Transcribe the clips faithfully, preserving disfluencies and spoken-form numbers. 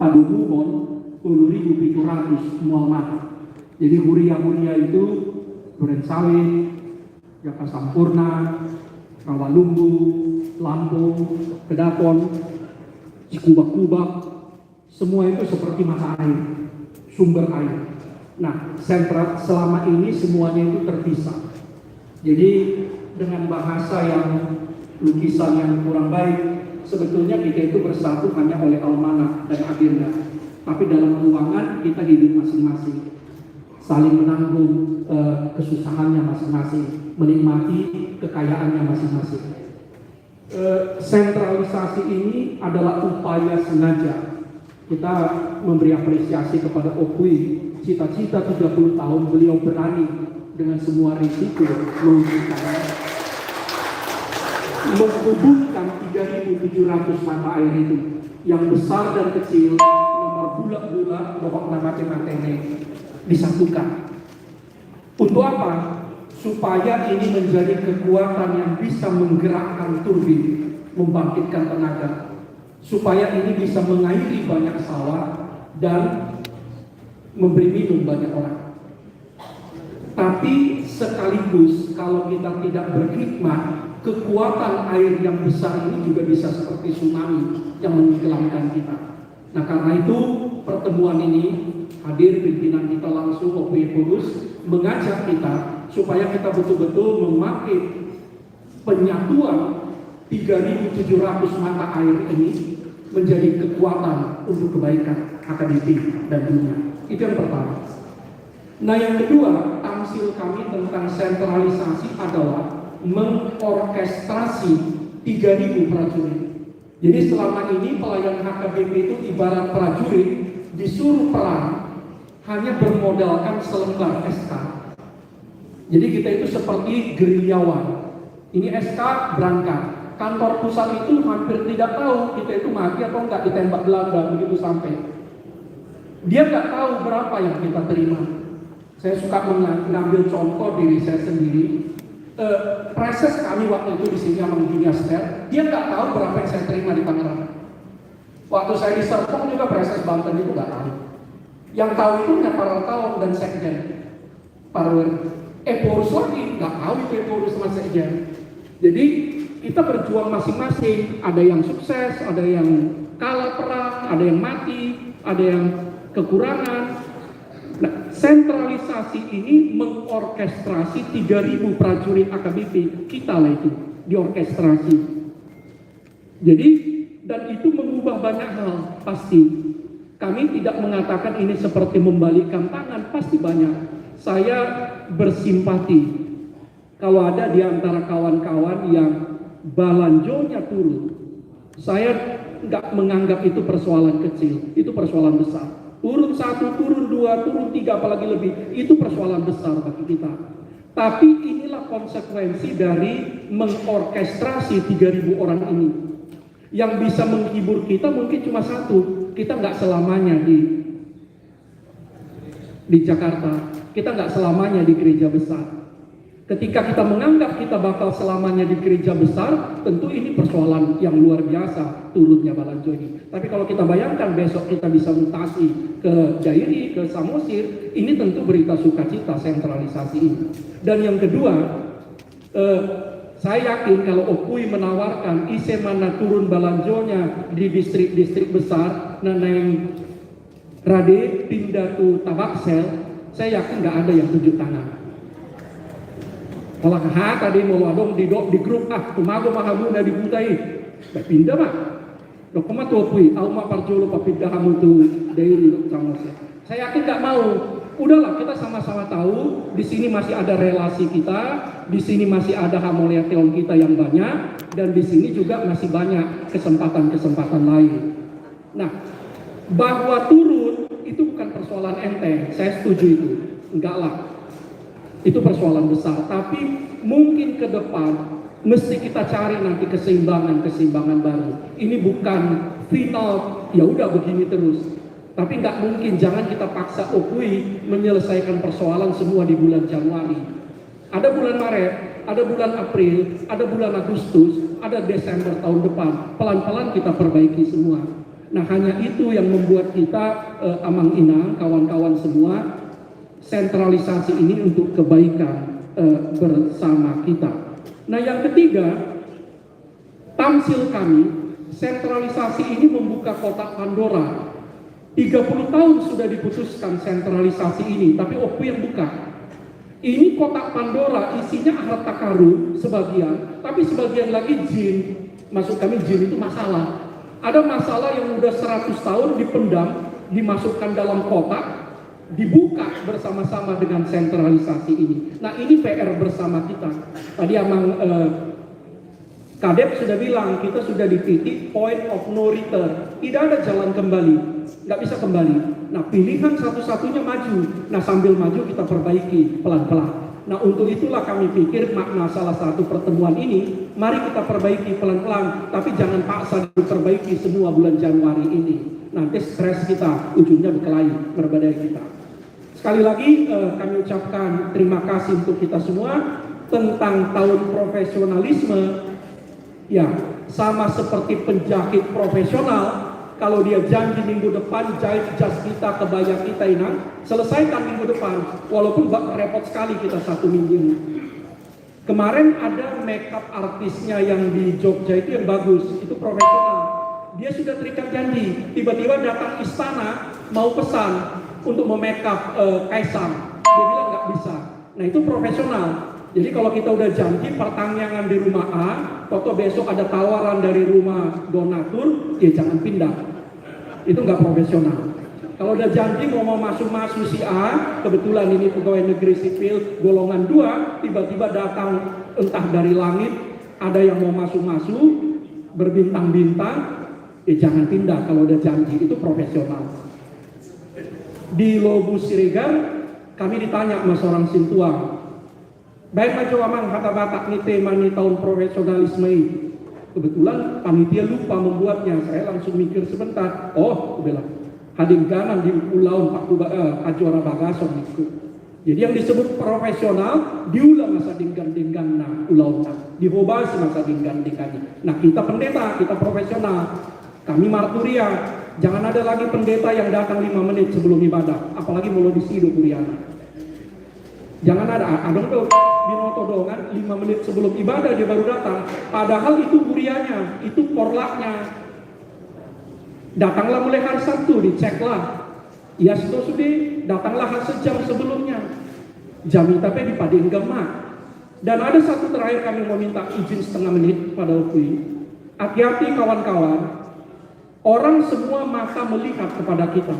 Padomuhon tolu ribu pitu ratus mual mata. Jadi huria-huria itu Duren Sawit, Jaka Sampurna, Rawalumbu, Lampung, Kedaton, Cikubak-kubak, semua itu seperti mata air, sumber air. Nah, sentral selama ini semuanya itu terpisah. Jadi dengan bahasa yang, lukisan yang kurang baik, sebetulnya kita itu bersatu hanya oleh Almanak dan Agenda. Tapi dalam ruangan kita hidup masing-masing, saling menanggung eh, kesusahannya masing-masing, menikmati kekayaannya masing-masing. Eh, sentralisasi ini adalah upaya sengaja. Kita memberi apresiasi kepada Okui, cita-cita tiga puluh tahun beliau berani dengan semua risiko mewujudkannya. Menghubungkan tiga ribu tujuh ratus mata air itu, yang besar dan kecil, na marbulak-bulak dohot na mate-mate, disatukan. Untuk apa? Supaya ini menjadi kekuatan yang bisa menggerakkan turbin, membangkitkan tenaga, supaya ini bisa mengairi banyak sawah dan memberi minum banyak orang. Tapi sekaligus, kalau kita tidak berhikmat, kekuatan air yang besar ini juga bisa seperti tsunami yang menenggelamkan kita. Nah, karena itu, pertemuan ini hadir pimpinan kita langsung, Okui Ephorus, mengajak kita supaya kita betul-betul memakai penyatuan tiga ribu tujuh ratus mata air ini menjadi kekuatan untuk kebaikan H K B P dan dunia. Itu yang pertama. Nah, yang kedua, tamsil kami tentang sentralisasi adalah mengorkestrasi tiga ribu prajurit. Jadi selama ini pelayan H K B P itu ibarat prajurit disuruh perang hanya bermodalkan selembar S K. Jadi kita itu seperti gerilyawan. Ini S K berangkat. Kantor pusat itu hampir tidak tahu kita itu mati atau enggak ditembak Belanda begitu sampai. Dia nggak tahu berapa yang kita terima. Saya suka menga-, mengambil contoh diri saya sendiri. Eh, preses kami waktu itu di sini sama Junior Step, dia nggak tahu berapa yang saya terima di Tangerang. Waktu saya di Serpong juga preses Banten itu nggak tahu. Yang tahu itu hanya Pak Raltaon dan Sekjen. Pak Rwer. Ephorus lagi nggak tahu itu Ephorus sama Sekjen. Jadi kita berjuang masing-masing. Ada yang sukses, ada yang kalah perang, ada yang mati, ada yang kekurangan. Nah, sentralisasi ini mengorkestrasi tiga ribu prajurit A K B P. Kita lah itu diorkestrasi. Jadi, dan itu mengubah banyak hal, pasti. Kami tidak mengatakan ini seperti membalikkan tangan, pasti banyak. Saya bersimpati kalau ada di antara kawan-kawan yang balanjonya turun. Saya nggak menganggap itu persoalan kecil, itu persoalan besar. Turun satu, turun dua, turun tiga, apalagi lebih, itu persoalan besar bagi kita. Tapi inilah konsekuensi dari mengorkestrasi tiga ribu orang ini. Yang bisa menghibur kita mungkin cuma satu, kita nggak selamanya di, di Jakarta, kita nggak selamanya di gereja besar. Ketika kita menganggap kita bakal selamanya di gereja besar, tentu ini persoalan yang luar biasa turunnya balanjo ini. Tapi kalau kita bayangkan besok kita bisa mutasi ke Dairi, ke Samosir, ini tentu berita sukacita sentralisasi ini. Dan yang kedua, eh, saya yakin kalau Okui menawarkan ise ma na turun balanjonya di distrik-distrik besar, na naeng rade pinda tu Tabaksel, saya yakin nggak ada yang tunjuk tangan. Kalau ha tadi mau adong di do-, di grup, ah, tumago ma hamu na di huta i. Bah, pinda ma. Dok ma tu Okui, au ma parjolo papinda hamu tu Dairi, dok Samosir. Saya yakin nggak mau. Udahlah, kita sama-sama tahu di sini masih ada relasi kita, di sini masih ada hamauliateon kita yang banyak, dan di sini juga masih banyak kesempatan-kesempatan lain. Nah, bahwa turun itu bukan persoalan enteng, saya setuju itu. Enggak lah. Itu persoalan besar, tapi mungkin ke depan mesti kita cari nanti keseimbangan-keseimbangan baru. Ini bukan final, ya udah begini terus. Tapi nggak mungkin, jangan kita paksa Okui menyelesaikan persoalan semua di bulan Januari. Ada bulan Maret, ada bulan April, ada bulan Agustus, ada Desember tahun depan. Pelan-pelan kita perbaiki semua. Nah, hanya itu yang membuat kita, eh, Amang Inang, kawan-kawan semua, sentralisasi ini untuk kebaikan, eh, bersama kita. Nah, yang ketiga, tamsil kami, sentralisasi ini membuka kotak Pandora. Tiga puluh tahun sudah diputuskan sentralisasi ini, tapi Ompung yang buka. Ini kotak Pandora isinya harta karun sebagian, tapi sebagian lagi jin. Maksud kami, jin itu masalah. Ada masalah yang udah seratus tahun dipendam, dimasukkan dalam kotak, dibuka bersama-sama dengan sentralisasi ini. Nah, ini P R bersama kita. Tadi Amang, eh, Kadep sudah bilang, kita sudah di titik point of no return. Tidak ada jalan kembali. Nggak bisa kembali. Nah, pilihan satu-satunya maju. Nah, sambil maju kita perbaiki pelan-pelan. Nah, untuk itulah kami pikir makna salah satu pertemuan ini, mari kita perbaiki pelan-pelan, tapi jangan paksa diperbaiki semua bulan Januari ini. Nanti stres kita, ujungnya berkelahi, berbadai kita. Sekali lagi, eh, kami ucapkan terima kasih untuk kita semua tentang tahun profesionalisme. Ya, sama seperti penjahit profesional, kalau dia janji minggu depan jahit jas kita, kebaya kita, Inang, selesaikan minggu depan, walaupun ba-, repot sekali kita satu minggu ini. Kemarin ada makeup artisnya yang di Jogja itu yang bagus, itu profesional. Dia sudah terikat janji, tiba-tiba datang istana mau pesan untuk memakeup, eh, Kaisang. Dia bilang nggak bisa. Nah, itu profesional. Jadi kalau kita udah janji pertanggiangan di rumah A, toto besok ada tawaran dari rumah donatur, ya jangan pindah. Itu nggak profesional. Kalau udah janji mau, mau masu-masu si A, kebetulan ini pegawai negeri sipil golongan dua, tiba-tiba datang entah dari langit, ada yang mau masu-masu, berbintang-bintang, ya jangan pindah kalau udah janji, itu profesional. Di Lobu Siregar, kami ditanya sama seorang sintua, "Baen ma jo, Amang, hata Batak ni tema ni tahun profesionalisme i." Kebetulan panitia lupa membuatnya, saya langsung mikir sebentar. "Oh," kubilang, "hadengganan di ulaon pakuba-, eh, pajuara bagason," ningku. Jadi yang disebut profesional, diula ma sadenggan-dengganna ulaonna, dihobasi ma sadenggan-dengganna. Nah, kita pendeta, kita profesional. Kami marturia, jangan ada lagi pendeta yang datang lima menit sebelum ibadah, apalagi molo disi do huriana. Jangan ada, a-, adong do binoto dongan lima menit sebelum ibadah dia baru datang. Padahal itu hurianya, itu korlapnya. Datanglah mulai hari Sabtu, diceklah. Ias do sude, datanglah sejam sebelumnya. Jamita pe dipadenggan ma. Dan ada satu terakhir kami mau minta izin setengah menit pada waktu ini. Hati-hati kawan-kawan, orang semua mata melihat kepada kita.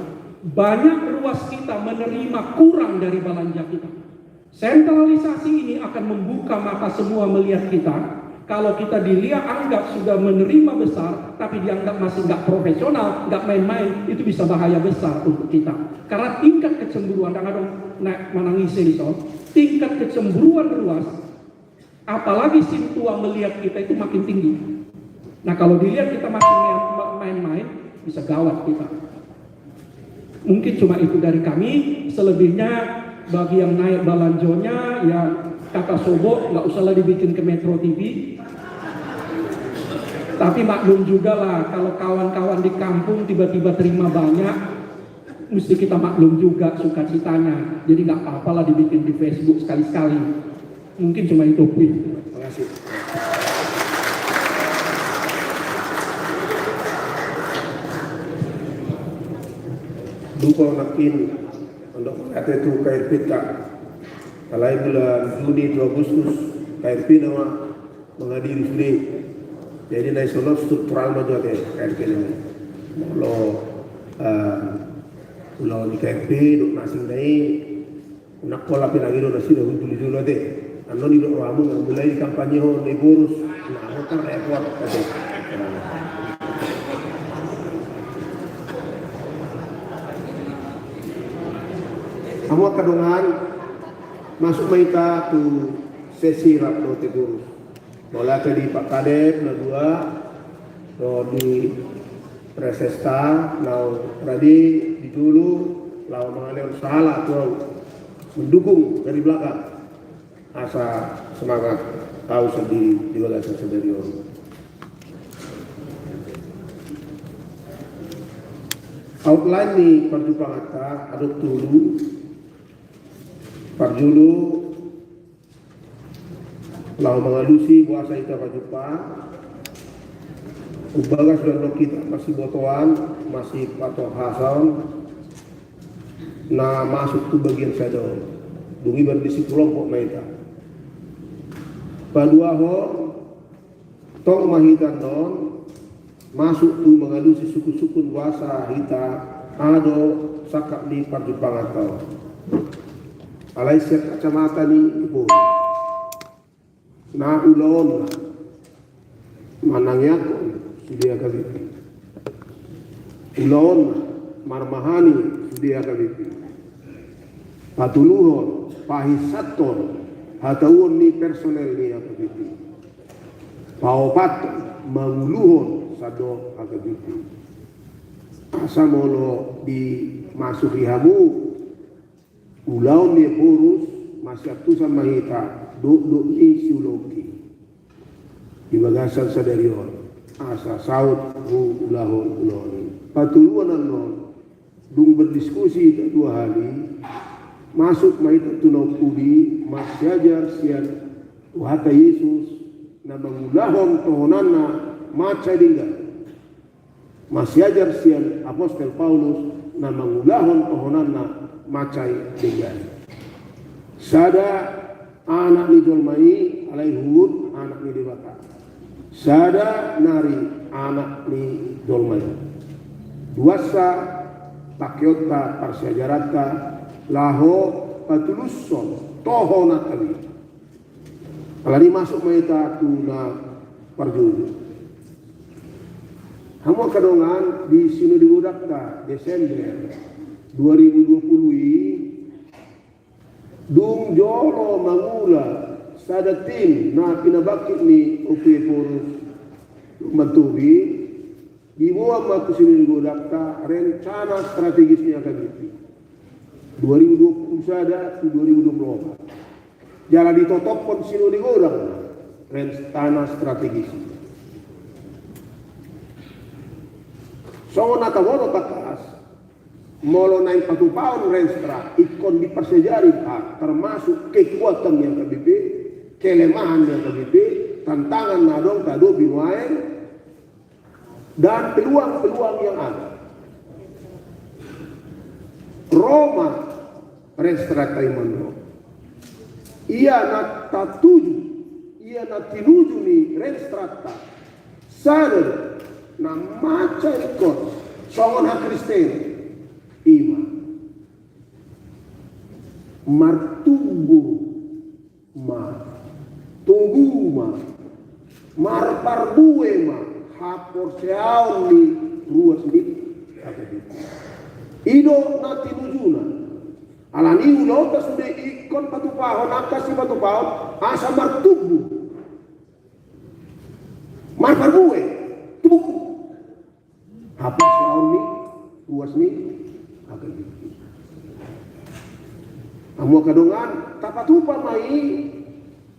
Banyak ruas kita menerima kurang dari belanja kita. Sentralisasi ini akan membuka mata semua melihat kita. Kalau kita dilihat anggap sudah menerima besar, tapi dianggap masih nggak profesional, nggak main-main, itu bisa bahaya besar untuk kita. Karena tingkat kecemburuan, dan ada na-, manangis ini, so, tingkat kecemburuan ruas, apalagi sintua melihat kita itu makin tinggi. Nah, kalau dilihat kita masih main-, main-main, bisa gawat kita. Mungkin cuma itu dari kami, selebihnya bagi yang naik balanjonya, ya kata sobo, nggak usahlah dibikin ke Metro T V. Tapi maklum juga lah, kalau kawan-kawan di kampung tiba-tiba terima banyak, mesti kita maklum juga sukacitanya. Jadi nggak apa-apalah dibikin di Facebook sekali-sekali. Mungkin cuma itu, Pi. Makasih. Duko makin untuk mengate tu K R P ta. Alai bulan Juni tu Agustus, K R P nama menghadiri sude. Jadi na i songon struktural ma jo ate K R P nama. Molo, eh, ulaon ni K R P, dok nasing na i, unang pola pinangido nasida, hujulu-julu ate. Annon didok rohamu, mulai dikampanyehon, diboros. Nah, annon kan repot ate. Hamu angka dongan, masuk ma hita tu sesi rap dohot boros. Mauliate di Pak Kadep na dua, dohot di Presesta, naung rade di jolo laho mangalehon sahala tu ahu, mendukung dari belakang. Asa semangat ahu sendiri di bagasan sadari on. Outline ni parjumpanganta adong tolu. Parjolo, laho mangalusi boasa hita pajumpang. Umbagas do adong hita masibotoan, masipatohason na masuk tu bagian sada on. Dung i berarti sikelompok ma hita. Paduahon, tong ma hita annon masuk tu mangalusi sungkunsungkun boasa hita, aha do sangkap ni parjumpanganta on. Alai sian kacamata ni ibu na ulaonna manangianghon sude H K B P. Ulaonna marmahani sude H K B P. Patoluhon, pahinsathon hatauon ni personel ni H K B P. Paopathon, manguluhon sandok H K B P. Asa molo dimasuhi hamu ulaon ni Ephorus, masiantusan ma hita, dokdok ni siulaonki di bagasan sadari on, asa saut huulahon ulaon i. Patoluhon annon, dung berdiskusi hita dua hali, masuk ma hita tu na umpudi, marsiajar sian Tuhanta Jesus na mangulahon tohonanna mansai denggan. Marsiajar sian Apostel Paulus na mangulahon tohonanna mansai denggan. Sada anak ni jolma i, alai huhut anak ni Debata. Sada nari anak ni jolma i. Duansa pangkeonta, parsiajaranta, laho patulushon tohonanta be. Alani i masuk ma hita tu na parjolo. Hamu angka dongan, di Sinode Godangta Desember dua ribu dua puluh i, dung jolo mangula sada tim na pinabangkit ni Ompu Ephorus Lumban Tobing, diboan ma tu Sinode Godangta rencana strategis ni H K B P dua ribu dua puluh sada tu dua ribu dua puluh opat. Jala ditotophon Sinode Godang rencana strategis i. Songon na taboto tangkas, molo naeng patupahon renstra, ingkon diparsiajari, ah, termasuk kekuatan ni H K B P, kelemahan ni H K B P, tantangan na adong tahadopi nuaeng, dan peluang-peluang yang ada. Ro ma renstranta i mandok. Ia na tatuju, ia na tinuju ni renstranta, sada do, na mansai ingkon songon hakristenon, i ma martumbu ma, togu ma, marparbue ma haporseaon ni ruas ni H K B P. I do na tinujuna. Alani i ulaonta sude ingkon patupahon, angka sipatupahon, asa martumbu, marparbue, tubu haporseaon ni ruas ni H K B P. Hamu angka dongan, tapatupa ma i,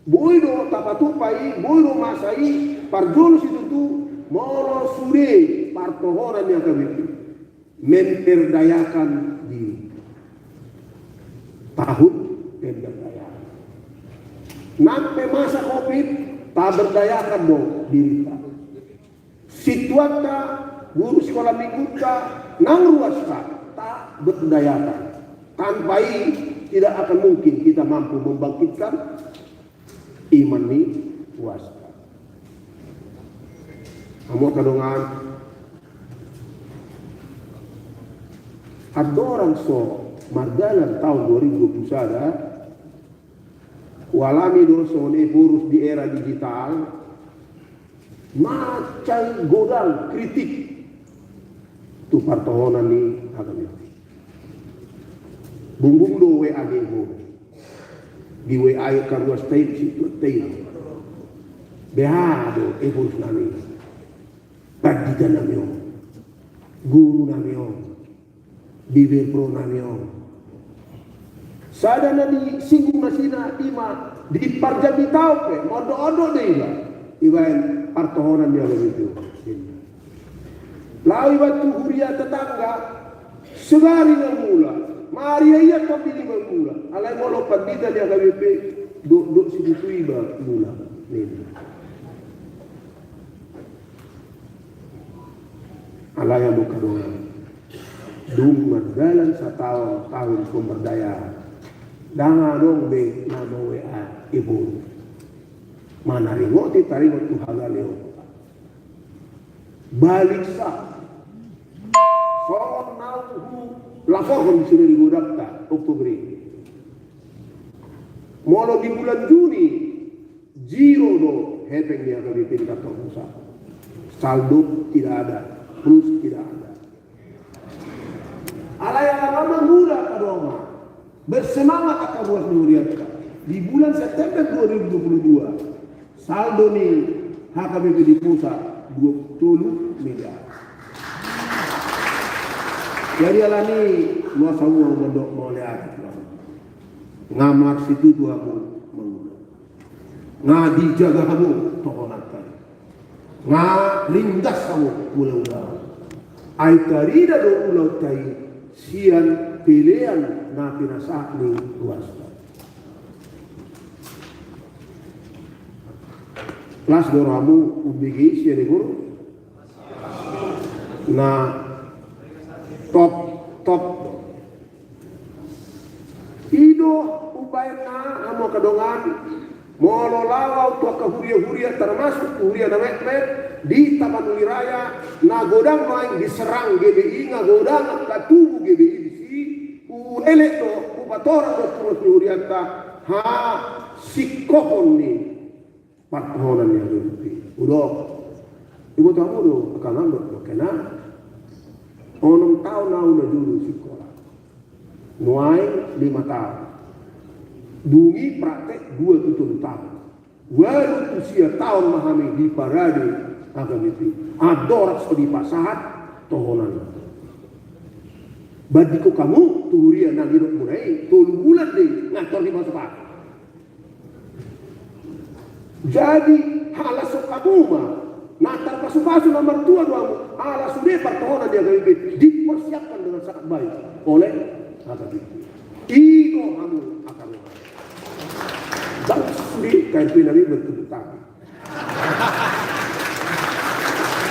boi do tapatupa i, boi do masa i, parjolo situtu, molo sude partohonan ni H K B P memberdayakan diri. Tahun pemberdayakan. Nang pe masa covid, taberdayakan do dirinta. Sintuanta, guru sikola minggunta, nang ruasta, taberdayakan. Tanpa i tidak akan mungkin kita mampu membangkitkan iman ni ruasta. Hamu angka dongan, andorang so mardalan taon dua ribu dua puluh sada, hualami do songon Ephorus di era digital, mansai godang kritik tu partohonan ni H K B P. Bumbum do W A ni Ephorus. Di W A i angka ruasta i, situan i. Beha do Ephorus nami, pandita nami on, guru nami on, bibelvrouw nami on. Sada na disinggung nasida i ma, di parjamita on pe mondok-ondok do iba, ibaen partohonan ni H K B P on. Laho iba tu huria tetangga, Sogari mangula, maria ia pambili mangula. Alai molo pandita ni H K B P, do do situtu i mangula. Ninna. Alai angka dongan, dung mardalan sataon tahun pemberdayaan, ndang adong be na ma-W A i boru manaringoti taringot tu hagaleon. Baliksa. Songon na hulaporhon di sude di godangta Oktober i. Molo di bulan Juni, zero do hepeng ni H K B P di kantor pusat. Saldo tidak ada, plus tidak ada. Alai ala mangula angka dongan, bersemangat angka ruas ni hurianta. Di bulan September dua ribu dua puluh dua, saldo ni H K B P di pusat dua puluh tolu miliar. Jadi alani i, luas hamu mandok mauliate tu Tuhan. Nga marsitutu hamu mangula. Nga dijaga hamu tohonanta. Nga ringgas hamu mangula. Ai tarida do ulaonta i sian pelean na pinasahat ni ruasta. Las do rohamu umbege i sian i boru. Na top, top. I do umbahen na hamu angka dongan, molo laho au tu angka huria-huria, termasuk tu huria na metmet di Tapanuli Raya, na godang nuaeng diserang G B I, na godang angka tubu G B I disi, huelek do, hupatorang do tu ruas ni hurianta, hasingkohon ni partohonan ni H K B P. Udo. Iboto hamu do, angka na do, oke na. Onom taon au na jolo sikola. Nuaeng lima taon. Dung i praktek dua tu tolu taon. Ualu tu sia taon ma hami diparade H K B P. Andorang so dipasahat tohonan. Bandingkon hamu tu huria na nidokmuna i, tolu bulan do i, nga tor dipasahat. Jadi, halashon hamu ma, na tarpasupasu na martua do hamu, ala sude partohonan ni H K B P dipersiapkan dengan sangat baik oleh H K B P. I do hamu angka dongan. Bagus di K R P nami bertepuk tangan.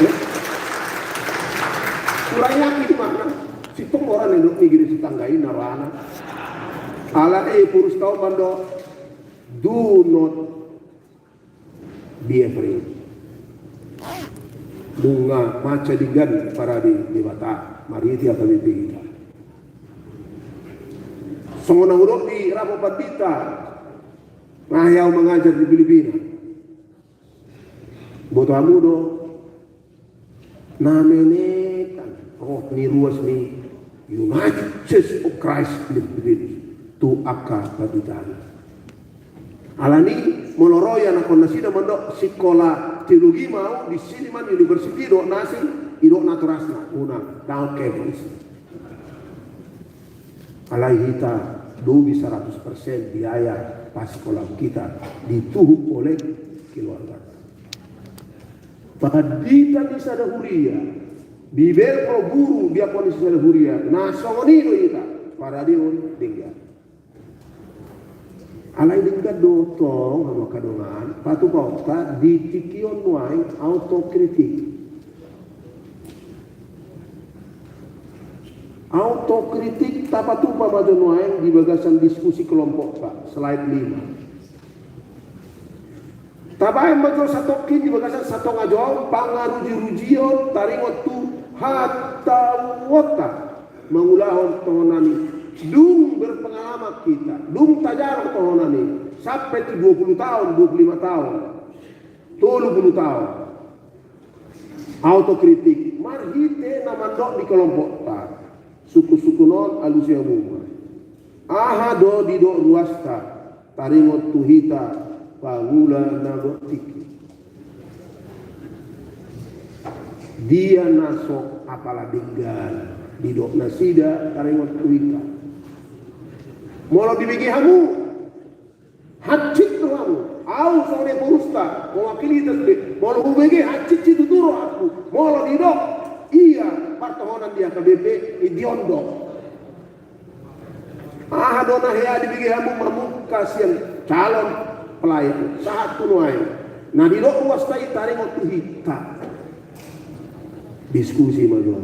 Ya. Kurang yakin makna. Sitong orang nidok ni giri sitangga i na rohana. Alai, eh, purus kau mandok. Do not be afraid. Nunga mansai denggan parade Debata marhite H K B P hita. Songon na hudok di rapo pandita, nga hea au mangajar di Filipina. Boto hamu do, na menekan roh ni ruas ni United Church of Christ in the Philippines tu angka panditaan. Alani, molo ro ianakhon nasida mandok sikola teologi ma au di Siliman University, didok nasi, didok natorasna, unang, dao kebis. Alai hita dobi seratus persen biaya pasikolaan hita dituhuk oleh keluarga. Pandita ni sada huria, bibel pro guru di angka ni sada huria, na songon i do hita, paradeon denggan. Alai denggan do tong hamu angka dongan, patupaonta di tingki on nuaeng autokritik. Autokritik tapatupa ma jo nuaeng di bagasan diskusi kelompokta, slide lima. Tabaen ma jo satongkin di bagasan satonga jom pangaruji-rujion taringot tu hatauonta mangulahon tohonan i. Dung berpengalaman hita, dung tajalang tohonan i sampe tu dua puluh taon, dua puluh lima taon, tolu puluh taon. Autokritik marhite na mandok di kelompokta. Sungkun-sungkun on alusi hamu ma. Aha do didok ruasta taringot tu hita pangula na bortik i? Dia na so apala denggan didok nasida taringot tu hita? Molo dibege hamu hansit rohamu, au songon i purusta, mewakili hita sude, molo hubege hansit situtu rohangku molo didok ia partohonan di H K B P i, diondok. Aha do na hea dibege hamu mamungka sian calon pelayan? Sahat tu nuaeng. Na didok ruasta i taringot tu hita. Diskusi ma jo.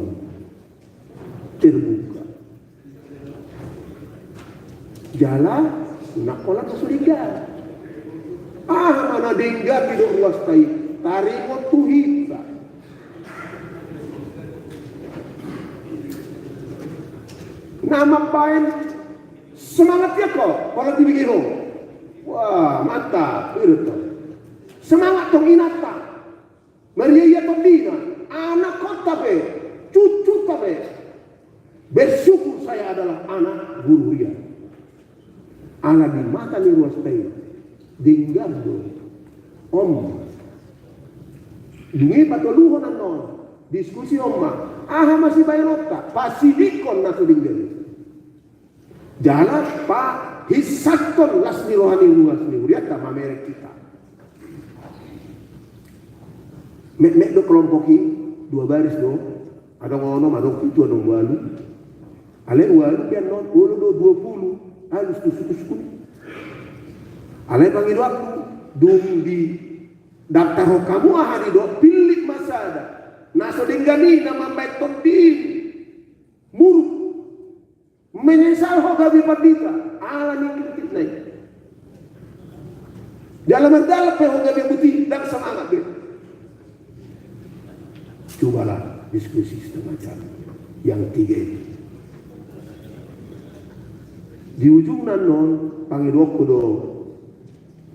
Terbuka. Jala, na pola na so denggan. Aha ma na denggan didok ruasta i? Taringot tu hita. Na mambaen semangat ia ho, pola dibege ho. Wah, mantap, ido tong. Semangat tong inanta. Maria ia tondina, anakhonta pe, cucuta pe. Bersyukur saya adalah anak guru Rian. Ala di mata ni ruasta i, denggan do. Om. Dung i patoluhon annon, diskusi on ma. Aha ma sibaenonta, pasidingkon na so denggan i. Jala pahinsahon las ni roha ni, las ni hurianta mamereng hita. Metmet do kelompok i, dua baris do. Adong onom, adong pitu, adong ualu. Alai ualu pe annon, olo do dua pulu. Alus tu sukusuku. Alai pangidoanku, dung didaftarhon hamu aha didok, pillit ma sada. Na so denggan i na mambaen tondi i. Muruk. Menyesal ho gabe pandita, ala ni kritikna i. Jala mardalan pe ho gabe buti, ndang semangat be. Cobalah diskusi setengah jam yang tiga itu. Di ujungna annon, pangidoanku do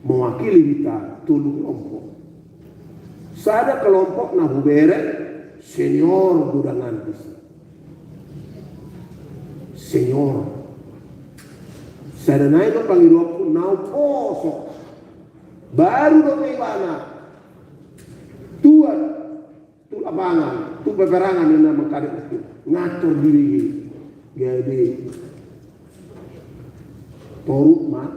mewakili hita tolu kelompok. Sada kelompok na hubereng senior gudangan disi. Senior. Sada nai do pangidoanku na umposo. Baru do ibana. Tuat. Tu lapangan, tu peperangan ninna mangkadek. Ngatur diri. Gabe. Toruk ma.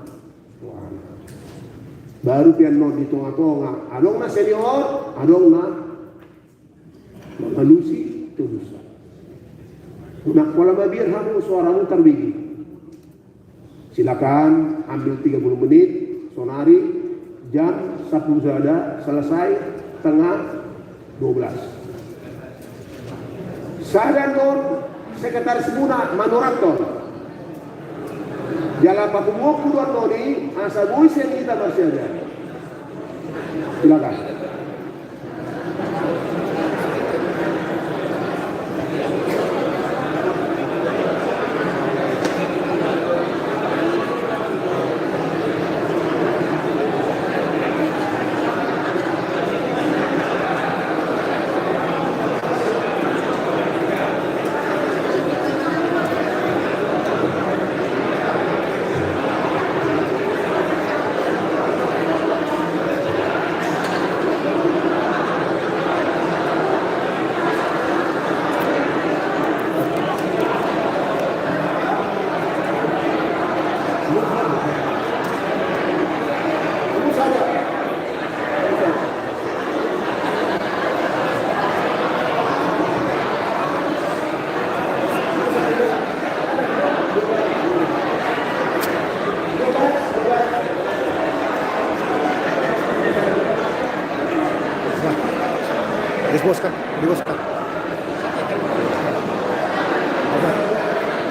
Baru pe annon di tongatonga. Adong na senior, adong na mangalusi, tulusan. Unang pola mabiar hamu suaramu tarbege. Silakan ambil tiga puluh menit, sonari jam sampulu sada, selesai tengah dua belas. Sada annon sekretarismuna manurathon. Jala papunguonku do annon i, asa boi sian hita marsiajar. Silakan.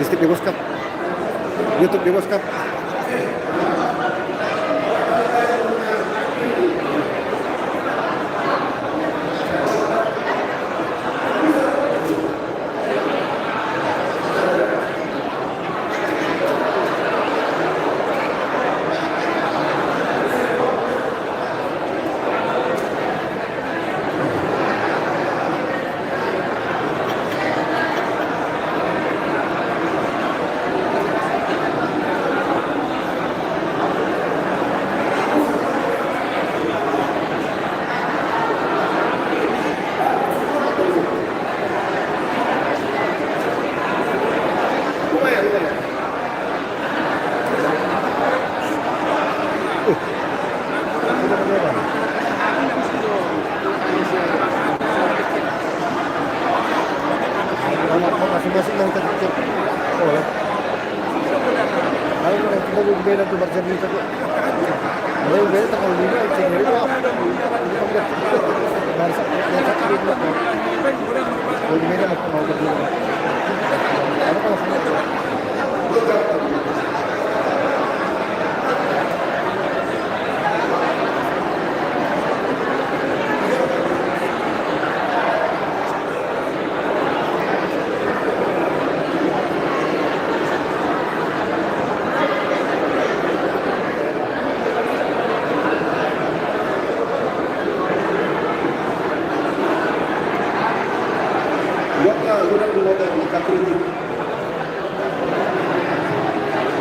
Distrik Debos Cup. YouTube Debos Cup. Masing-masing yang tertutup. Oh, ya.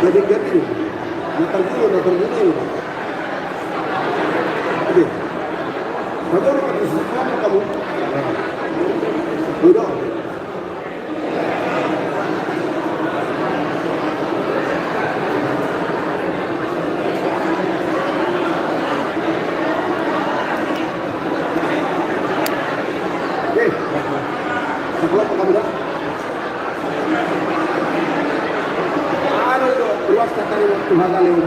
Jadi, jadi, na terguna, na terguna. Oke. Kamu, kamu, kamu. Udah. Eh, sebelah apa kamu dah? Ada itu, ruas kata lewat Tuhan kali ini.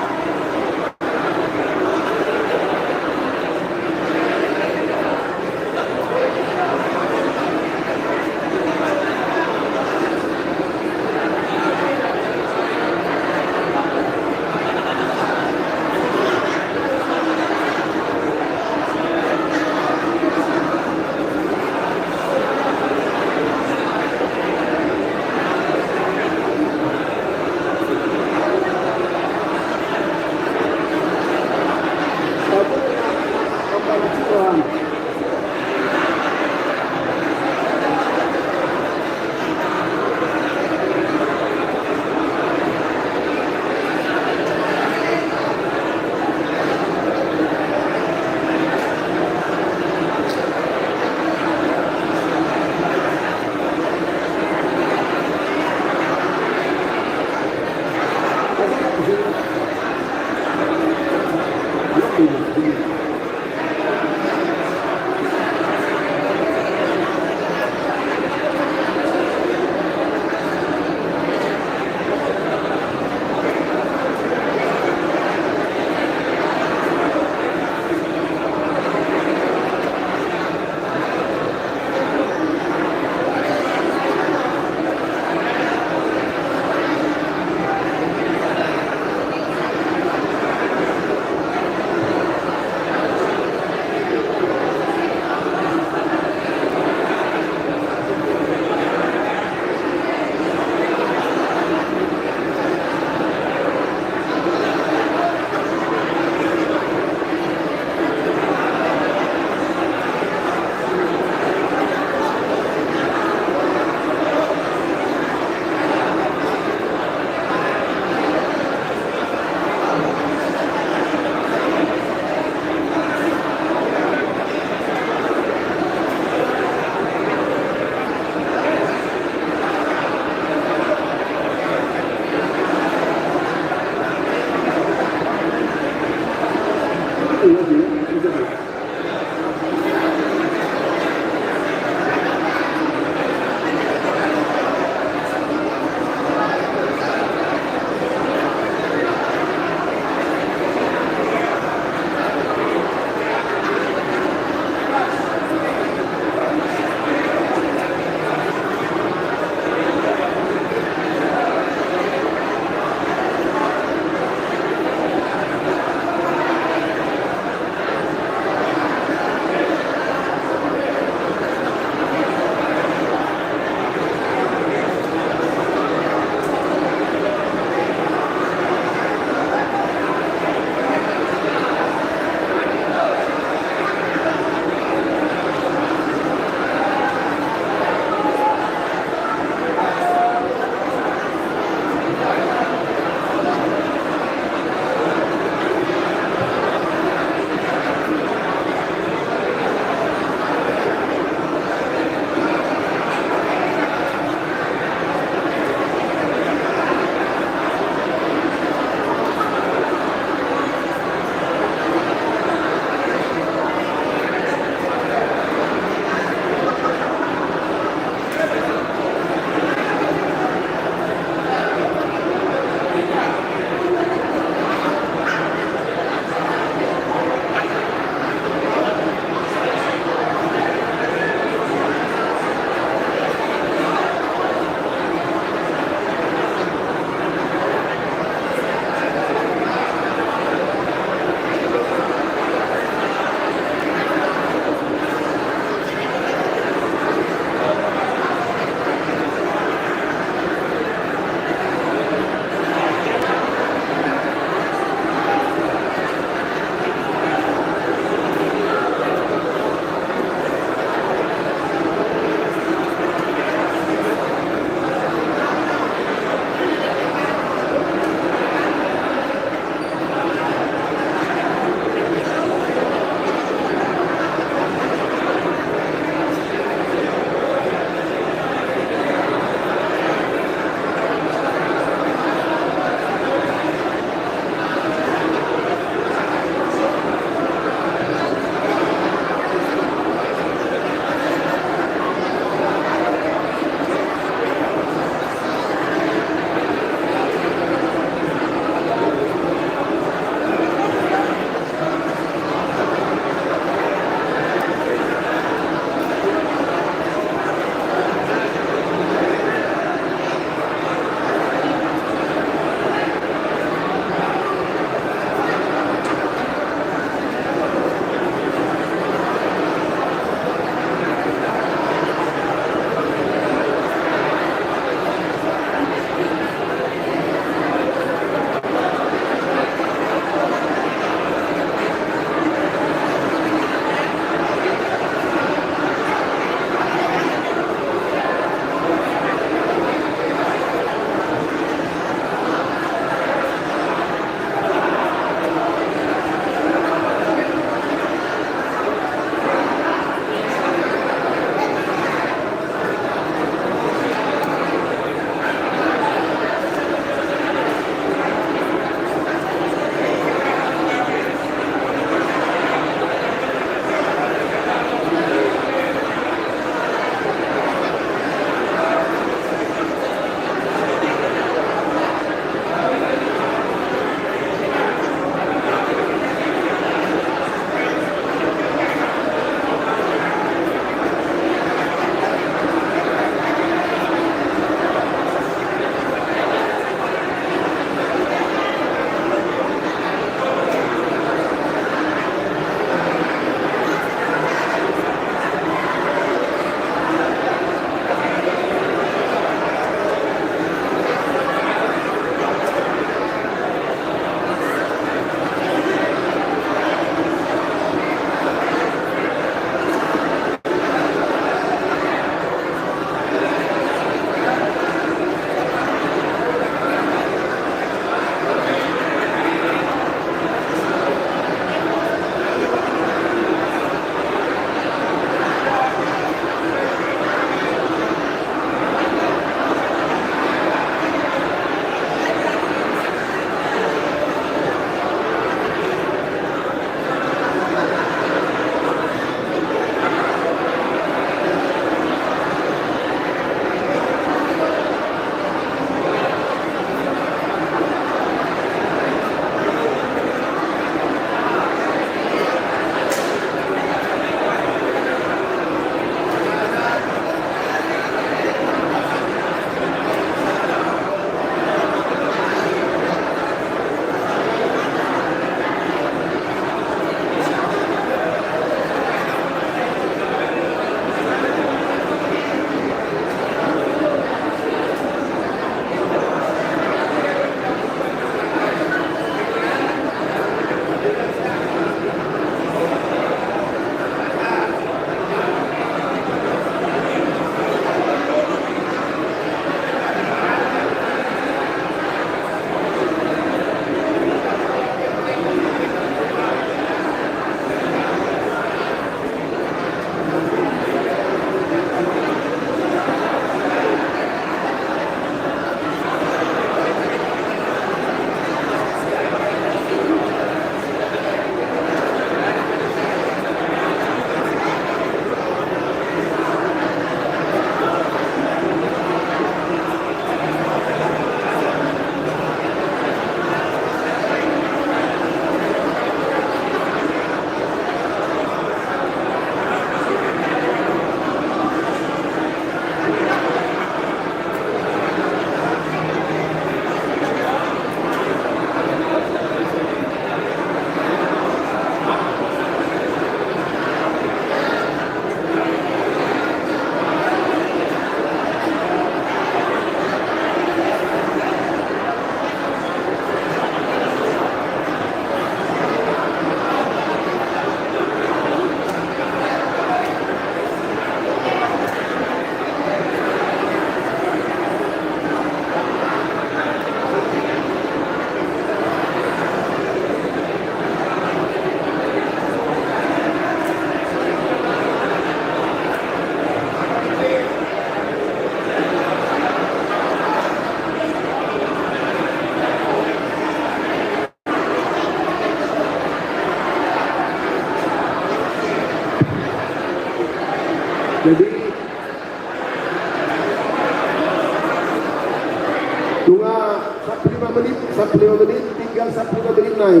Menit, sampulu lima menit, tinggal sampulu lima menit nai.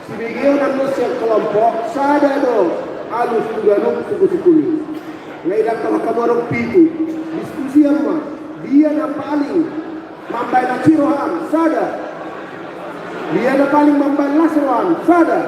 Sibegeon annon sian kelompok, sada do alus tu ganup sungkun-sungkun i. Nunga didok hamu adong pitu. Diskusian ma, dia na paling mambahen las roham, sada. Dia na paling mambahen las roham, sada.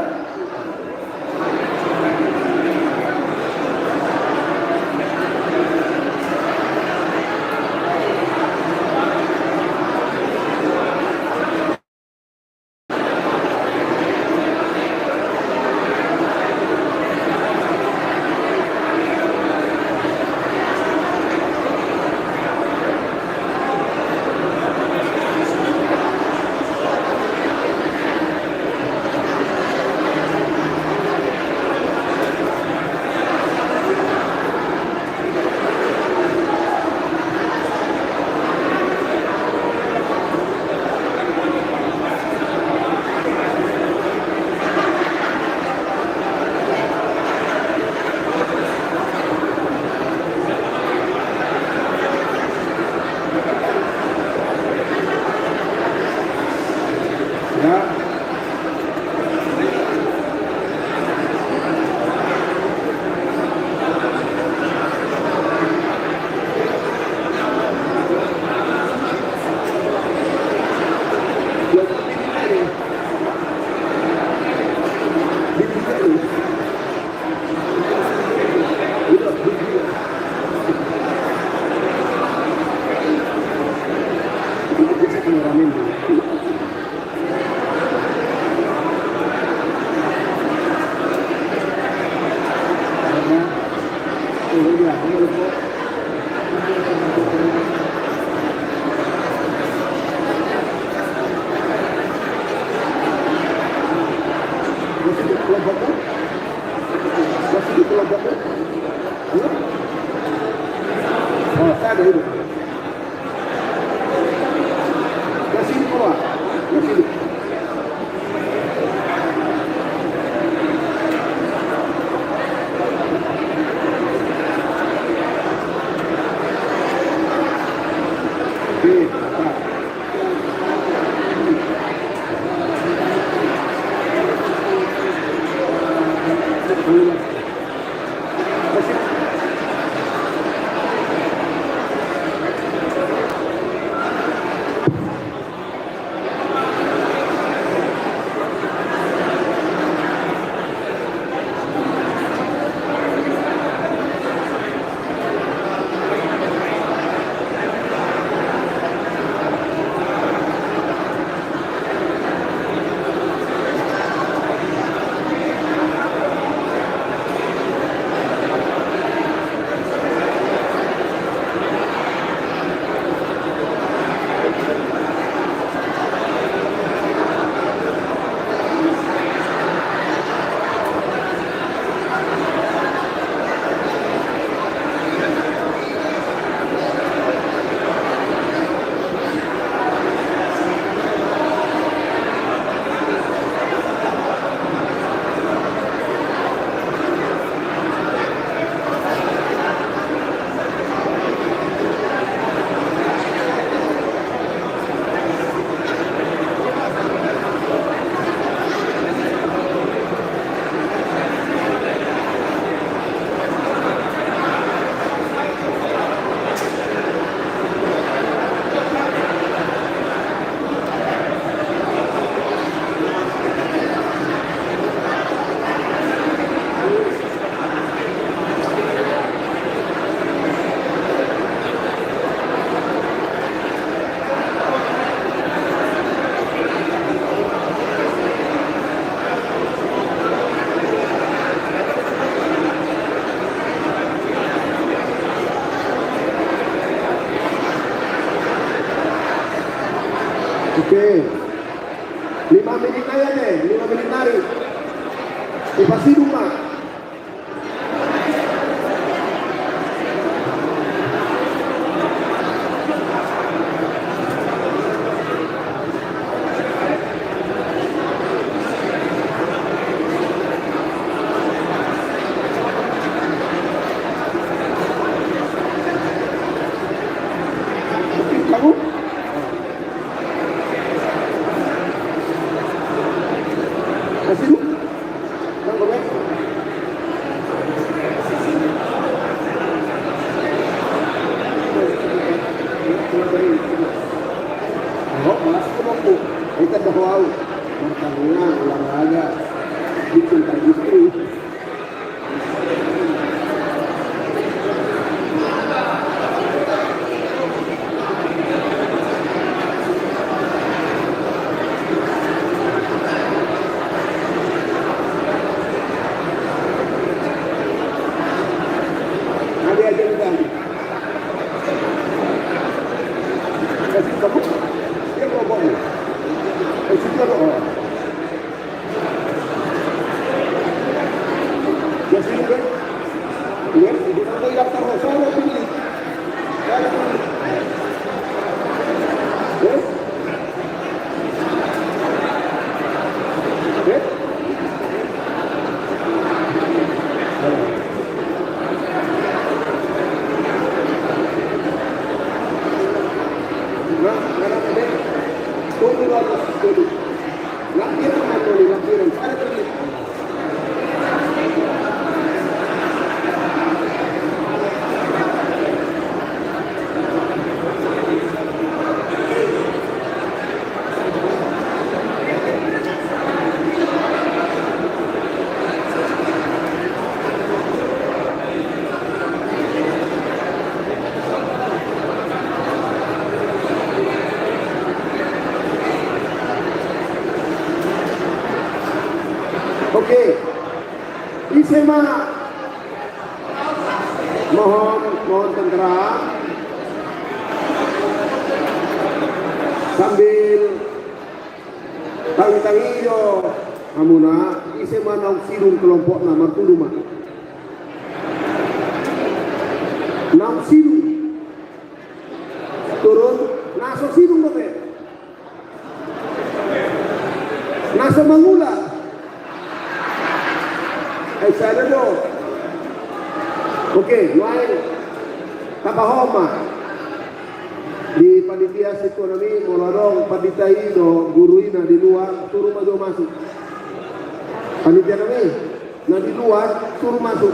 Oke. Lima menit nai ate, lima menit nari. Ipasidung ma. Au, martaniang, olahraga, bikin chemistry. Oke. Ise ma, mohon, mohon tenteram. Sambil tangi-tangi jo hamuna, ise ma naung sidung kelompokna, martudu ma. Naung sidung. Turun, na so sidung dope. Na so mangula. Ai sada do. Oke, nuaeng tapahoma. Di panitia, sintua nami, molo adong pandita i do guru i na di luar, suru ma jo masuk. Panitia nami na di luar, suru masuk.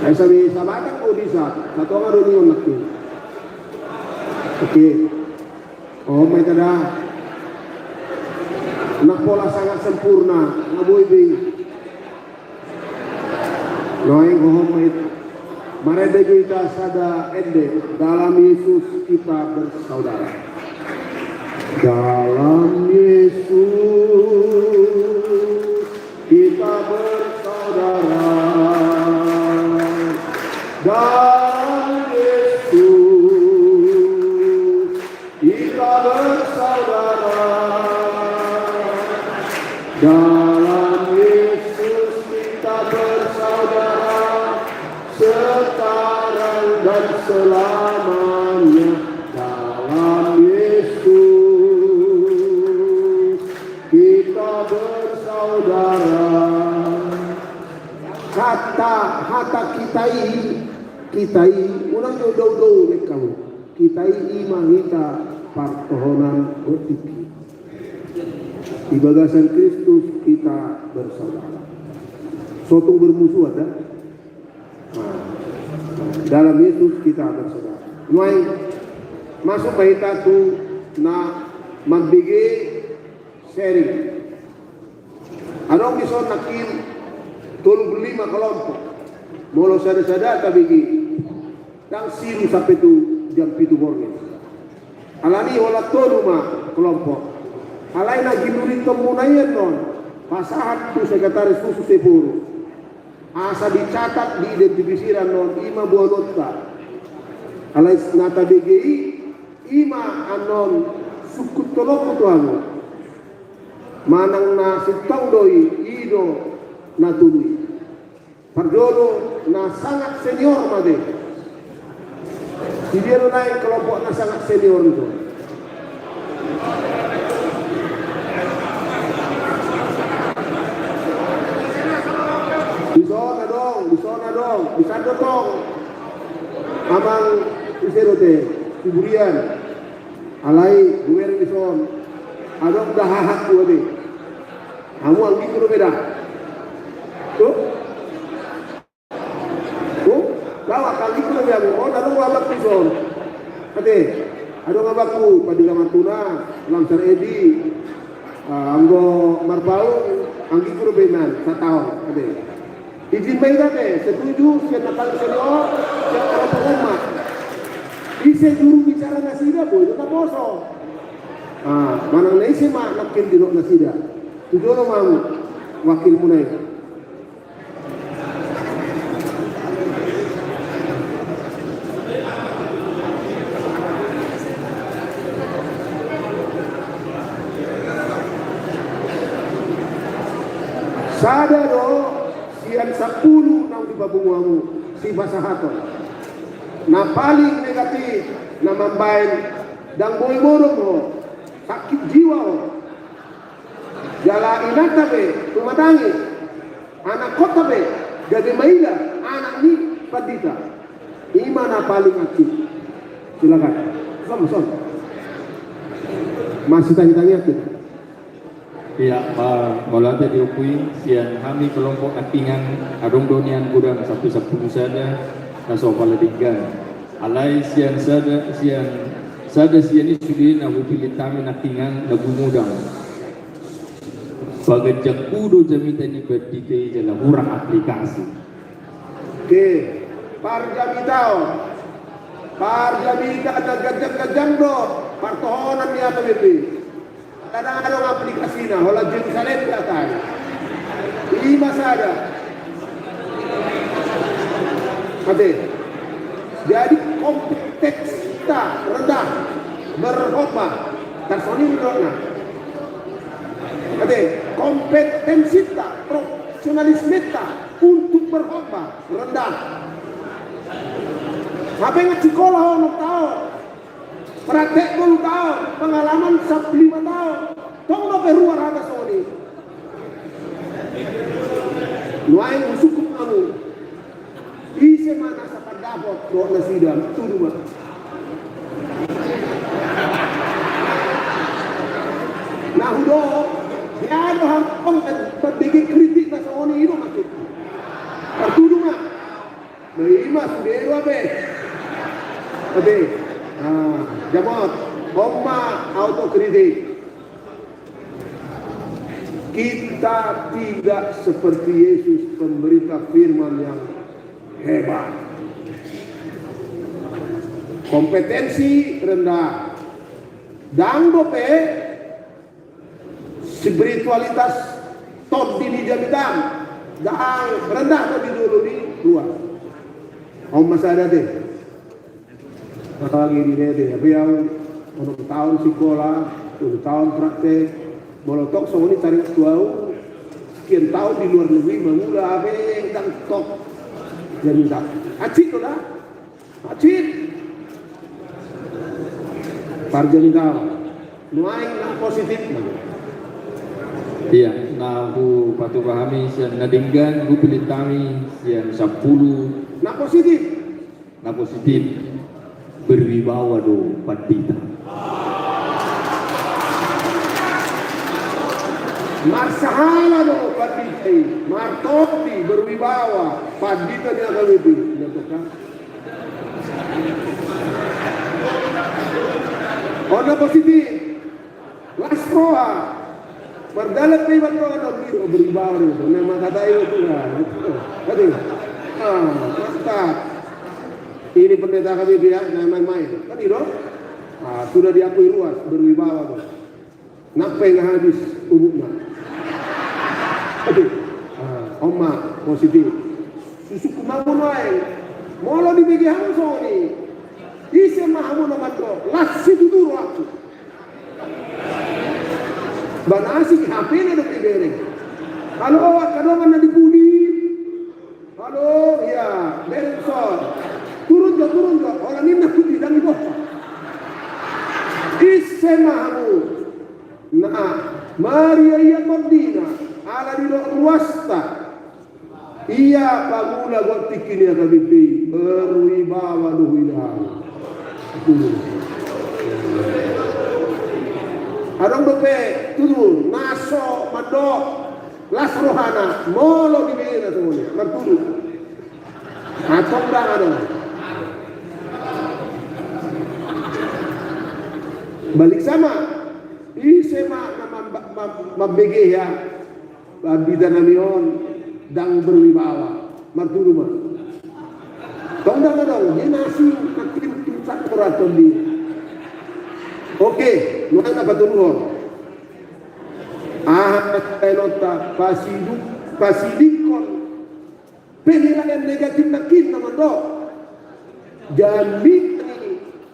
Ai sabi sabatang do bisa, satonga do ningon nangkin. Oke. Hohom ma hita da. Nang pola sangat sempurna, nga boi be. Nuaeng hohom ma hita. Marende jo hita sada ende, Dalam Yesus kita bersaudara. Dalam Yesus kita bersaudara. Dalam Yesus kita bersaudara. Dalam Yesus kita bersaudara. Sekarang dan selamanya. Dalam Yesus kita bersaudara. Hata, hata kita i, kita i, unang didou-dou be hamu. Kita i, i ma hita partohonan otik i. Di bagasan Kristus kita bersaudara. So tung bermusuhan da. Nah, dalam Yesus kita bersaudara. Nuaeng masuk ma hita tu na mambege sharing. Adong dison nangkin tolu pulu lima kelompok. Molo sada-sada tabege, ndang sidung sampe tu jam pitu borngin. Alani holan tolu ma kelompok. Alai na ginuritonmuna i annon, pasahat tu sekretaris khusus Epuru. Asa dicatat, diidentifikasi annon, i ma boanonta. Alai na tabege i, i ma annon sungkunhononku tu hamu. Manang na sintong do i, i do na tolu i. Parjolo na sangat senior ma be. Di dia do naeng kelompok na sangat senior i do. Dison adong, dison adong, dison adong. Amang ise do te, Siburian. Alai, guer dison. Adong da hahathu ate. Hamu anggingku dope da. Tu? Tu? Laho angka anggingku dope hamu. On, adong laho dison. Ate. Adong abangku, Pandita Martuna, Lamsar Edi, ah, anggo Marpaung, anggingku do be inna, sataon, ate. Izin ma hita pe, setuju, sian na paling senior, sian na paling ummat. Ise juru bicara nasida, boi do taposo. Ah, manang na ise ma nangkin didok nasida. Tu jolo ma hamu, wakilmuna i. Sada do sian sampulu naung dipapungu hamu sipasahaton. Na paling negatif, na mambaen, ndang boi modom ho, sakit jiwa ho. Jala inanta pe tumatangis, anakkonta pe gabe maila anak ni pandita. I ma na paling aktif. Silakan. Son, son. Masih tangi-tangi aktif. Ia, ah, mauliate di ompu i, sian hami kelompok Nangkingan, adong do nian godang sampe sampulu sada, na so pala denggan. Alai sian sada, sian sada sian i sude na hupillit hami Nangkingan na gumodang. Paganjangku do jamita ni pandita i jala hurang aplikasi. Oke, parjamita on. Parjamita na ganjang-ganjang do partohonan ni H K B P. Kadang adong aplikasina, holan Jerusalem do hata i. I ma sada. Ate. Jadi kompetensinta rendah berkhotbah. Tarsongon i do na. Ate, kompetensinta, profesionalismenta untuk berkhotbah rendah. Hape nunga sikola ho onom taon. Praktek tolu taon, pengalaman sampulu lima taon. Tong dope ruar hata songon i. Nuaeng husungkun hamu. Ise ma na sapandapot dohot nasida, tudu ma. Na hudok, dia do hang on kan, pabege kritik na songon i do maksudku. Partudu ma. Nah, i ma sude do ape. Oke. Nah, jamot. On ma autokritik. Kita tidak seperti Yesus, pemberita firman yang hebat. Kompetensi rendah. Ndang dope spiritualitas tondi ni jamitan, ndang rendah tondi jolo ni luar. On ma sada ate. Apalagi di nete, tapi au onom taon sikola, tolu taon praktek, molo tong songon i taringot tu au, sekian taon di luar negeri, mangula ape ndang top jamitan. Acit do da. Acit. Parjamita on. Nuaeng na positif. Ia, na hupatupa hami sian na denggan, hupillit hami sian sampulu. Na positif. Na positif. Berwibawa do pandita. Marsahala do pandita i, martondi, berwibawa, pandita ni H K B P. Ingat kan? On na positif. Las roha. Mardalan pe iba tu on, biro beribawa do. Memang kata itu Tuhan. Aduh. Ah, mantap. Ini pendeta kami dia, main-main. Kan itu? Ah, sudah diakui ruas, berwibawa do. Nang pe nga habis urukna. Aduh. Ah, on ma positif. Susuk kumamu nuaeng. Molo dibege hamu songon i. Ise ma hamu na mandok. Las situtu rohangku. Ba na asing H P-na dope ibereng. Halo, angka dongan na di pudi. Halo, ia, bereng son. Turun jo, turun jo. Holan ninna pudi, ndang iboto. Ise ma hamu. Na, maria ia tondina. Ala didok ruasta. Ia pangula got tingki ni H K B P i, berwibawa do huida. Adong dope tutu na so mandok las rohana molo dibege na songon i, martudu. Antong ndang adong. Balik sama. Ise ma na mam-, mam-, mambege ia. Pandita nami on ndang berwibawa. Martudu ma. Tong ndang adong, dia nasi makin pincak beraton di. Oke, nuaeng na patoluhon. Aha penonta pasiduk, pasidikkon penilaian negatif nangkin na mandok. Jami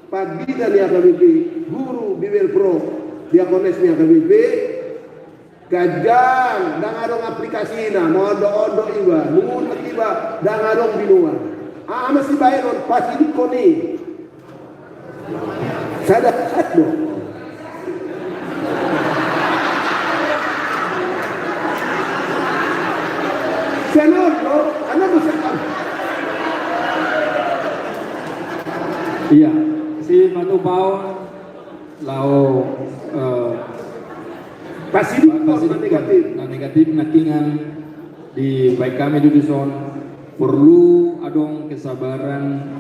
pandita ni H K B P, guru, bibelvrouw, diakones ni H K B P, ganjang, ndang adong aplikasina, mondok-ondok iba, nunut iba, ndang adong binoan. Aha ma sibaenon, pasidikkon i. Sada sat do. Sian on do, anak do sian on. Iya, si Matu Paon laho, eh, pasidikkon, pasidikkon na negatif. Na negatif nangkiningan dibaen hami do dison, porlu adong kesabaran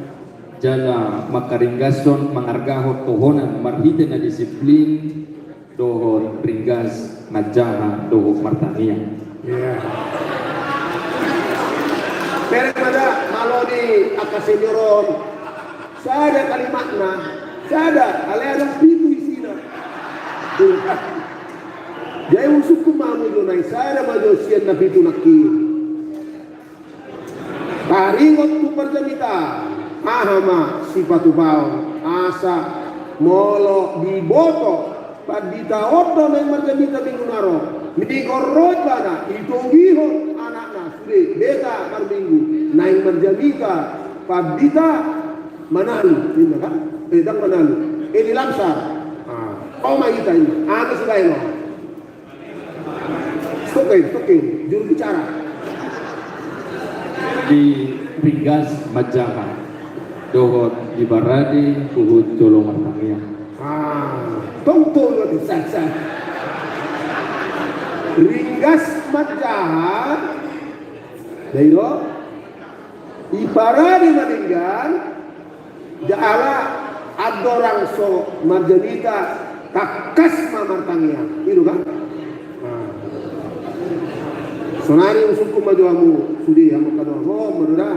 jala mangkaringgashon mangargahon tohonan marhite na disiplin dohot ringgas manjaha dohot martangiang. Iya. Bereng ma da malo ni angka senior on. Sada kalimatna, sada, alai adong pitu isina. Jadi husungkun ma hamu jo, naeng sada ma jo sian na pitu nangkin. Taringot tu parjamita, aha ma sipatupaon, asa molo diboto pandita on do naeng marjamita minggu na ro, minggu ro ibana, itogihon anakna, sude, beta marminggu, naeng marjamita pandita Manalu, inna kan? Eh, ndang Manalu. Edi Lamsar. Ah, oh, ma hita, inna. Aha ma sibaenon? Stoke, stoke, juru bicara. Di ringgas manjaha dohot di parade huhut jolo martangiang. Ah, tong tolu ate, sat, sat. Ringgas manjaha. Dai do. Di parade ma denggan, jala andorang so marjamita tangkas ma martangiang. I do kan? Nah. Sonari husungkun ma jo hamu sude, hamu angka dongan. Ho, ma do da.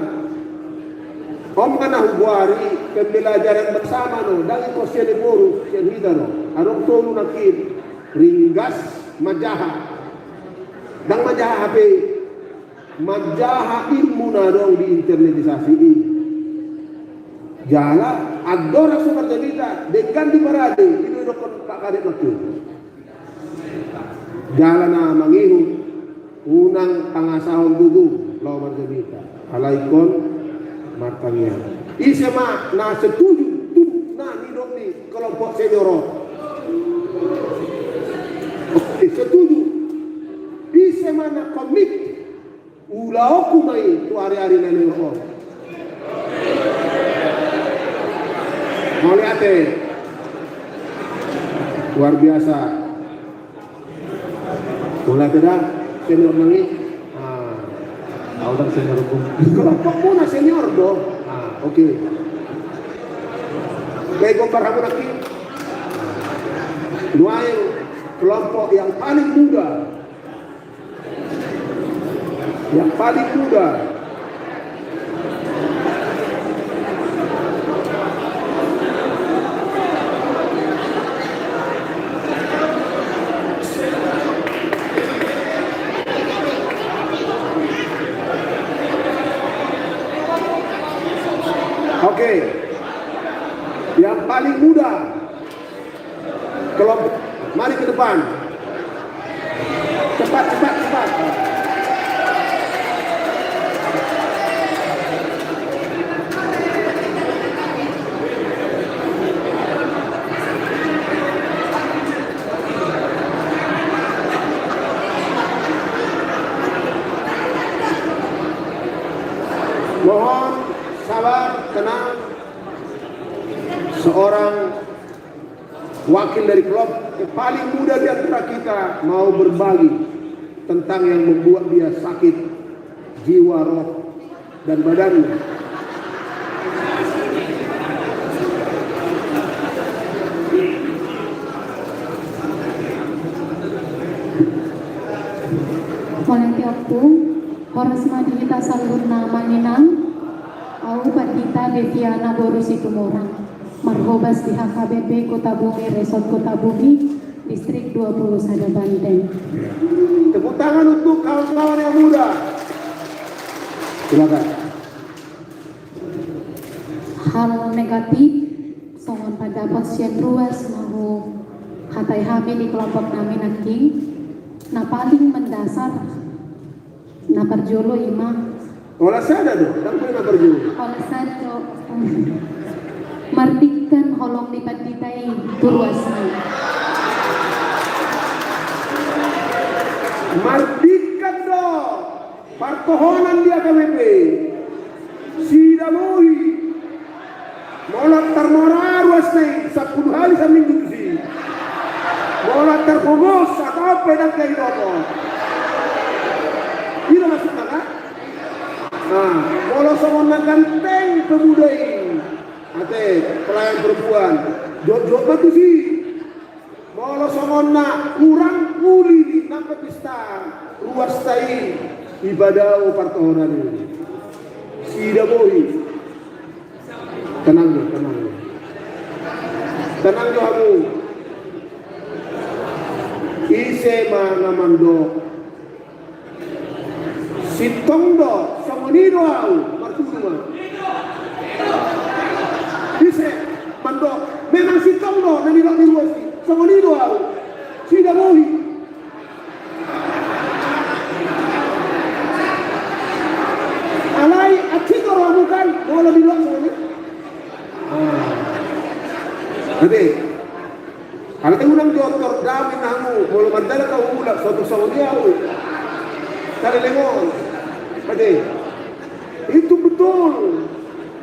On ma na huboari pembelajaran bersama do, ndang ingkon sian ni boru, sian hita do. Adong tolu nangkin, ringgas manjaha. Ndang manjaha H P. Manjaha ilmu na adong di internetisasi i. Jala andorang so marjamita, denggan di parade, i do didokkon Pak Kadep nangkin. Jala na mangihut, unang pangasahon gogo laho marjamita. Alai ingkon martangiang. Ise ma na setuju tu na nidok ni kelompok senior on? Oke, setuju. Ise ma na komit? Ulaonku ma i tu ari-ari na nihon. Mauliate. Luar biasa. Mauliate da, senior nami. Ah. Au ndang seniorku. Kelompokmuna senior do. Ah, oke. Baik, gombar hamu nangkin. Nuaeng kelompok yang paling muda. Yang paling muda. Oke. Yang paling muda. Kelompok, mari ke depan. Cepat, cepat, cepat. Mohon sabar, tenang. Seorang wakil dari kelompok yang paling muda di antara kita mau berbagi tentang yang membuat dia sakit jiwa, roh, dan badannya. Horas ma di hita saluhutna amang inang. Au Pandita Deviana boru Situmorang, marhobas di H K B P Kota Bumi, Resort Kota Bumi, Distrik dua puluh sada Banten. Tepuk tangan untuk kawan-kawan yang muda. Silakan. Hal negatif, songon pandapot sian ruas na huhatai hami di kelompok nami nangkin, na paling mendasar, na parjolo ima. Olah sada do, ndang boi na parjolo. Olah sada do. Mardingkan holong ni pandita i tu ruasna. Mardingkan do. Partohonan di H K B P. Sida boi. Molo tarmora ruasna i, sampulu hali saminggu tusi. Molo tarpogos, atau pe ndang gabe dohot. I do maksudna kan? Nah, molo songon na ganteng pemuda i. Ate, pelayan perempuan. Jotjot ma tusi. Molo songon na hurang uli ni nang pepista ruasta i, ipadao partohonan i. Sida boi. Tenang jo, tenang jo. Tenang jo hamu. Ise ma na mandok. Sintong do, songon i do au, martudu ma. Ise mandok, memang sintong do, na nidok ni ruas i, songon i do au. Sida boi. Alai, atik do rohamu kan, molo nidok songon i. Ah. Ate. Alai unang jo tor dame na hamu, molo mandalani hamu mulak, so tor songon i au. Talelengon. Ate. Itu betul.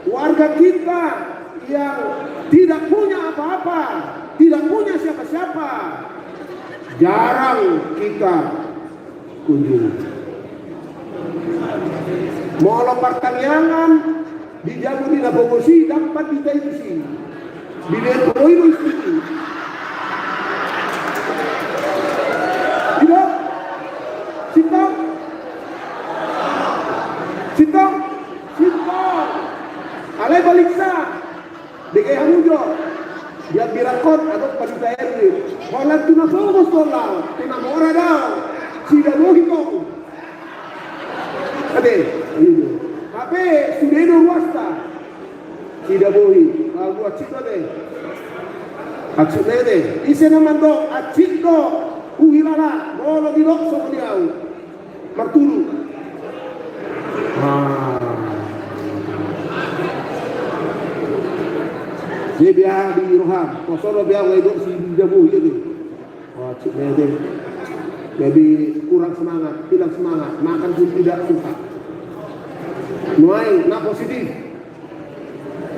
Warga kita yang tidak punya apa-apa, tidak punya siapa-siapa, jarang kita kunjungi. Molo partangiangan, di jabu ni na pogos i, ndang pandita i tusi. Di leher pogos i do istri i. I do? Sintong? Sintong? Sintong. Alai baliksa. Dege hamu jo. Dia bilang kon, adong pandita R W. Holan tu na pogos do laho, tu na mora do. Sida boi tong. Ate, i do. Hape sude do ruasta. Sida boi. Lagu atik do ate. Atik do ate. Ise na mandok, atik do. Huhilala, molo didok songon i au. Martudu. Ah. Dia biar di roham. Kosoro biar ngai dok si jabu, iya deh. Wah, cik, iya deh. Jadi kurang semangat, hilang semangat. Makan pun tidak suka. Nuaeng, na positif.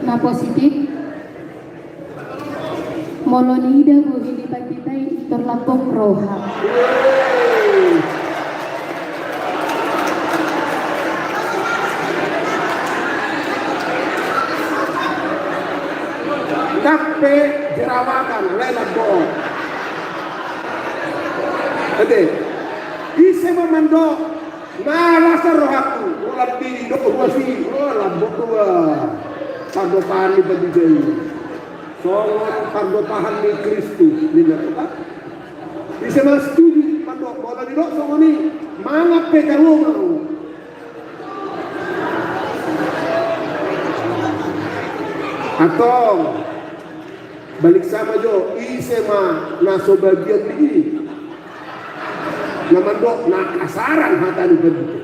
Na positif. Molo niida bohi ni pandita i, tor lambok roha. Ndang pe jerawatan, alai lambok. Ate, ise ma mandok. Mala sa rohangku, holan didok ruas i, oh, lambok do ba. Pardopahan ni pandita i. Songon pardopahan ni Kristus, ninna tu kan. Ise ma setuju, mandok, molo didok songon i, mangan pe karomo. Antong, baliksa ma jo, ise ma na so bagian di i. Na mandok, na kasaran hata ni pandita.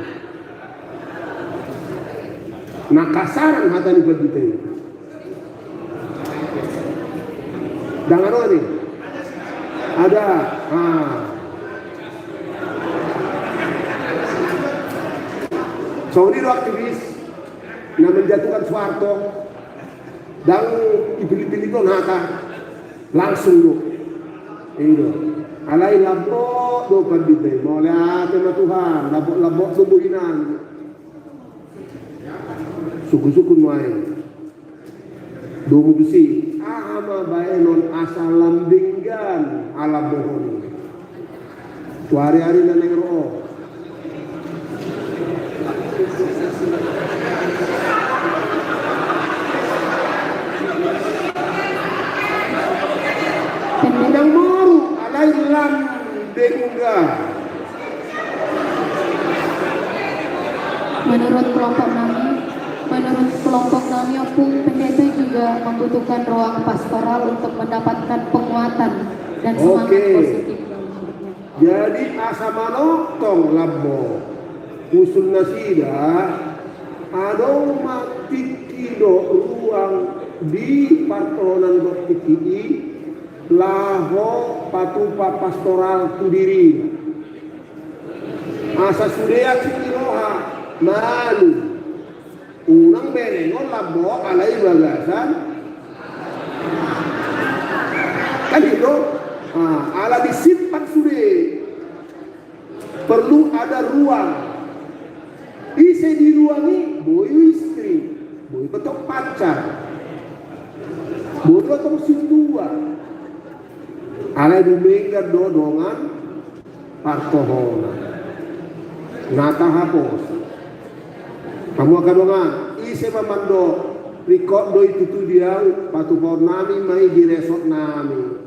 Na kasaran hata ni pandita i. Ndang adong i. Ada. Ah. Songon i do aktivis na menjatuhkan Soeharto. Ndang dipilih-pilih do hata. Langsung do. I do. Alai lambok do pandita i. Mauliate ma Tuhan. Lambok-lambok do bohinan. Sungkun-sungkun nuaeng. Domu tusi. Aha ma baenon asa lam denggan alambohon. Tu ari-ari na naeng ro. Unang moru alai lam denggan. Menurut kelompok nami, menurut kelompok nami, Ompung Pendeta juga membutuhkan ruang pastoral untuk mendapatkan penguatan dan semangat Oke. positif dalam hidupnya. Jadi asa manongtong lam, usul nasida, adong ma tingki dohot ruang di partohonan dohot tingki i, laho patupa pastoral tu diri. Asa sude asing ni roha, malu. Unang berengon lam alai bagasan. Kan i do? Ah, ala disiplin sude. Perlu ada ruang. Ise di ruang i, boi istri, boi pe tong pacar, boi pe tong sintua. Alai dumenggan do dongan partohonan. Na tahaposi. Hamu angka dongan, ise ma mandok, ringkot do i tutu di ahu patupaon nami ma i di resort nami.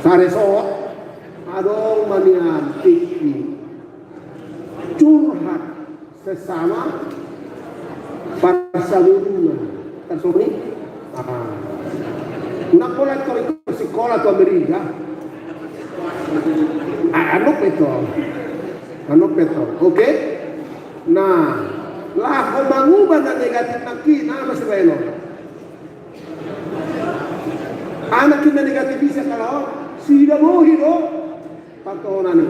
Saresort, adong ma nian tingki curhat sesama parsaguruan. Tarsongon i? Ah. Unang pola tor ikut sikola tu Amerika. Ah, anu pe tong. Anu pe tong. Oke? Nah, laho mangubah na negatif nangkin, na ma sibaenon. Anak inna negatif bisa kalau sida bohi do partohonan i.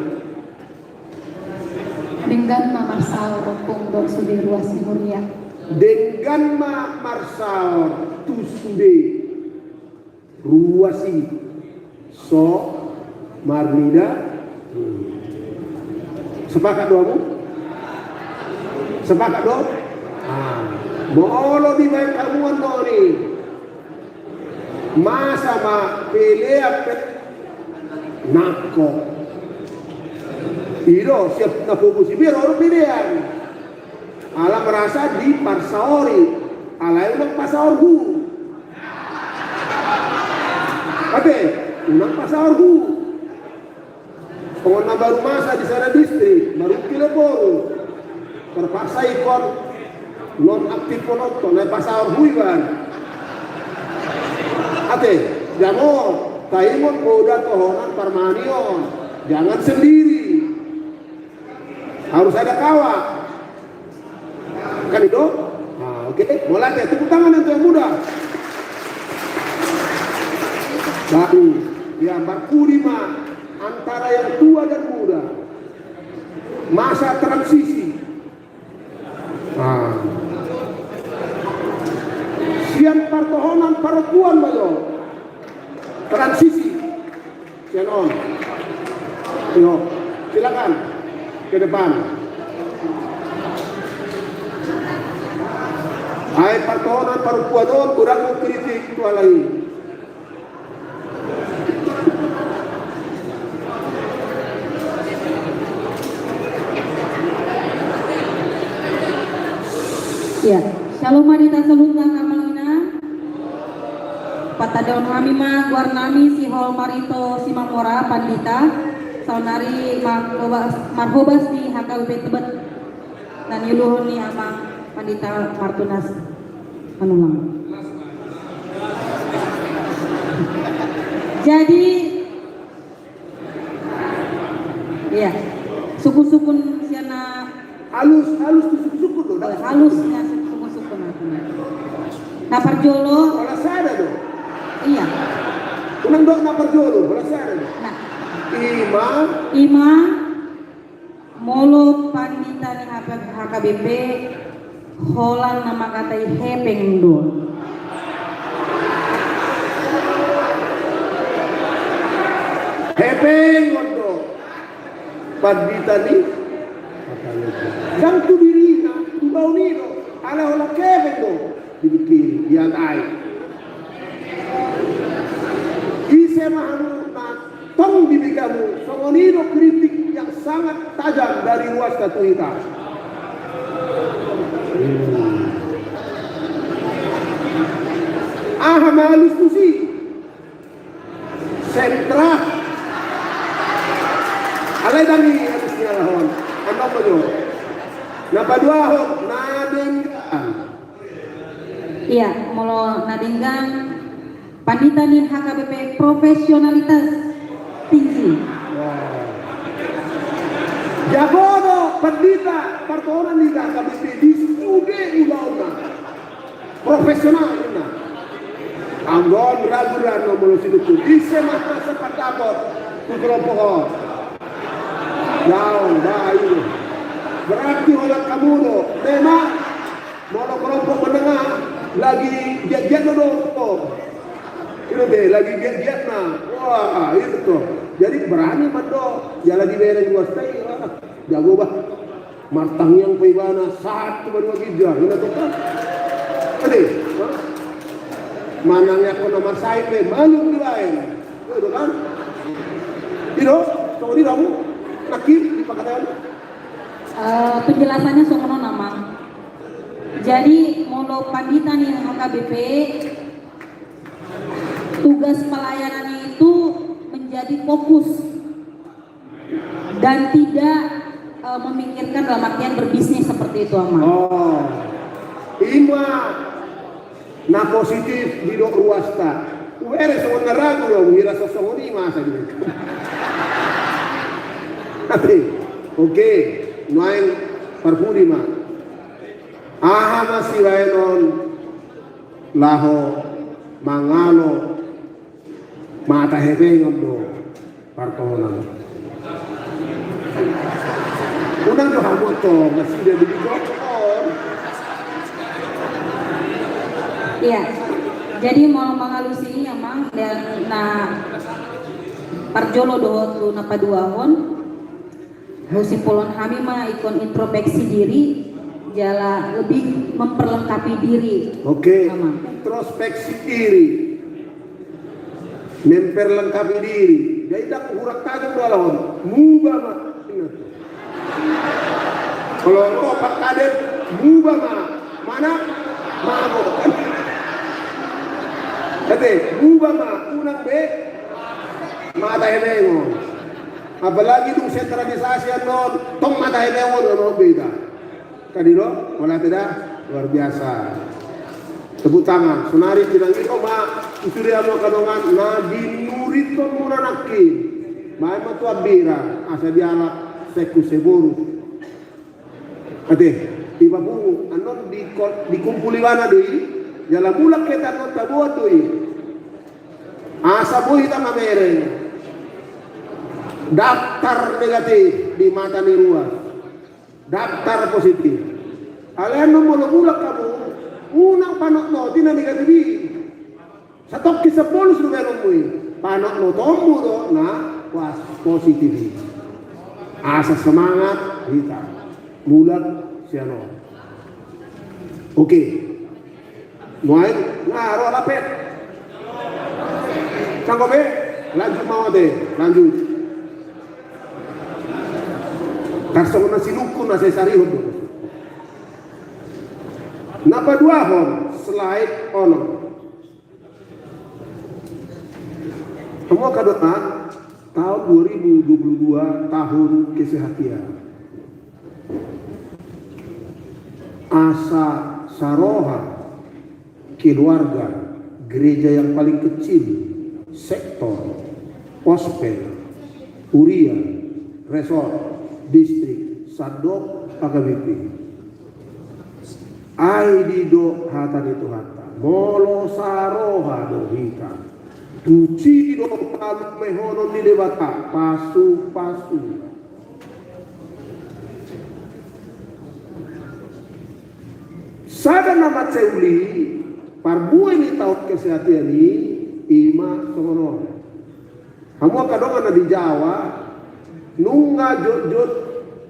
Denggan ma marsaor, Ompung, dohot sude ruas ni huria. Denggan ma marsaor tu sude ruas i. So marnida. Hmm. Sepakat do hamu? Sepakat do? Ah. Molo dibaen hamu annon i, masa ma pelean pe nangkok. I do, siap na pogu si biro ro pelean. Ala merasa diparsaori, alai unang pasaorhu. Ate, unang pasaorhu. Songon na baru masa di sada distrik, baru pile boru. Terpaksa ingkon nonaktif nonton, na pasaorhu iban. Ate, jamo, taingot poda tohonan parmanion. Jangan sendiri. Harus ada kawan. Kan i do? Nah, oke. Mulai, tepuk tangan untuk yang muda. Bagus. Ya, marpudi ma antara yang tua dan muda. Masa transisi. Nah. Sian partohonan parompuan ma jo. Transisi. Sian on. Yo, silakan ke depan. Ai partohonan parompuan on, kurang mengkritik tu halak i. Ya, shalom ma di hita saluhutna, Amang Inang. Patandahon hami ma goar nami si Hol Marito Simamora, Pandita, saonnari marhobas, marhobas di H K B P Tebet, na niuluhon ni Amang Pandita Martunas Manullang. Jadi, iya. Sukun-sukun sian na halus, halus tu sukun-sukun do, oh, halus na sukun-sukun. Na parjolo. Holan sada do. Iya. Unang do na parjolo, holan sada do. Nah. Ima. Ima. Molo pandita ni H K B P, holan na mangkatai hepeng do. Hepeng do pandita ni H K B P. Ndang tu dirina, tu baon i do, ala holan hepeng do. Dipikiri, diatai. Ise ma hamu na tong di bagamu, songon i do kritik yang sangat tajam dari ruas tu hita. Malus tusi. Sentra. Alai dang i alusna lahon. Annon ma jo. Na paduahon, na denggan. Iya, molo na denggan, pandita ni H K B P, profesionalitas tinggi. Wah. Jago do pandita partohonan ni H K B P di sude ulaonna. Profesional ninna. Anggo on ragu do annon molo sidungkon. Ise ma na sempat dapot tu kelompok on? Jauh, baik. Berarti holan hamu do. Memang molo kelompok menengah lagi giat-giat do. Itu deh, lagi giat-giat na. Wah, itu tuh. Jadi berani mandok. Ya lagi bereng gua stay. Jago bah. Martangiang pe ibana, sahat tu banua ginjang, ninna tong kan. Ade, ha? Manang ia kona marsai pe, malum dibaen. Itu kan. Ido, songon i do hamu, nangkin di pangkataion. Eh, penjelasannya songon on, Amang. Jadi, molo pandita ni H K B P, tugas pelayanan itu menjadi fokus dan tidak, eh, memikirkan dalam artian berbisnis seperti itu, Amang. Oh, ima na positif didok ruasta. Hubereng songon na ragu do, huhira songon i masa gitu. Tapi, oke, nuaeng parpudi ma. Aha ma sibaenon laho mangalo mata hebengon do partohonan. Unang do hamu tong, nasida di didok on. Iya. Jadi molo mangalusi i, Amang, dan na parjolo dohot tu na paduahon. Husimpulhon hami ma ingkon introspeksi diri, jala lebih memperlengkapi diri. Oke. Sama. Introspeksi diri. Memperlengkapi diri. Jadi ndang hurang tajam do alahon. Muba ma. Kalau engkau Pak Kadep, muba ma. Mana? Mabo. Ate, muba ma. Unang be. Mata hebengon. Apalagi dung sentralisasi annon, tong mata hebengon, annon beda. Kan i do, mauliate da, luar biasa. Tepuk tangan. Sonari pinangido ma, tu sude hamu angka dongan, na ginurithon muna nangkin. Baen ma tu hambirang, asa dialap sengkun seboru. Ate, iba pungu, annon di, dikumpul ibana do i, jala mulak hita annon taboan do i. Asa boi hita mamereng. Daftar negatif di mata ni ruas. Daftar positif. Alai annon molo mulak hamu, unang panotnoti na negatif i. Satongkin sabolus do baenonmu i. Panotnotonmu do na pas positif i. Asa semangat hita. Mulak sian on. Oke. Nuaeng, nga ro lapet. Sanggup be? Lanjut ma ate, lanjut. Tarsongon na silukun na sai sarihon do. Na paduahon, slide onom. Hamu angka dongan, tahun dua ribu dua puluh dua tahun kesehatian. Asa saroha keluarga, gereja yang paling kecil, sektor, pospel, huria, resort, distrik, sandok, H K B P. Ai didok hata ni Tuhanta, molo saroha do hita, tusi do palumehonon ni Debata, pasu-pasu. Sada na mansai uli, parbue ni tahun kesehatian i, ima songon on. Hamu angka dongan na di Jawa, nunga jotjot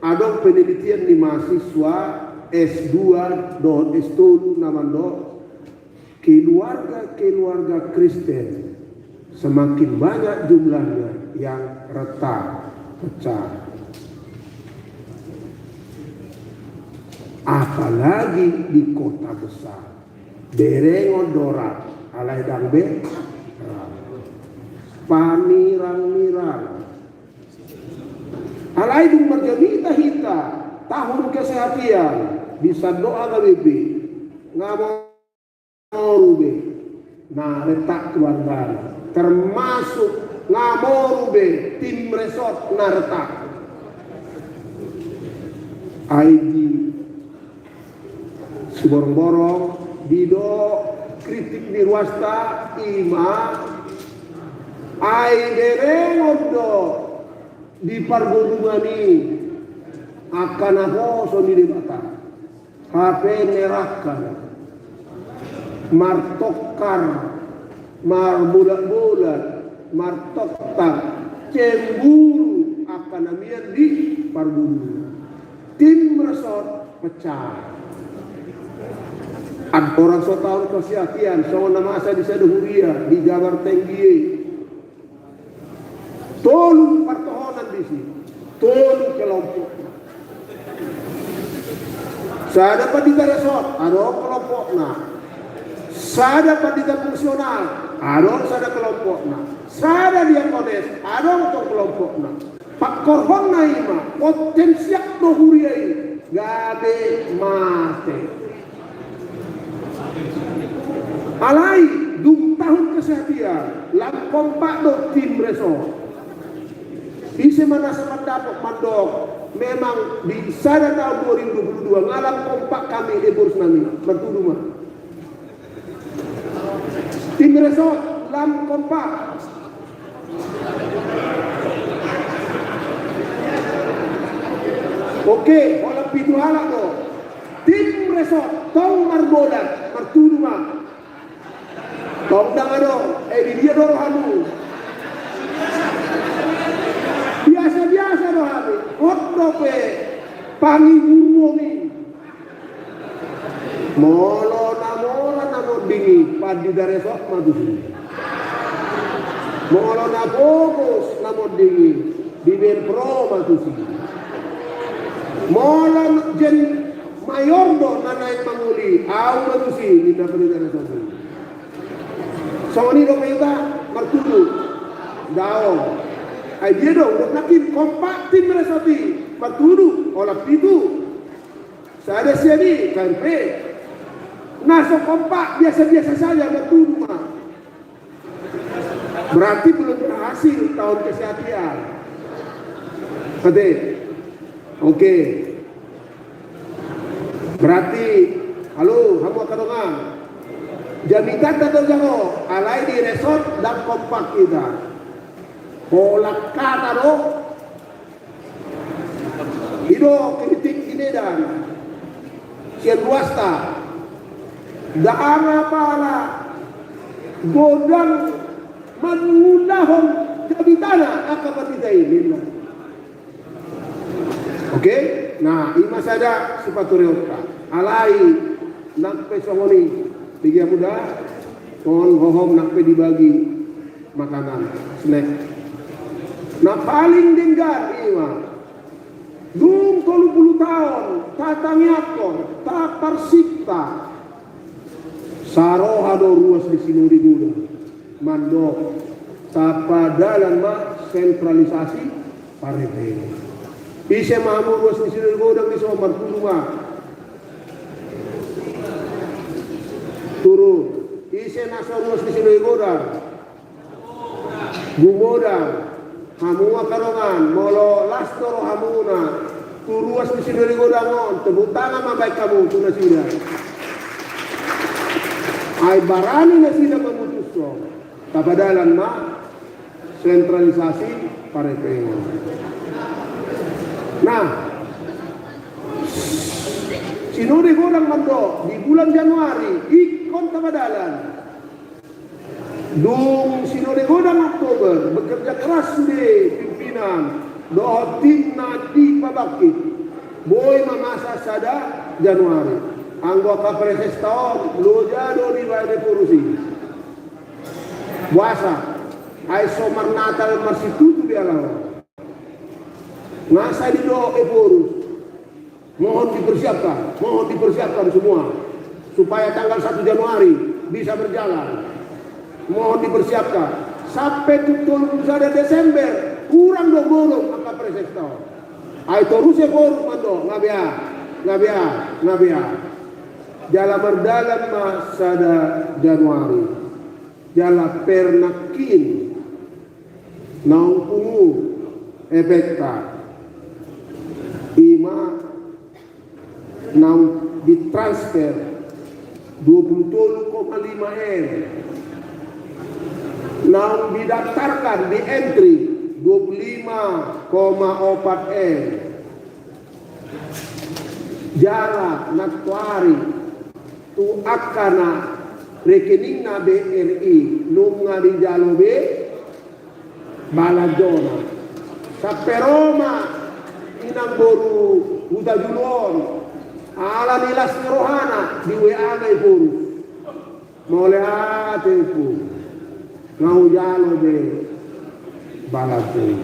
adong penelitian ni mahasiswa S dua dohot S tolu na mandok, keluarga-keluarga Kristen semakin banyak jumlahnya yang retak, pecah. Apalagi di kota besar. Berengon do rap. Alai ndang be panirang-nirang. Alai dung marjamita hita tahun kesehatan di Sandokan H K B P, nga moru be na retak keluarga, termasuk nga moru be tim resort na retak. Ai di siborong-borong, didok kritik ni ruasta, ima ai berengon do di pargodungan i angka naposo ni Debata. Hape neraka, martongkar, marbolat-bolat, martongkar, cemburu angka na mian di pargodungan. Tim resort pecah. Andorang so taon kesehatan, songon na masa di sada huria di Jabar Tenggi i. Tolu partohonan disi, tolu kelompok. Sada pandita resort, adong kelompokna. Sada pandita fungsional, adong sada kelompokna. Sada diakones, adong tong kelompokna. Pangkorhonna ima, potensial do huria i gabe mate. Alai dung tahun kesehatan, lam kompak do tim resort. Ise ma na so mandapot mandok, memang di sada tahun dua ribu dua puluh dua nga lam kompak hami, Ephorus nami, martudu ma. Tim resort lam kompak. Oke, holan pitu halak do. Tim resort tong marbolat, martudu ma. Tong ndang adong, eh, di dia do rohamu? Biasa-biasa do hami. Hot dope pangihuron i. Molo na mora na monding i, pandita resort ma tusi. Molo na pogos na monding i, di Menpro ma tusi. Molo na jen mayor do na naeng mangoli, au ma tusi, ninna pandita resort i. Songon i dope hita martudu. Daong. Ai dia do, udah nakin kompak tim resort i. Martudu, holan pitu. Sada sian i, K M P. Na so kompak, biasa-biasa saja, martudu ma. Berarti belum berhasil tahun kesehatan. Ate. Oke. Berarti, halo, hamu angka dongan. Jamitanta do jago, alai di resort ndang kompak hita. Holan hata do. I do kritik di Medan. Sian ruasta. Ndang apala godang mangulahon jamitana angka pandita i, ninna. Oke? Nah, ima sada sipatureonta. Alai, nang pe songon i. Piga muda? Songon hohom nang pe dibagi makanan, snack. Na paling denggan ima. Dung tolu pulu taon, tatangiangkon, taparsinta. Saroha do ruas ni Sinode Godang. Mandok. Tapadalan ma sentralisasi. Parete. Ise ma hamu ruas ni Sinode Godang dison, martudu ma. Turu. Ise na so ruas ni Sinode Godang? Gumodang. Hamu angka dongan, molo las do rohamuna tu ruas ni Sinode Godang on, tepuk tangan ma baen hamu tu nasida. Ai barani nasida mamutushon. Tapadalan ma sentralisasi pareteon. Nah, Sinode Godang mandok di bulan Januari ingkon tapadalan. Dung Sinode Godang Oktober, bekerja keras sude pimpinan dohot timna di pabangkit. Boi mamasa sada Januari. Anggo angka presesta on loja do dibaen Ephorus i. Boasa? Ai so marnatal marsitutu be alai on. Nga sai didok Ephorus, mohon dipersiapkan, mohon dipersiapkan semua supaya tanggal satu Januari bisa berjalan. Mohon dipersiapkan. Sampe tu tolu pulu sada Desember, hurang do bolon angka presesta on. Ai torus Ephorus mandok, nga bea, nga bea, nga bea. Jala mardalan ma sada Januari. Jala per nangkin naung pungu efekta. Ima naung ditransfer dua pulu tolu koma lima M, naung didaftarkan di entry dua pulu lima koma opat M. Jala nantoari tu angka na rekeningna B R I nunga dijalo be balanjona. Sampe ro ma inang boru Hutajulu on, ala ni las ni rohana di W A na Ephorus. Mauliate Ompu, nga hujalo be balanjo i.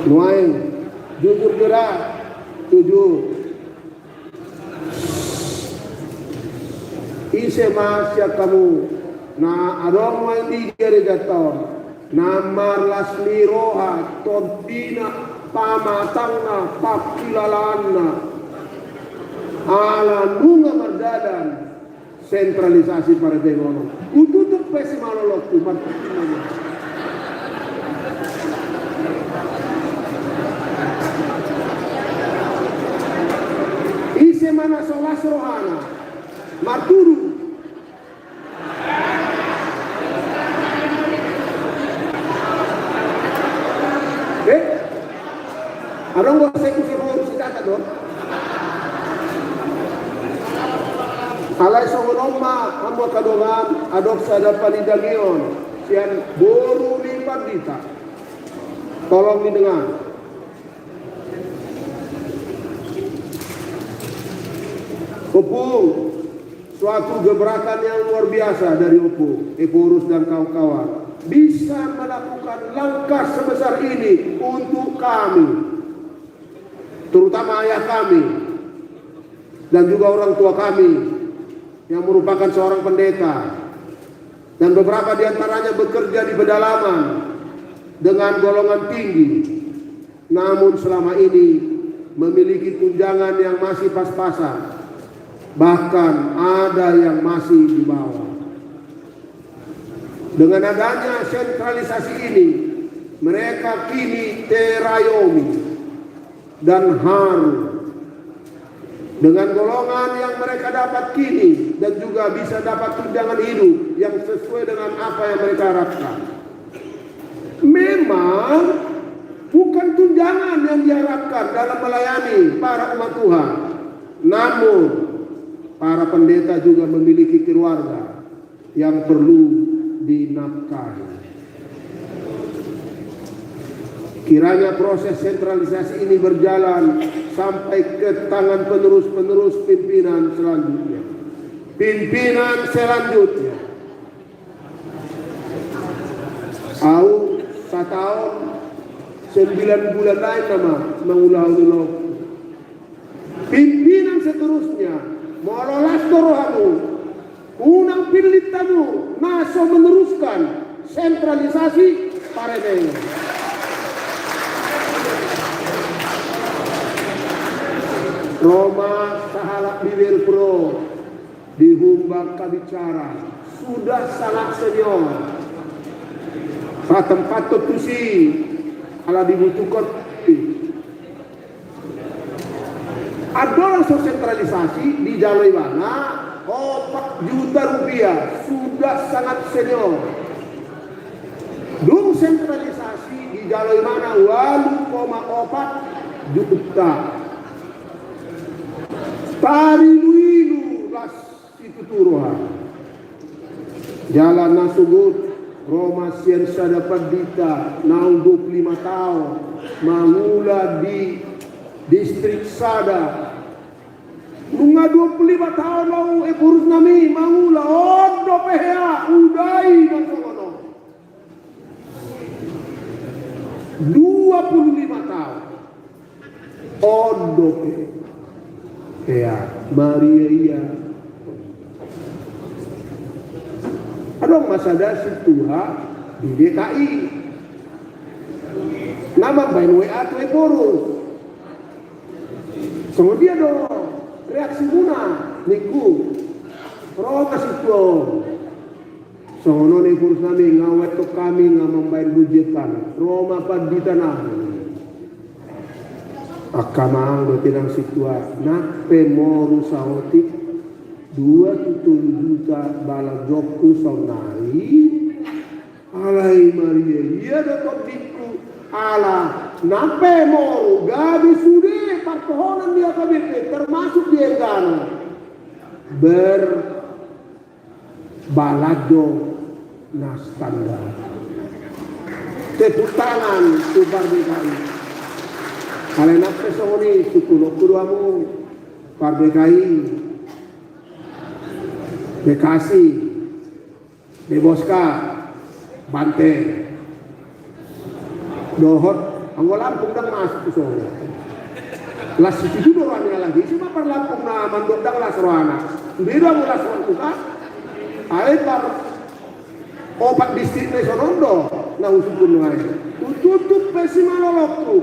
Nuaeng, jujur do da, tuju. Ise ma sian hamu na adong nuaeng di gerejanta on na marlas ni roha, tondina, pamatangna, pangkilalaanna, ala nunga mardalan sentralisasi Parete on? Hututup pe simalolongku, martutur ma. Ise ma na so las rohana, martudu. Eh? Adong do sekusi boru si kakak do. Alai songon on ma hamu angka dongan, adong sada panindangion sian boru ni pandita. Tolong didengar. Ompu, suatu gebrakan yang luar biasa dari Ompu Ephorus dan kawan-kawan, bisa melakukan langkah sebesar ini untuk kami, terutama ayah kami dan juga orang tua kami yang merupakan seorang pendeta, dan beberapa di antaranya bekerja di pedalaman dengan golongan tinggi, namun selama ini memiliki tunjangan yang masih pas-pasan, bahkan ada yang masih di bawah. Dengan adanya sentralisasi ini, mereka kini terayomi dan haru dengan golongan yang mereka dapat kini dan juga bisa dapat tunjangan hidup yang sesuai dengan apa yang mereka harapkan. Memang bukan tunjangan yang diharapkan dalam melayani para umat Tuhan, namun para pendeta juga memiliki keluarga yang perlu dinafkahi. Kiranya proses sentralisasi ini berjalan sampai ke tangan penerus-penerus pimpinan selanjutnya. Pimpinan selanjutnya. Au sataon sembilan bulan lain nama mangulahon ulahon. Pimpinan seterusnya, molo las do rohamu, unang pillit hamu na so meneruskan sentralisasi Parete. Ro ma sahalak bibir pro di Humbang Kabicara, sudah sangat senior. Patempathon tusi, ala dibutuhkon. Andorang so sentralisasi dijalo ibana opat juta rupiah, sudah sangat senior. Dung sentralisasi dijalo ibana ualu koma opat juta. Tarilu-ilu las situtu roha. Jala na sogot ro ma sian sada pandita naung dua pulu lima taon mangula di distrik sada. Nunga dua pulu lima taon au, Ephorus nami, mangula, on dope hea, udai na songon on. Dua pulu lima taon. On dope hea, maria ia. Adong ma sada sintua di D K I na mambahen W A tu Ephorus. Songon dia do reaksimuna, ningku. Ro ma sintua on. Songon on Ephorus nami, nga huetong hami, nga mambahen budget hami. Ro ma pandita nami. Angka amang dohot inang sintua, nang pe moru saotik, dua tu tolu juta balanjongku saonnari. Alai maria-ria do tondingku, ala nang pe moru, gabe sude partohonan di H K B P, termasuk di Enggano, ber balanjo na standar. Tepuk tangan tu par D K I. Alai nang pe songon i, sungkunonku do hamu par D K I, Bekasi, Deboska, Banten. Dohot, anggo Lampung ndang masuk tu son. Las situtu do rohana lagi, ise ma par Lampung na mandok ndang las rohana. Beda do las rohana tu kan. Alai par opat distrik na i sonon do na husungkun nuaeng. Hututup pe simalolongku.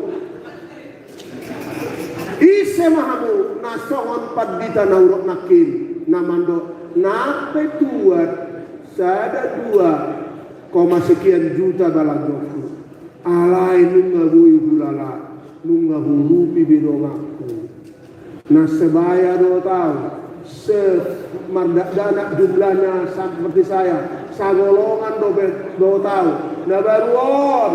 Ise ma hamu na songon pandita na hudok nangkin, na mandok, nang pe tuat sada dua koma sekian juta balanjongku. Alai nunga boi hulala, nunga huurupi be donganku. Na sebaya dohot au, se mardakdanak jumlahnya seperti saya, sagolongan dope dohot au. Na baru on,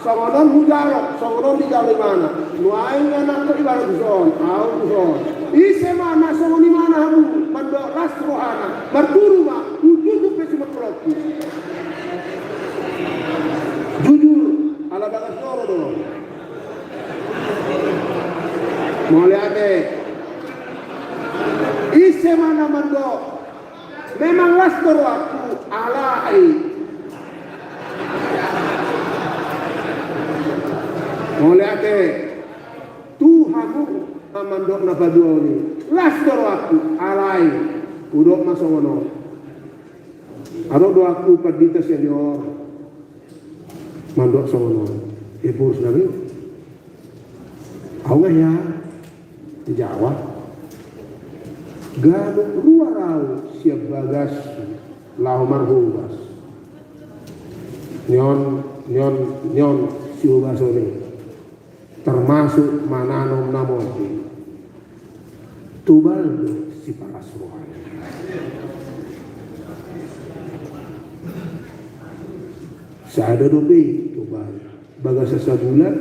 songon on hujalo, songon on dijalo imana. Nuaeng anakku ibarat tu son, au tu son. Ise ma na songon imana hamu, mandok las rohana, marturu ma, hututup pe simalolongku. Jujur, ala bagas joro do. Mauliate. Ise ma na mandok, memang las do rohangku, alai. Mauliate. Tu hamu na mandok na paduahon i, las do rohangku, alai. Hudok ma songon on. Adong do au pandita senior mandok songon on. Ephorus nami. Au nga hea dijawab. Ganup ruar au sian bagas laho marhobas. Nion, nion, nion sihobason i. Termasuk mananom na monding. Tobal do sipalas roha i. Sada dope i tobal. Bagasan sabulan,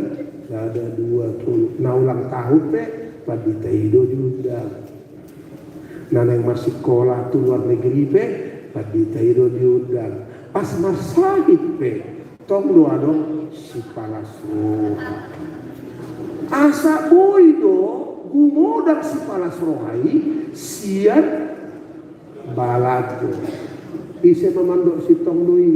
sada, dua, tolu. Na ulang tahun pe, pandita i do diundang. Na naeng marsikola tu luar negeri pe, pandita i do diundang. Pas marsahit pe, tong do adong sipalas roha. Asa boi do gumodang sipalas roha i sian balanjo. Ise ma mandok sintong do i?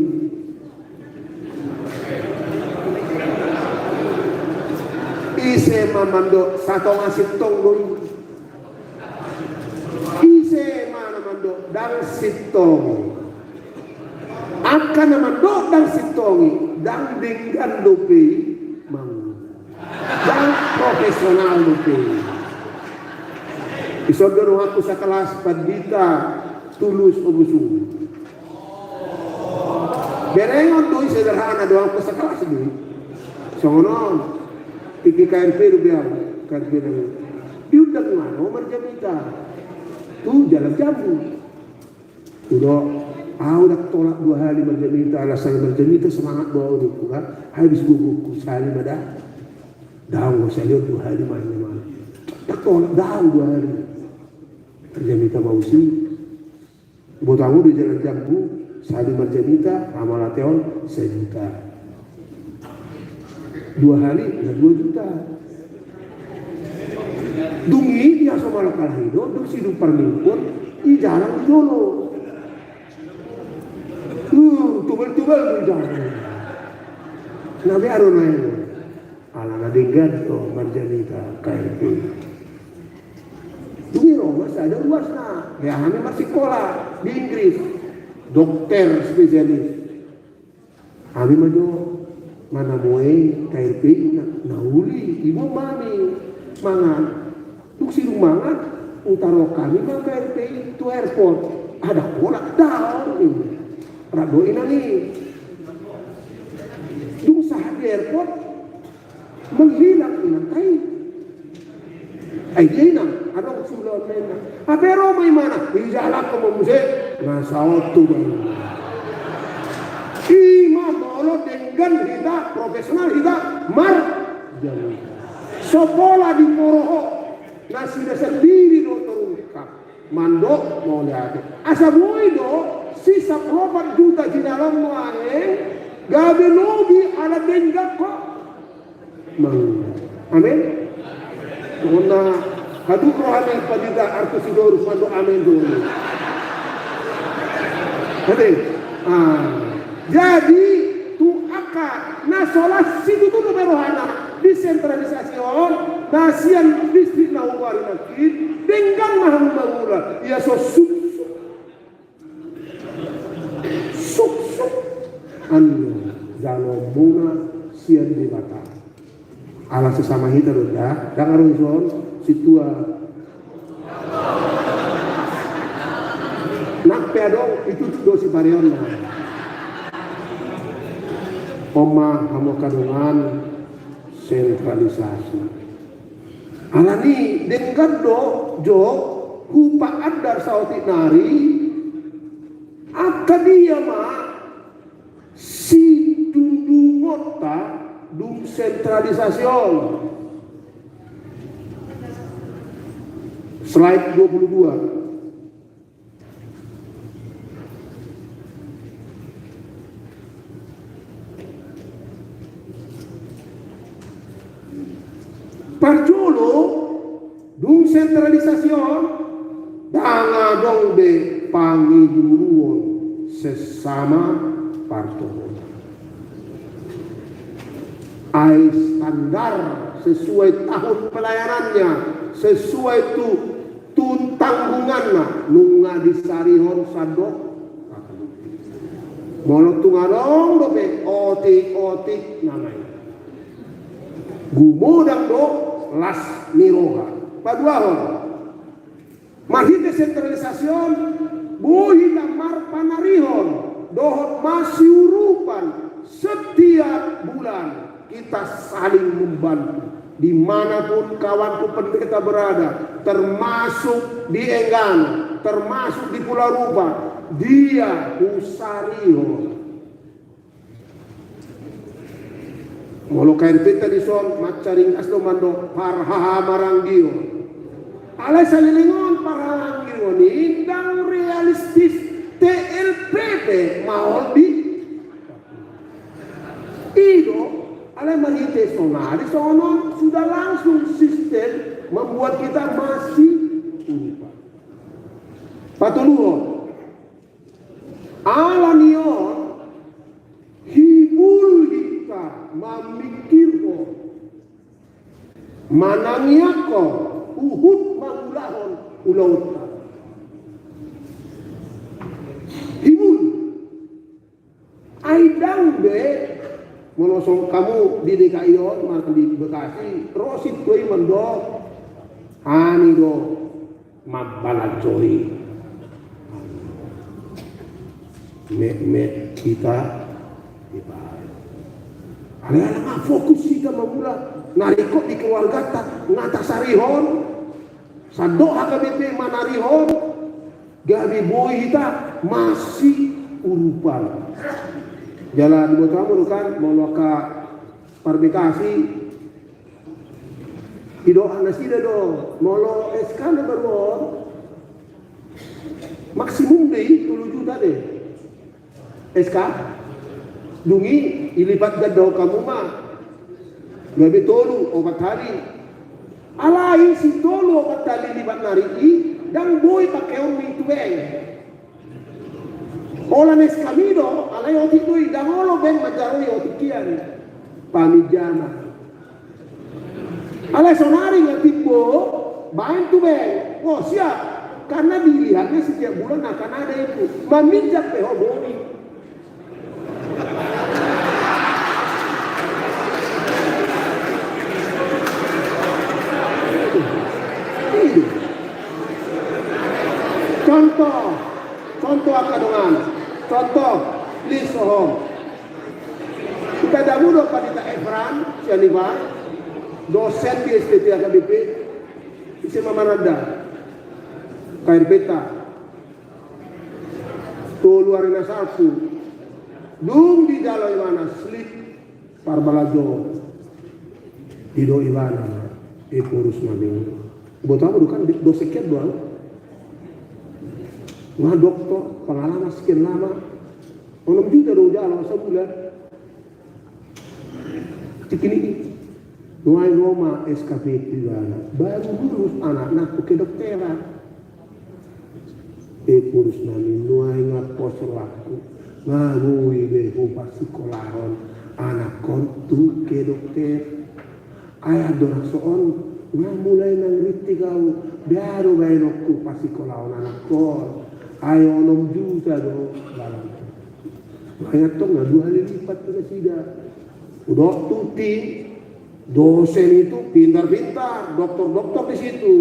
Ise ma mandok satonga sintong do i? Ise ma na mandok ndang sintong i? Angka na mandok ndang sintong i, ndang denggan dope i mangolu. Ndang profesional dope i. Dison do donganku sakelas Pandita Tulus Ombusung. Berengon do i, sederhana, donganku sakelas do i. Songon on, tingki K R P do be au, K R P do. Diundang ma au marjamita tu Jalan Jambu. Hudok, au ndang tolap dua hali marjamita, ala sahali marjamita semangat do au, ningku kan. Habis gogongku, sahali ma da. Daong do sahali on, dua hali ma, ma. Ndang tolap, daong dua hali. Marjamita ma au si. Boto au do Jalan Jambu, sahali marjamita, ramalateon, sajuta. Dua hali, na dua juta. Dung i, ia so malak-alak i do, dung sidung parmingguon, i jalang di jolo. Uh, tubal-tubal do i jalang. Na be aro na i. Ala na denggan do marjamita K R P. Dung i ro ma sada ruasna, be hami marsikola di Inggris. dokter spesialis. Hami ma jo manamoe K R P I na, na uli, iboan ma hami mangan. Dung sidung mangan, hutaruhon hami ma K R P I tu airport. Ada kolak daon ini. Rap do inang i. Dung sahat di airport, menghilang inanta i. Ai dia inang, adong sulo na inang. Hape ro ma imana, ijalakhon ma muse, na saut tu baru. Ima molo denggan hita, profesional hita, mar, jadi. So pola di poroho, nasida sandiri do terungkap. Mandok mauliate. Asa boi do, sisa opat juta jinalonmu aeng, gabe lobi ala denggan ho. Mang. Amin. Pokokna, haduan roha ni Pandita Arthur Sitorus mandok amin do. Oke. Ah. Jadi, tu angka na so las situtu dope rohana, desentralisasi on, na sian distrik na huari nangkin, denggan ma hamu mangula, ia so suksuk. Suksuk. Annon, jalo muna sian Debata. Ala sesama hita do da, dang ro ison, sintua. Nang pe adong, itu tu do sipareonna. Oma, hamu angka dongan, sentralisasi. Alani denggan do, jo, hupaandar saotik nari, angka dia ma, sidundungonta dung sentralisasi on. Slide dua puluh dua. Parjolo, dung sentralisasi on, dang adong be pangiduruon sesama partohonan. Ai standar sesuai tahun pelayanannya, sesuai tu, tu tanggunganna, nunga disarihon sandok. Molo tung adong dope otik-otik nama i, gumodang do las ni roha. Paduahon, marhite sentralisasi on, boi hita marpanarihon dohot masiurupan setiap bulan. Kita saling membantu. Di mana pun kawanku pendeta berada, termasuk di Enggano, termasuk di Pulau Rupa, dia husarihon. Molo K R P I tadi son, mansai ringgas do mandok parhaha maranggion. Alai saleleng on parhaha maranggion i ndang realistis, T L P pe maol di. I do, alai marhite sonari songon on sudah langsung sistem membuat kita masiurupan. Patoluhon, alani on hibul hita mamikirhon, manangiangkon huhut mangulahon ulaonta. Hibul. Ai ndang be, molo songon hamu di D K I on, manang di Bekasi, ro sintua i mandok, hami do mambalanjoi metmet hita dibaen. Alai ala nga fokus hita mangula, na ringkot di keluargata nga tasarihon, sandok H K B P manarihon, gabe boi hita masiurupan. Jala diboto hamu do kan, molo angka par-Bekasi, didokkon nasida do, molo S K na baru on, maksimum do i tolu juta do S K. Dung i, ilipat ganda hamu ma. Gabe tolu, opat hali. Alai si tolu opat hali lipat nari i, ndang boi pakeonmi tu bank. Holan S K-mi do, alai otik do i, ndang olo bank manjalo i otik i. Paminjaman. Alai sonari nga timbo, baen tu bank. Oh, siap. Karena dilihatnya setiap bulan akan ada itu. Maminjam pe ho boi. Contoh, contoh angka dongan, contoh, lis sohom. Hita damu do Pandita Efran Sianipar, dosen di S T T H K B P, ise ma maranda, K R P ta. Tolu ari na salpu, dung dijalo ibana slip parbalajo, didok ibana, Ephorus nami. Buat apa do kan dosen kian doang. Nga doktor, pengalaman sekian lama, onom juta do jalo sabulan. Tikini i, nuaeng ro ma S K P tu ibana, baru lulus anakna tu kedokteran. Ephorus nami, nuaeng nga pos rohangku, nga boi be hupasikolahon anakkon tu kedokteran. Ai andorang so on, nga mulai nang rintik au, ndada baenonku pasikolahon anakkon. Ai onom juta do dalan. Ai antong nga dua hali lipat tu nasida. Hudok tu tim, dosen itu pintar-pintar, doktor-doktor di situ.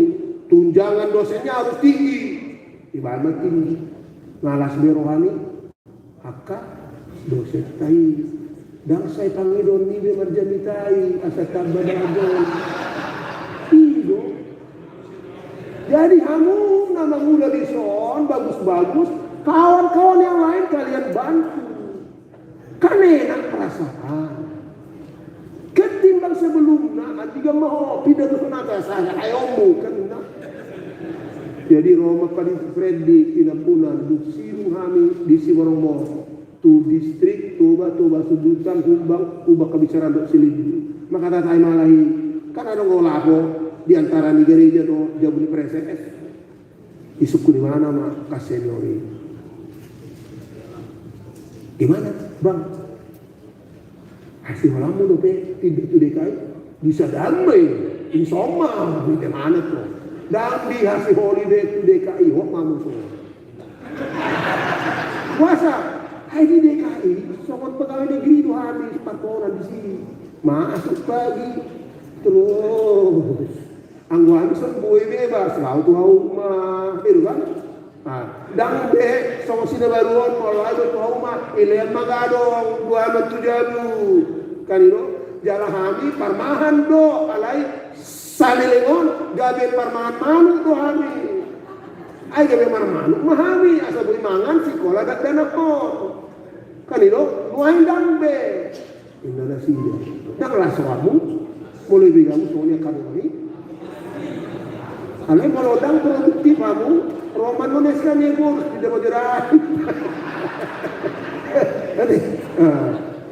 Tunjangan dosennya harus tinggi. Ibana tinggi. Nga las be roha ni angka dosen ta i. Ndang sai pangidoon ni be marjamita i, asa tamba dagon. I do. Jadi hamu na mangula dison, bagus-bagus, kawan-kawan yang lain kalian bantu. Kan enak perasaan. Ketimbang sebelumna, andigan ma ho pindah tu penata saja, ayo mu kan. Jadi ro ma Pandita Freddy Tinampunan, dung sidung hami di Siborongmor, tu distrik Toba, Toba Sundutan, Humbang, Humbang Kabisaran dohot Silindung. Maka tatai malahi, kan adong do lapo di antara ni gereja dohot jabu ni preses. Isungkun ibana ma angka senior i. Gimana, Bang? Hasiholamu dope pindah tu D K I? Bisa dambe, insomma, bete mana tu. Ndang dihasiholi be tu D K I, hot mamu so. Puasa, ai di D K I, songon pegawai negeri do hami, parponan di sini. Masuk pagi, terus. Anggo hami son boi bebas, laho tu hauma, betul kan? Ah, ndang be, songon sinabaru on, molo laho tu hauma, ilean ma gadong, dua ma tu jabu. Kan i do, jala hami parmahan do, alai saleleng on, gabe parmahan manuk do hami. Ai gabe marmanuk ma hami, asa boi mangan sikola dakdanak on. Kan i do, nuaeng ndang be. Inna nasida. Ndang las rohamu, molo ibegamu songon i angka dongan i. Alai molo ndang produktif hamu, ro ma annon S K ni Ephorus, pindah ma jerat.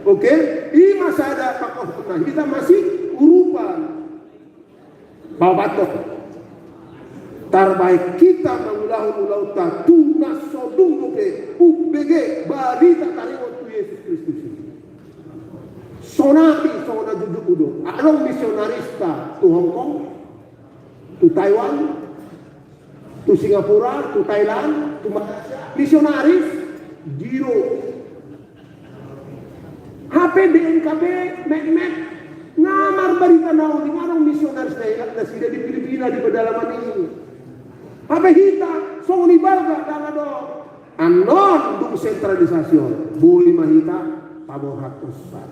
Oke, i ma sada pakohon na hita masih urupan. Paopathon, tarbaen hita mangulahon ulaonta tu na so dung dope umbege barita taringot tu Jesus Kristus i. Sonari songon na jujur do, adong misionarista tu Hongkong, tu Taiwan, tu Singapura, tu Thailand, tu Malaysia, misionaris, diro. Hape D N K P, Mekmek, nga marbarita na uli, nga adong misionaris na ilat nasida di Filipina, di pedalaman i. Hape hita, songon i balga, ndang adong. Annon dung sentralisasi on, boi ma hita paborhat hosa.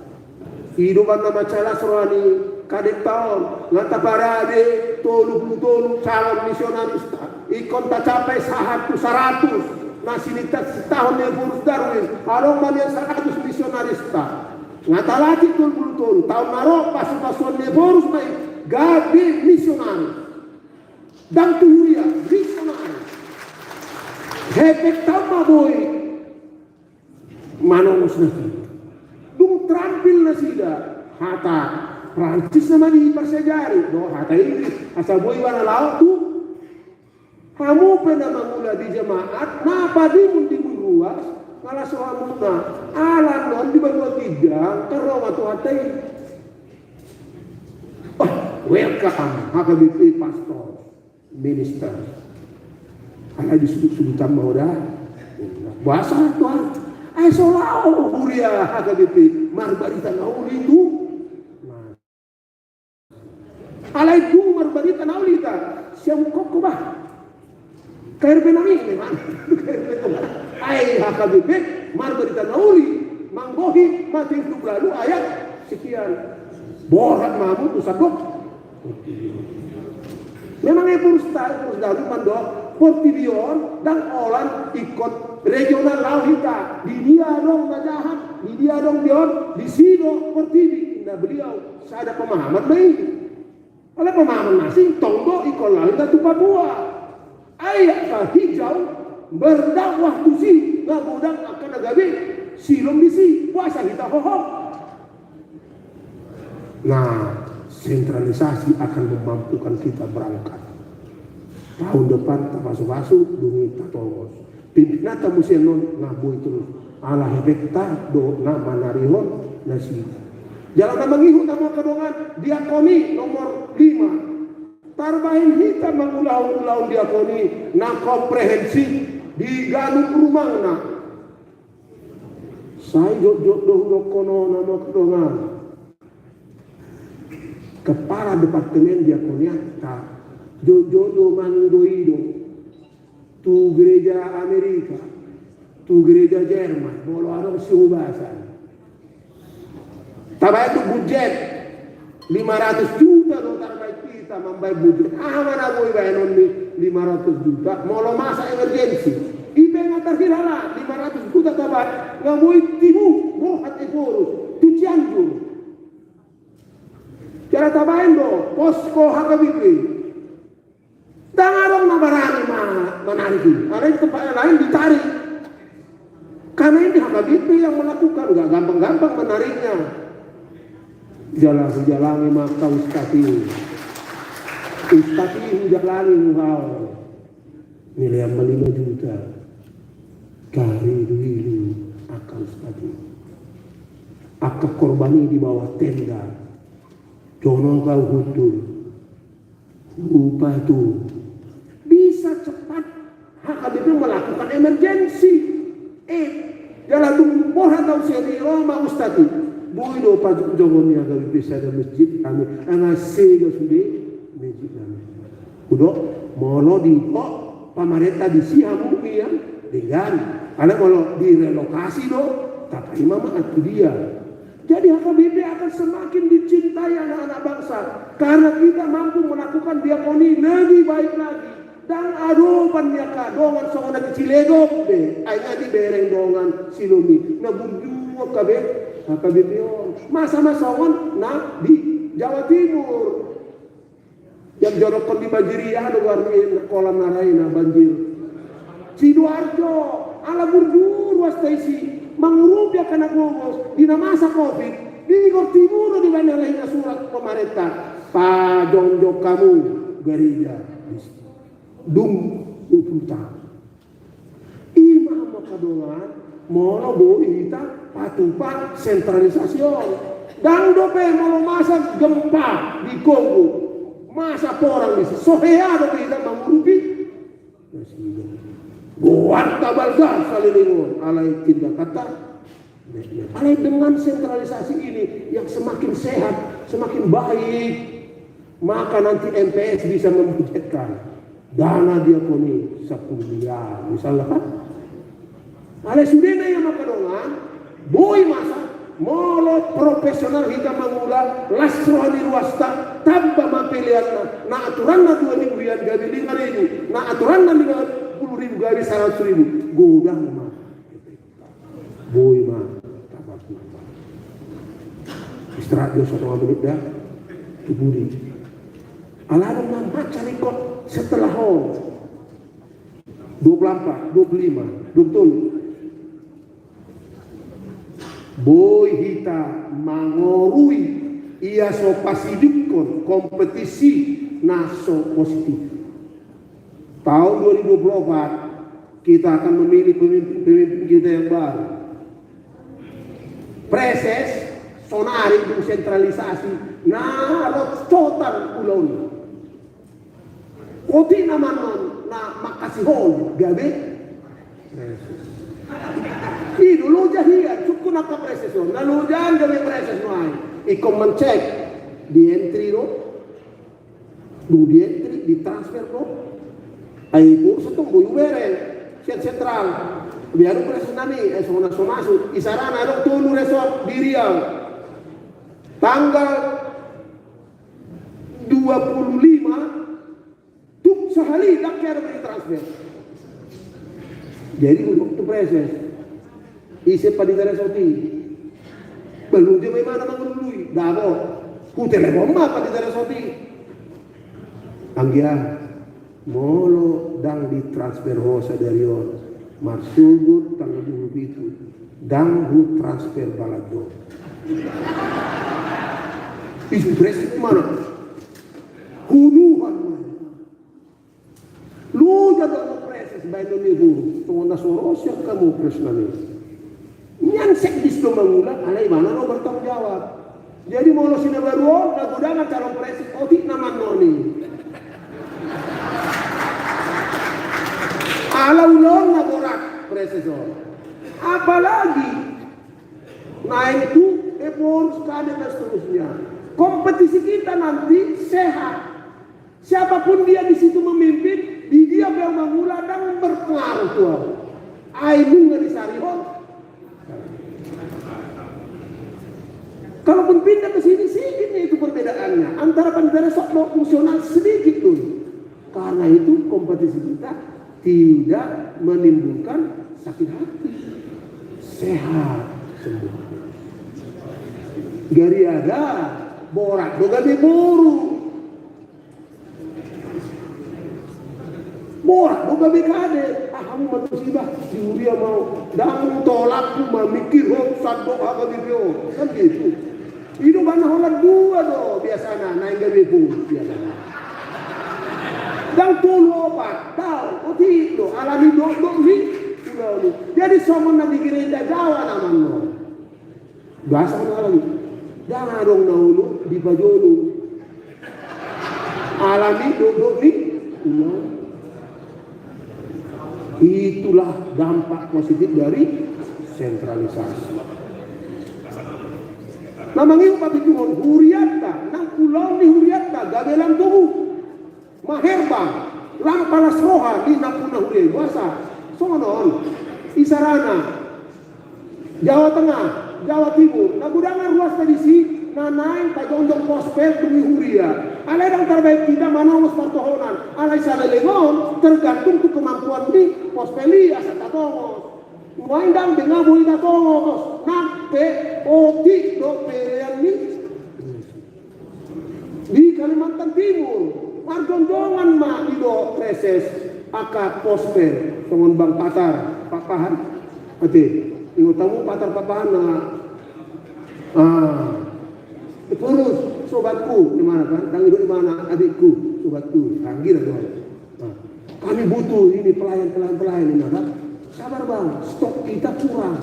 I do umbahen na mansai las roha ni kadenta on, nga taparade tolu pulu tolu calon misionarista. Ingkon tacapai sahat tu saratus. Na sinita-, sintahon ni Ephorus Darwin, adong ma nian saratus misionarista. Nga talacik tolu pulu tolu, taon na ro pasu-pasuon ni Ephorus ma i gabe misionaris. Ndang tu huria, misionaris. Hepeng taon ma boi manongos nasida. Dung terampil nasida, hata Prancis nama di parsajari, do hata Inggris, asa boi ibana laho tu. Hamu pe na mangula di jemaat, na padimun-dimun ruas, nga las rohamuna, ala annon di banua ginjang, kan ro ma Tuhanta i. Oh, welcome, H K B P pastor, minister. H Ai disudut-sudutan ma ho da. Boasa tu ai? Ai so laho huria H K B P marbarita na uli tu. Nah. Alai dung marbarita na uli hita, siamun koko bah. K R B nami memang. Ai H K B P marbarita na uli, manggohi Matius dua puluh ayat sekian. Borhat ma hamu tu sandok. Memang ephorus ta, ephorus dalu mandok portibi on ndang holan ingkon regional laho hita. Di dia adong na jahat, di dia adong dia on, disi do portibi, inna beliau. Sada pemahaman ma i. Alai pemahaman na asing, tong do ingkon laho hita tu Papua. Ai angka hijau berdakwah tusi, nga godang angka na gabe silom disi, boasa hita hohom. Nah, sentralisasi akan memampukan kita berangkat. Tahun depan tapasu-pasu, dung i tatongos. Pimpinanta muse annon nga boi terus. Ala efekta do na manarihon nasida. Jala na mangihut hamu angka dongan, diakoni nomor lima. Tarbahen hita mangulahon ulaon diakoni na komprehensif di ganup rumangna. Sai jotjot do hudokkon on hamu angka dongan. Kepala departemen diakonianta jotjot do mangido-ido tu gereja Amerika, tu gereja Jerman, molo adong sihubasan. Tabaen do budget lima ratus juta do tarbaen hita mambaen budget. Aha ma na boi baenon ni lima ratus juta? Molo masa emergensi, i pe nga tarhilala, lima ratus juta tabaen, nga boi tibu borhat ephorus tu Cianjur. Jala tabaen do posko H K B P. Ndang adong na barani ma-, manarik i. Alai di tempat yang lain ditarik. Karena ini H K B P yang melakukan, nggak gampang-gampang menariknya. Jala hujalani ma angka ustad i. Ustad i hujalani huhau. Nilai ma lima juta. Kari duilu angka ustad i. Angka korban i di bawah tenda. Jonok au hundul. Rupa tu bisa cepat H K B P melakukan emergensi. Eh, jala dung borhat au sian i, ro ma ustad i. Boi do pajongjongon ni H K B P sada masjid hami, anga sega sude masjid hami. Hudok, molo didok pamarenta disi hamu nian, denggan. Alai molo direlokasi do, tapaima ma tu dia. Jadi H K B P akan semakin dicintai anak-anak bangsa karena kita mampu melakukan diakoni lebih baik lagi. Ndang adopan ni angka dongan songon na di Ciledug be, ai nga dibereng dongan silom i, na burju angka be, H K B P on. Masa ma songon na di Jawa Timur. Yang jorokkon di banjir i, aha do goar ni kolam na ra i na banjir? Sidoarjo, ala burju ruas ta isi, mangurupi angka na gogos, di na masa covid, di Jawa Timur do dibaen alai na surat pamarenta, pajongjong hamu gereja. Dung dua puluh tahun. Ima ma angka dongan, molo boi hita patupa sentralisasi on. Ndang dope molo masa gempa di Kongo, masa porang di si, so hea dope hita mangurupi. Goar tabalga salelengon, alai tindakanta. Alai dengan sentralisasi ini yang semakin sehat, semakin baik, maka nanti M P S bisa membudgetkan dana diakoni sepuluh miliar, misalnya kan. Alai sudena ia maka dongan, boi masa, molo profesional hita mangula, las roha ni ruasta, tamba ma peleanna, na aturanna dua ribu ian gabe lima ribu, na aturanna lima puluh ribu gabe saratus ribu, godang ma. Boi ma tapakupa. Istirahat jo satonga menit da. Tu pudi. Ala adong na mansai ringkot setelah on. Dua puluh empat, dua puluh lima, dua puluh tolu. Boi hita mangorui ia so pasidikkon kompetisi na so positif. Tahun dua ribu dua puluh empat, kita akan memilih pemimpin-pemimpin kita yang baru. Praeses, sonari dung sentralisasi, na ro cotar ulaon. Otik na manon, na mangkasihon gabe preses. I do loja hian, sungkun angka preses on. Na loja an gabe preses nuaeng. Ingkon mancek di entry do. Dung di entry, di transfer do. Ai boru satonga boi hubereng sian sentral. Biar preses nami, eh, songon na so masuk. Isarana adong tolu resort di Riau. Tanggal dua puluh lima, tuk sahali ndang hea dope ditransfer. Jadi hudok tu preses, ise pandita resort i? Balum dia ma imana mangalului, dabo. Hutelepon ma pandita resort i. Anggia, molo ndang ditransfer ho sadari on, marsogot tanggal dua puluh pitu, ndang hutransfer balanjo. Isi preses imana. Hunuhan ma. Loja do angka preses baenon ni boru, songon na so ro sian hamu preses nami. Nian sekdis do mangula, alai ibana do bertanggung jawab. Jadi molo si na baru on, na godangan calon preses, otik na manoni. Ala ulaon na borat preses on. Apalagi naeng tu e boru, sekadar dan seterusnya. Kompetisi kita nanti sehat. Siapapun dia di situ memimpin, di dia beliau mangula, ndang berpengaruh tu au. Ai nunga disarihon. Kalaupun pindah ke sini, sedikit itu perbedaannya. Antara pandita resort do fungsional sedikit dulu. Karena itu kompetisi kita tidak menimbulkan sakit hati. Sehat semua. Gariada, borat do gabe boru. Borat do gabe kade. Ah, hamu ma tusi bah, si huria ma au. Ndang tolap tu mamikirhon sandok H K B P on. Kan gitu. I do ba na holan dua do biasana naeng gabe boru biasana. Ndang tolu opat, tau, otik do, alani dokdok ni ulaon i. Jadi songon na di gereja Jawa na mannon. Biasa na alani. Ndang adong na olo dipajolo. Alani dokdok ni ulaon. Itulah dampak positif dari sentralisasi. Na mangihut papituhon, hurianta, nang ulaon ni hurianta gabe lam togu. Maherbang, lam palas roha di nampuna huria i. Boasa songon on? Isarana Jawa Tengah, Jawa Timur, na godangan ruasta disi, na naeng pajongjong pospel tu huria. Alai ndang tarbaen hita manongos partohonan, alai saleleng on tergantung tu kemampuan ni pospel i asa tatongos. Nuaeng ndang be nga boi tatongos, nang pe otik do pelean ni. Di Kalimantan Timur, marjongjongan ma didok reses angka pospel, songon Bang Patar, Pakpahan. Ate, ingot hamu Patar Pakpahan na, ah, Epurus, sobatku, di mana kan? Ndang didok di mana, adikku, sobatku. Nah, gila dong. Nah, kami butuh ini pelayan, pelayan, pelayan ini, kan? Sabar, Bang, stok kita kurang.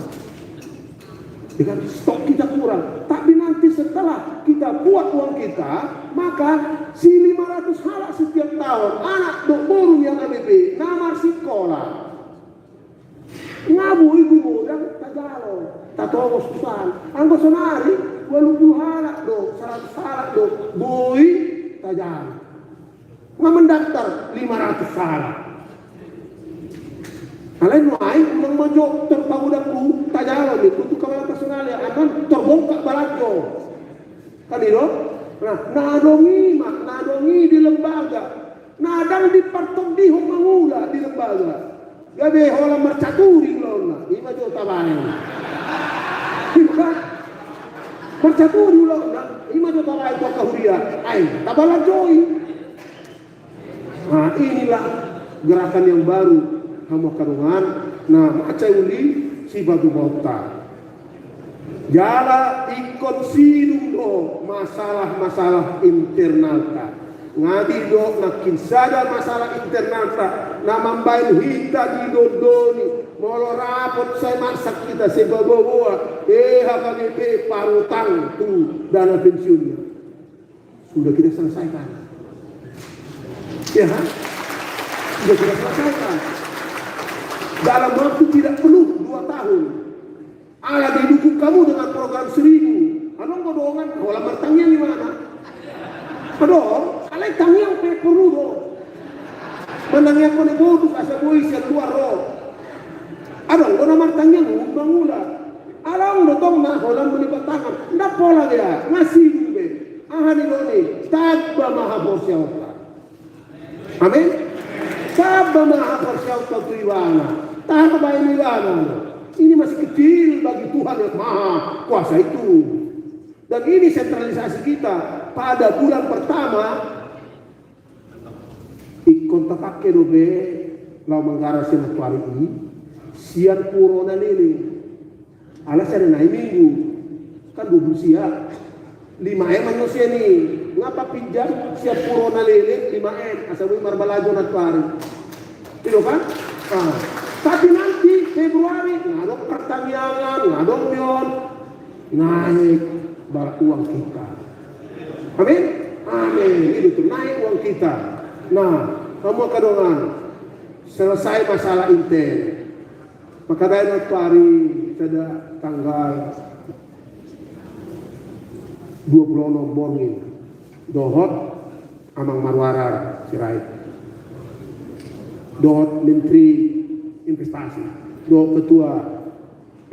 Ya kan? Stok kita kurang. Tapi nanti setelah kita buat uang kita, maka si lima ratus halak setiap tahun, anak dohot boru ni H K B P, na marsikola. Nga boi gugodang tajalo, tatongos tusan. Anggo sonari, ualu pulu halak do, saratus halak do, boi tajalo. Nga mendaftar lima ratus halak. Alai nuaeng unang ma jo tor pagodangku tajalo ni, tu kepala personalia, annon tor bongkak balanjo. Kan i do? Nah, na adong i ma, na adong i di lembaga. Na ndang dipartondihon mangula di lembaga. Gabe holan marcaturi ulaonna, i ma jo tabaen. I ma kan? Marcaturi ulaonna, i ma jo tabaen tu angka huria. Ai, tabalanjoi. Nah, inilah gerakan yang baru, hamu angka dongan. Nah, mansai uli sipatupaonta. Jala ingkon sidung do masalah-masalah internalta. Nga didok nangkin sada masalah internalta na mambaen hita didondoni. Molo rapot sai marsak hita, sai paboaboa, eh, H K B P parutang tu dana pensiunnya. Sudah kita selesaikan. Ya kan? Sudah kita selesaikan. Dalam waktu tidak penuh dua tahun. Ala didukung hamu dengan program seribu. Adong do dongan, holan martangiang ibana. Adong, alai tangiang pe porlu do. Manangiangkon i bonus asa boi sian luar ro. Adong do na martangiang mangula. Adong do tong na holan melipat tangan. Nda pola dia, ngasih be. Aha nidok ni, tamba ma haporseaonta. Amin. Tamba ma haporseaonta tu ibana. Tahan baen ibana. Ini masih kecil bagi Tuhan yang maha kuasa itu. Dan ini sentralisasi kita pada bulan pertama. Ingkon tapake dope laho manggarar sian antuari i sian purona lele. Ala sian na i minggu kan dua puluh sia. Lima M anyo sian i. Nga papinjam sian purona lele lima M asa boi marbalagu antuari. Itu kan? Nah, tapi nanti Februari nga adong pertangiangan, nga adong nion. Naik ba uang kita. Amin. Amin. Itu tuh naik uang kita. Nah, hamu angka dongan, selesai masalah inten. Maka dari waktu hari sada tanggal dua puluh enam borngin dohot Amang Marwara Sirait dohot Menteri Investasi dohot Ketua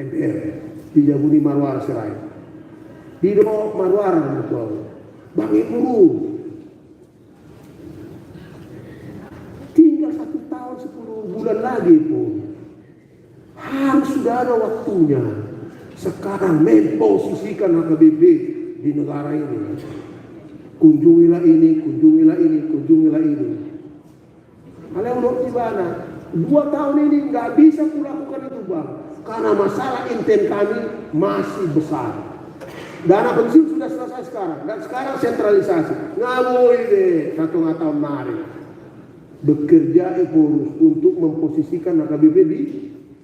M P R di jabu ni Marwara Sirait. Didok Marwara Sirait, Bang Iburu, tinggal satu tahun sepuluh bulan lagi pun harus sudah ada waktunya. Sekarang memposisikan H K B P di negara ini. Kunjungilah ini, kunjungilah ini, kunjungilah ini. Alai udah ibana, dua tahun ini nggak bisa kulakukan itu, Bang, karena masalah inten kami masih besar. Dana pensiun sudah selesai sekarang, dan sekarang sentralisasi. Nggak boleh deh, satu lima tahun mari. Bekerja Ephorus untuk memposisikan H K B P di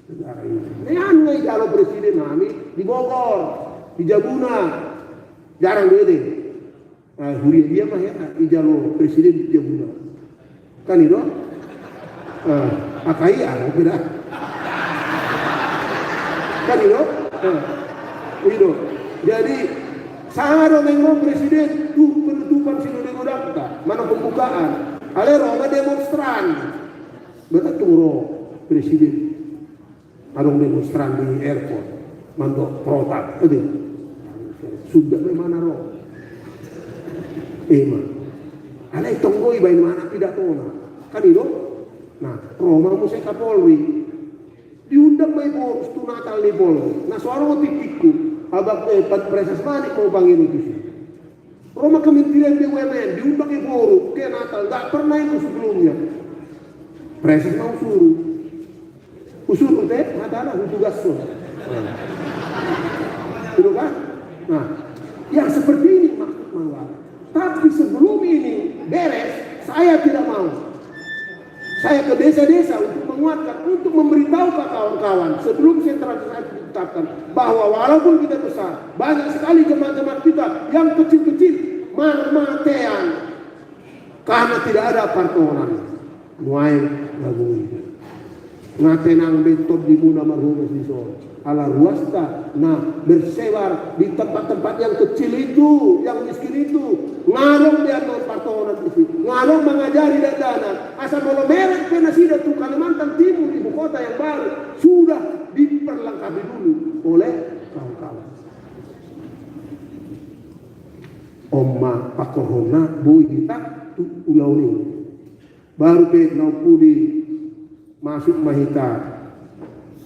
negara ini. Nean ngai jalo presiden nami di Bogor, di Jabuna. Jarang dia deh. Nah, huria dia mah ya, ijalo presiden di Jabuna. Kan itu? Nah, akai ah, beda. Kan itu? Nah, itu. Jadi, sanga do memang presiden tu penutupan sinode godang ta, mana pembukaan. Alai ro ma demonstran. Berarti ro presiden. Adong demonstran di airport mandok protak ede. Sudah memang ro. Ema. Alai tonggo ibaen mana pidatona. Kan itu? Nah, ro ma muse Kapolri. Diundang ma Ephorus tu Natal ni Polri. Nah, soal mau tikikku. Abang eh, Presas Manik mau panggil itu sih. Ro ma Kementerian B U M N, diundang Ephorus ke Natal, nggak pernah itu sebelumnya. Presiden mau suruh. Usuruh te, mata anak, utugas so. Nah. Itu kan? Nah, yang seperti ini maksud Marwara. Tapi sebelum ini beres, saya tidak mau. Saya ke desa-desa untuk menguatkan, untuk memberitahu ke kawan-kawan sebelum sentralisasi ditetapkan bahwa walaupun kita besar, banyak sekali jemaat-jemaat kita yang kecil-kecil marmatean karena tidak ada partohonan. Nuaeng na boi. Nga tenang be tondimuna marhobas di son. Ala ruasta na bersebar di tempat-tempat yang kecil itu, yang miskin itu. Nga adong be annon partohonan di situ. Nga adong mangajari dakdanak. Asa molo mereng pe nasida tu Kalimantan Timur, ibu kota yang baru, sudah diperlengkapi dulu oleh kawan-kawan. On ma pangkorhonna boi hita tu ulaon i. Baru pe na umpudi masuk ma hita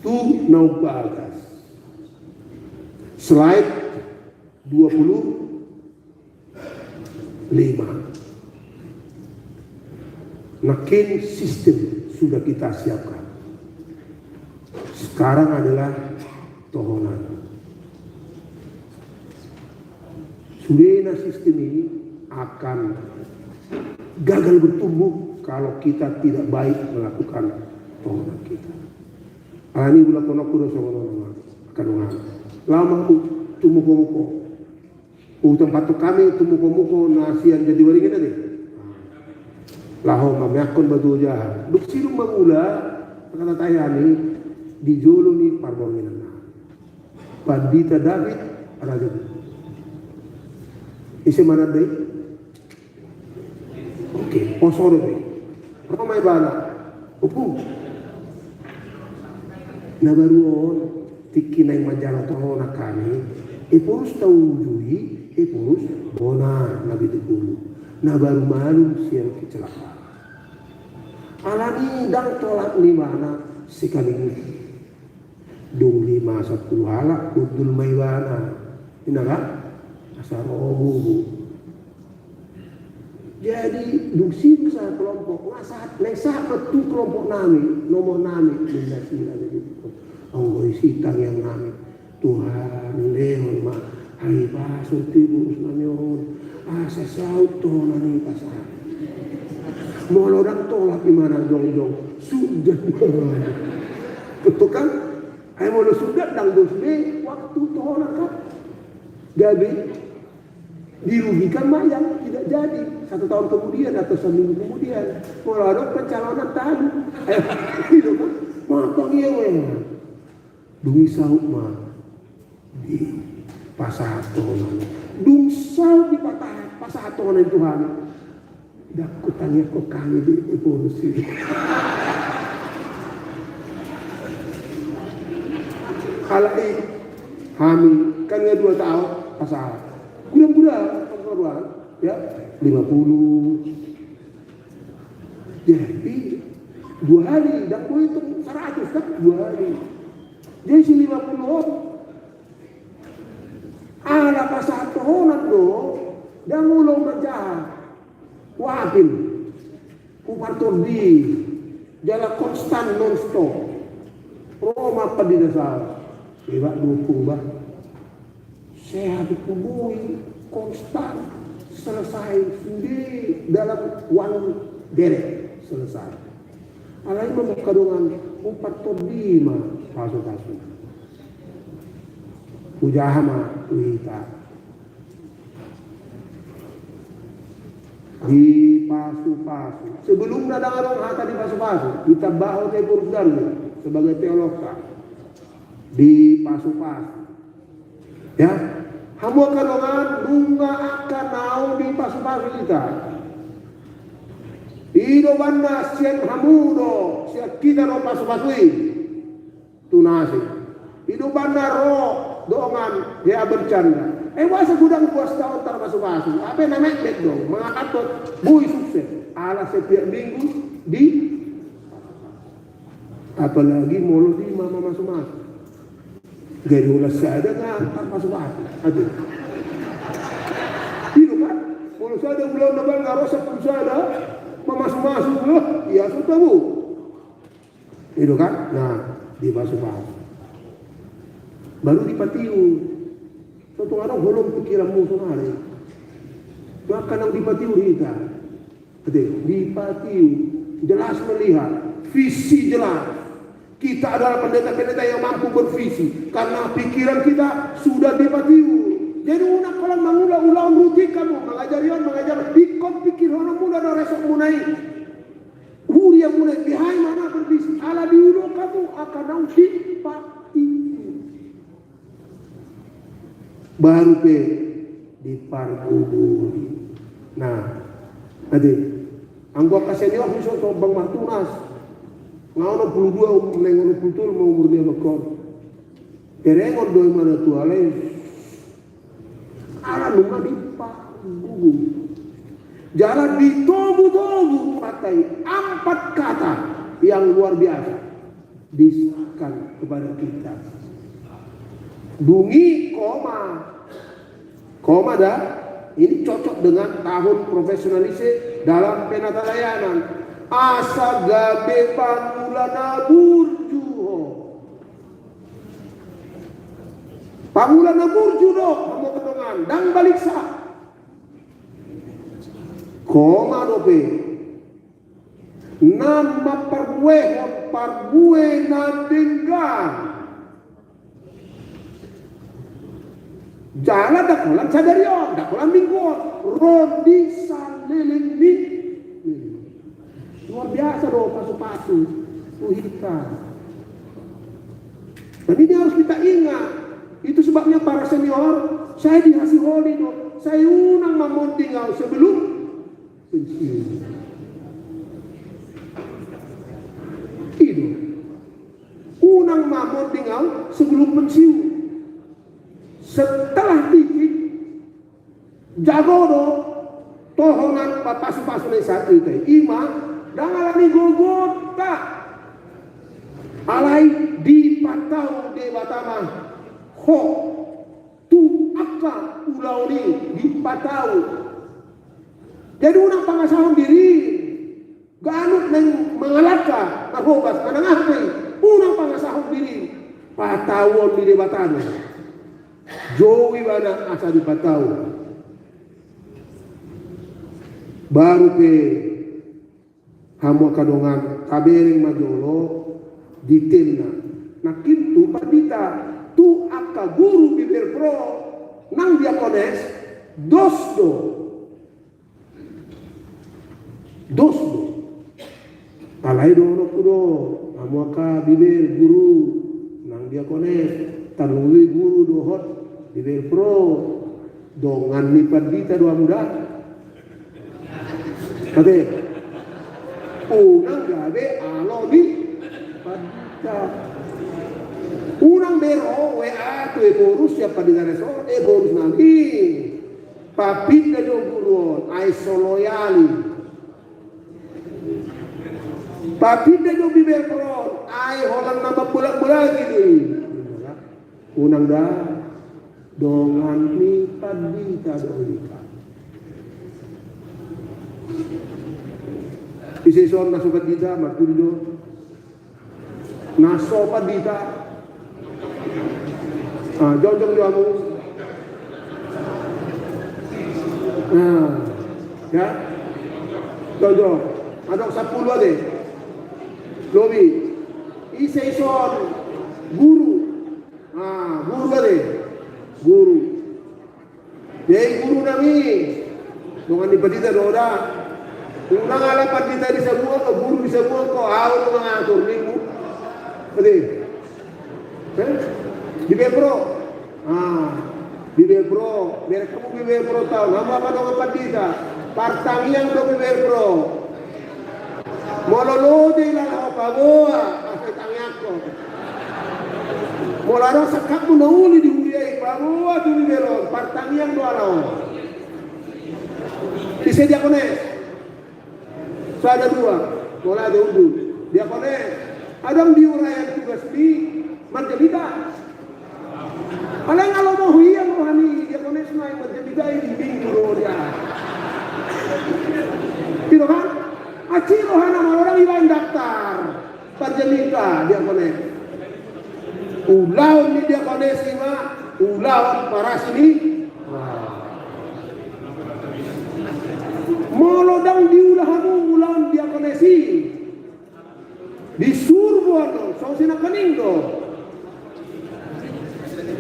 tu na umbagas. Slide dua puluh lima. Nangkin sistem sudah kita siapkan. Sekarang adalah tohonan. Sudena sistem ini akan gagal bertumbuh kalau kita tidak baik melakukan tohonan kita. Alani ulakononku do songon on, angka dongan. Laho ma tu mukomuko. Utampat tu hami tu mukomuko na sian Jatiwaringin ate. Laho mameakkon batu ojahan. Dung sidung mangula, hata ni Tuhan i, di jolo ni parborngin na. Pandita David, raja. Ise mananda i? Oke, poso do be. Ro ma ibana. Opu. Na baru on, tingki naeng manjalo tohonan hami, Ephorus taujui, Ephorus bona na binogulu. Na baru malum sian kecelakaan. Alani ndang tolap ni ibana sekali. Dung lima sampulu halak hundul ma ibana. Inna kan? Asa ro bubu. Jadi dung sidung sakelompok, nga sahat, naeng sahat ma tu kelompok nami, nomor nami, ninna si raja i. Anggo i si tangiang nami. Tuhan, lehon ma hahipason tu Ephorus nami on, asa saut tohonan i pasahat. Molo ndang tolap ibana jongjong, sudah. Betul kan? Ai molo sudah, ndang dos be waktu tohonan kan? Gabe dirugikan ma yang tidak jadi satu tahun kemudian atau seminggu kemudian. Molo adong pencalonan talu. Eh, gitu kan? Mantong iya, weh. Dung i saut ma dipasahat tohonan. Dung saut dipasahat tohonan Tuhan. Ndang hutangiangkon hami di Ephorus i. Halak i hami kan nga dua taon pasahat. Gudang-gudang, ya, lima puluh. Jadi dua hari, ndang boi hitung saratus kan, dua hari. Jadi si lima puluh on, ala pasahat tohonan do, ndang olo manjaha. Wapil, hupartondi, jala konstan non stop. Ro ma pandita sahali, iba dukung ba. Sehat huboi, konstan, selesai sude dalam one day selesai. Alai ma mangkadongan, hupartondi ma pasu-pasu. Hujaha ma tu hita. Dipasu-pasu. Sebelumna ndang adong hata dipasu-pasu, ditambahon Ephorus Darwis sebagai teologta. Dipasu-pasu. Ya, hamu angka dongan, nunga angka naung dipasu-pasu hita. I do umbahen na sian hamu do, sian hita do pasu-pasu i. Tunasi. I do umbahen na ro dongan, dia bercanda. Eh, boasa godang boas taon tarpasu-pasu. Hape na metmet do, mangatathon, boi sukses. Ala setiap minggu di, apalagi molo di mamasu-masu. Jadi holan sada nga tarpasu-pasu. Aduh. I do kan? Molo sada ulaon na baen nga ro sampulu sada, mamasu-masu, loh, ia so tabo. I do kan? Nah, dipasu-pasu. Baru dipatiur. So tung adong holong pikiranmu sonari. Maka naung dipatiur hita. Ate, dipatiur. Jelas melihat. Visi jelas. Kita adalah pendeta-pendeta yang mampu bervisi. Karena pikiran kita sudah dipatiur. Jadi unang holan mangula ulaon rutin hamu. Mangajari on, mangajari on. Ingkon pikirhononmuna do resepmuna i. Huria muna i, beha i ma na berbisnis, ala diulok hamu angka naung dipatiur. Baru pe dipargogoi. Nah, ate, anggo angka senior ni so, so Bang Martunas. Nga onom pulu dua, um, naeng onom pulu tolu ma umur ni abangkon. Herengon do i ma na tua, alai ala nunga dipargogoi. Jala ditogu-togu, patai empat kata yang luar biasa diisahkan kepada kita. Dung i koma. Koma da, ini cocok dengan tahun profesionalisme dalam penatalayanan. Asa gabe pangula na burju ho. Pangula na burju do, hamu angka dongan, ndang baliksa. Koma dope. Na mamparbuehon parbue na denggan. Jala ndang holan sadari on, ndang holan minggu on, ro di saleleng ni. Luar biasa do pasu-pasu tu hita. Dan ini harus kita ingat. Itu sebabnya para senior, saya dikasih holi do. Saya unang mamonding au sebelum pensiun. Itu. Unang mamonding au sebelum pensiun. Setelah tingki, jago do tohonan pasu-pasu na i sahat tu hita i. Ima, ndang alani gogonta. Alai dipatau Debata ma ho tu angka ulaon i, dipatau. Jadi unang pangasahon diri. Ganup naeng mangalangka, marhobas, manang aha pe i, unang pangasahon diri. Patauon ni Debata do. Jou ibana asa dipatau. Baru pe hamu angka dongan, tabereng ma jolo detailna. Nangkin tu pandita, tu angka guru Bibelvrouw nang diakones, dos do. Dos do. Alai dohononku do, hamu angka Bibel, guru, nang diakones, tarlumobi guru dohot Bibelvrouw, dongan ni pandita do hamu da. Ate. Unang gabe alo ni pandita. Unang be ro W A tu Ephorus sian pandita resort, Ephorus nami. Papinda jo guru on, ai so loyal i. Papinda jo Bibelvrouw on, ai holan na mambolak-bolak i do i. Unang da, dongan ni pandita do hita. Ise ison na so pandita, marpudi do. Na so pandita. Ah, jongjong jo hamu. Nah, ya. Jongjong. Adong sampulu ate. Lobi. Ise ison guru. Ah, guru ate. Guru. Jadi guru nami, dongan ni pandita do da. Unang ala pandita di sabuat, o guru di sabuat, ko au do mangatur nimu. Berarti, eh? Bibelvrouw. Ah, Bibelvrouw. Bereng hamu Bibelvrouw taon. Hamu angka dongan pandita. Partangiang do Bibelvrouw. Molo loja i lala ho paboa, asa tangiangkon. Molo adong sangkapmu na uli di huria i, paboa tu Bibel on, partangiang do ala on. Ise diakones? Sada dua, molo ada undu. Diakones, adong di uraian tugas ni marjamita. Alai nga lomo hian roha ni diakones nai marjamita i di Minggu do dia. Gitu kan? Aci rohana molo dang ibaen daftar marjamita diakones. Ulaon ni diakones i ma ulaon parasi ni. Molo dang diula hamu ulaon diakones i. Di surgo annon, songon sinangkaning do.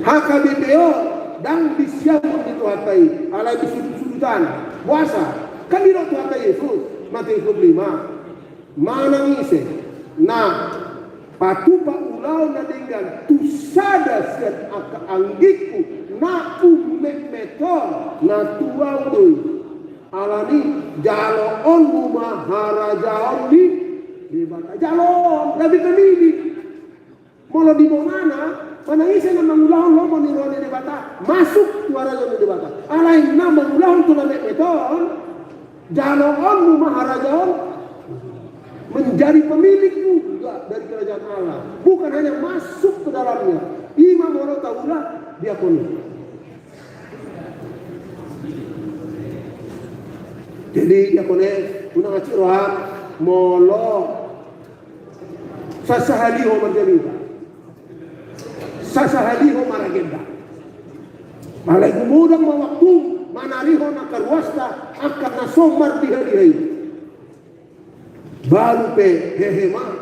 H K B P on, dang disiamun ni Tuhanta i, alai disudut-sudutan. Boasa? Kan didok Tuhanta Jesus, Matius dua puluh lima. Manang ise na patupa ulaon na denggan tu sada sian angka anggingku na ummetmet on, na tuau do i. Alani jaloonmu ma harajaon ni Debata. Jaloon, gabe pemilik. Molo di bonana, manang ise na mangulahon lomo ni roha ni Debata, masuk tu harajaon ni Debata. Alai na mangulahon tu na metmet on, jaloonmu ma harajaon, menjadi pemilik juga dari kerajaan Allah. Bukan hanya masuk ke dalamnya. Ima molo taula diakones. Jadi diakones, unang aci roham molo sasahali ho marjamita, sasahali ho maragenda. Alai gumodang ma waktu manarihon angka ruasta, angka na so mardiha-diha i. Baru pe hehe ma.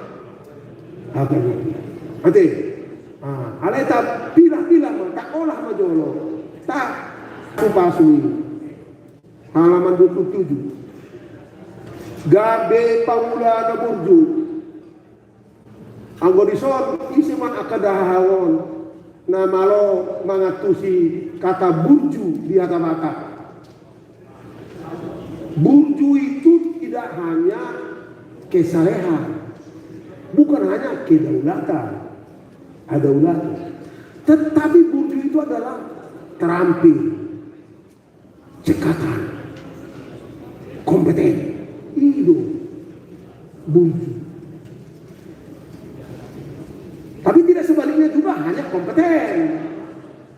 Ate. Ah, alai tapilah-pilah ma, taolah ma jolo. Tapasu-pasu i. Halaman dua puluh tujuh. Gabe pangula na burju. Anggo dison, ise ma angka dahahang on na malo mangantusi kata burju di hata Batak. Burju itu tidak hanya kesalehan, bukan hanya kedaulatan, kedaulatan. Tetapi burju itu adalah terampil, cekatan, kompeten. I do burju. Tapi tidak sebaliknya juga hanya kompeten,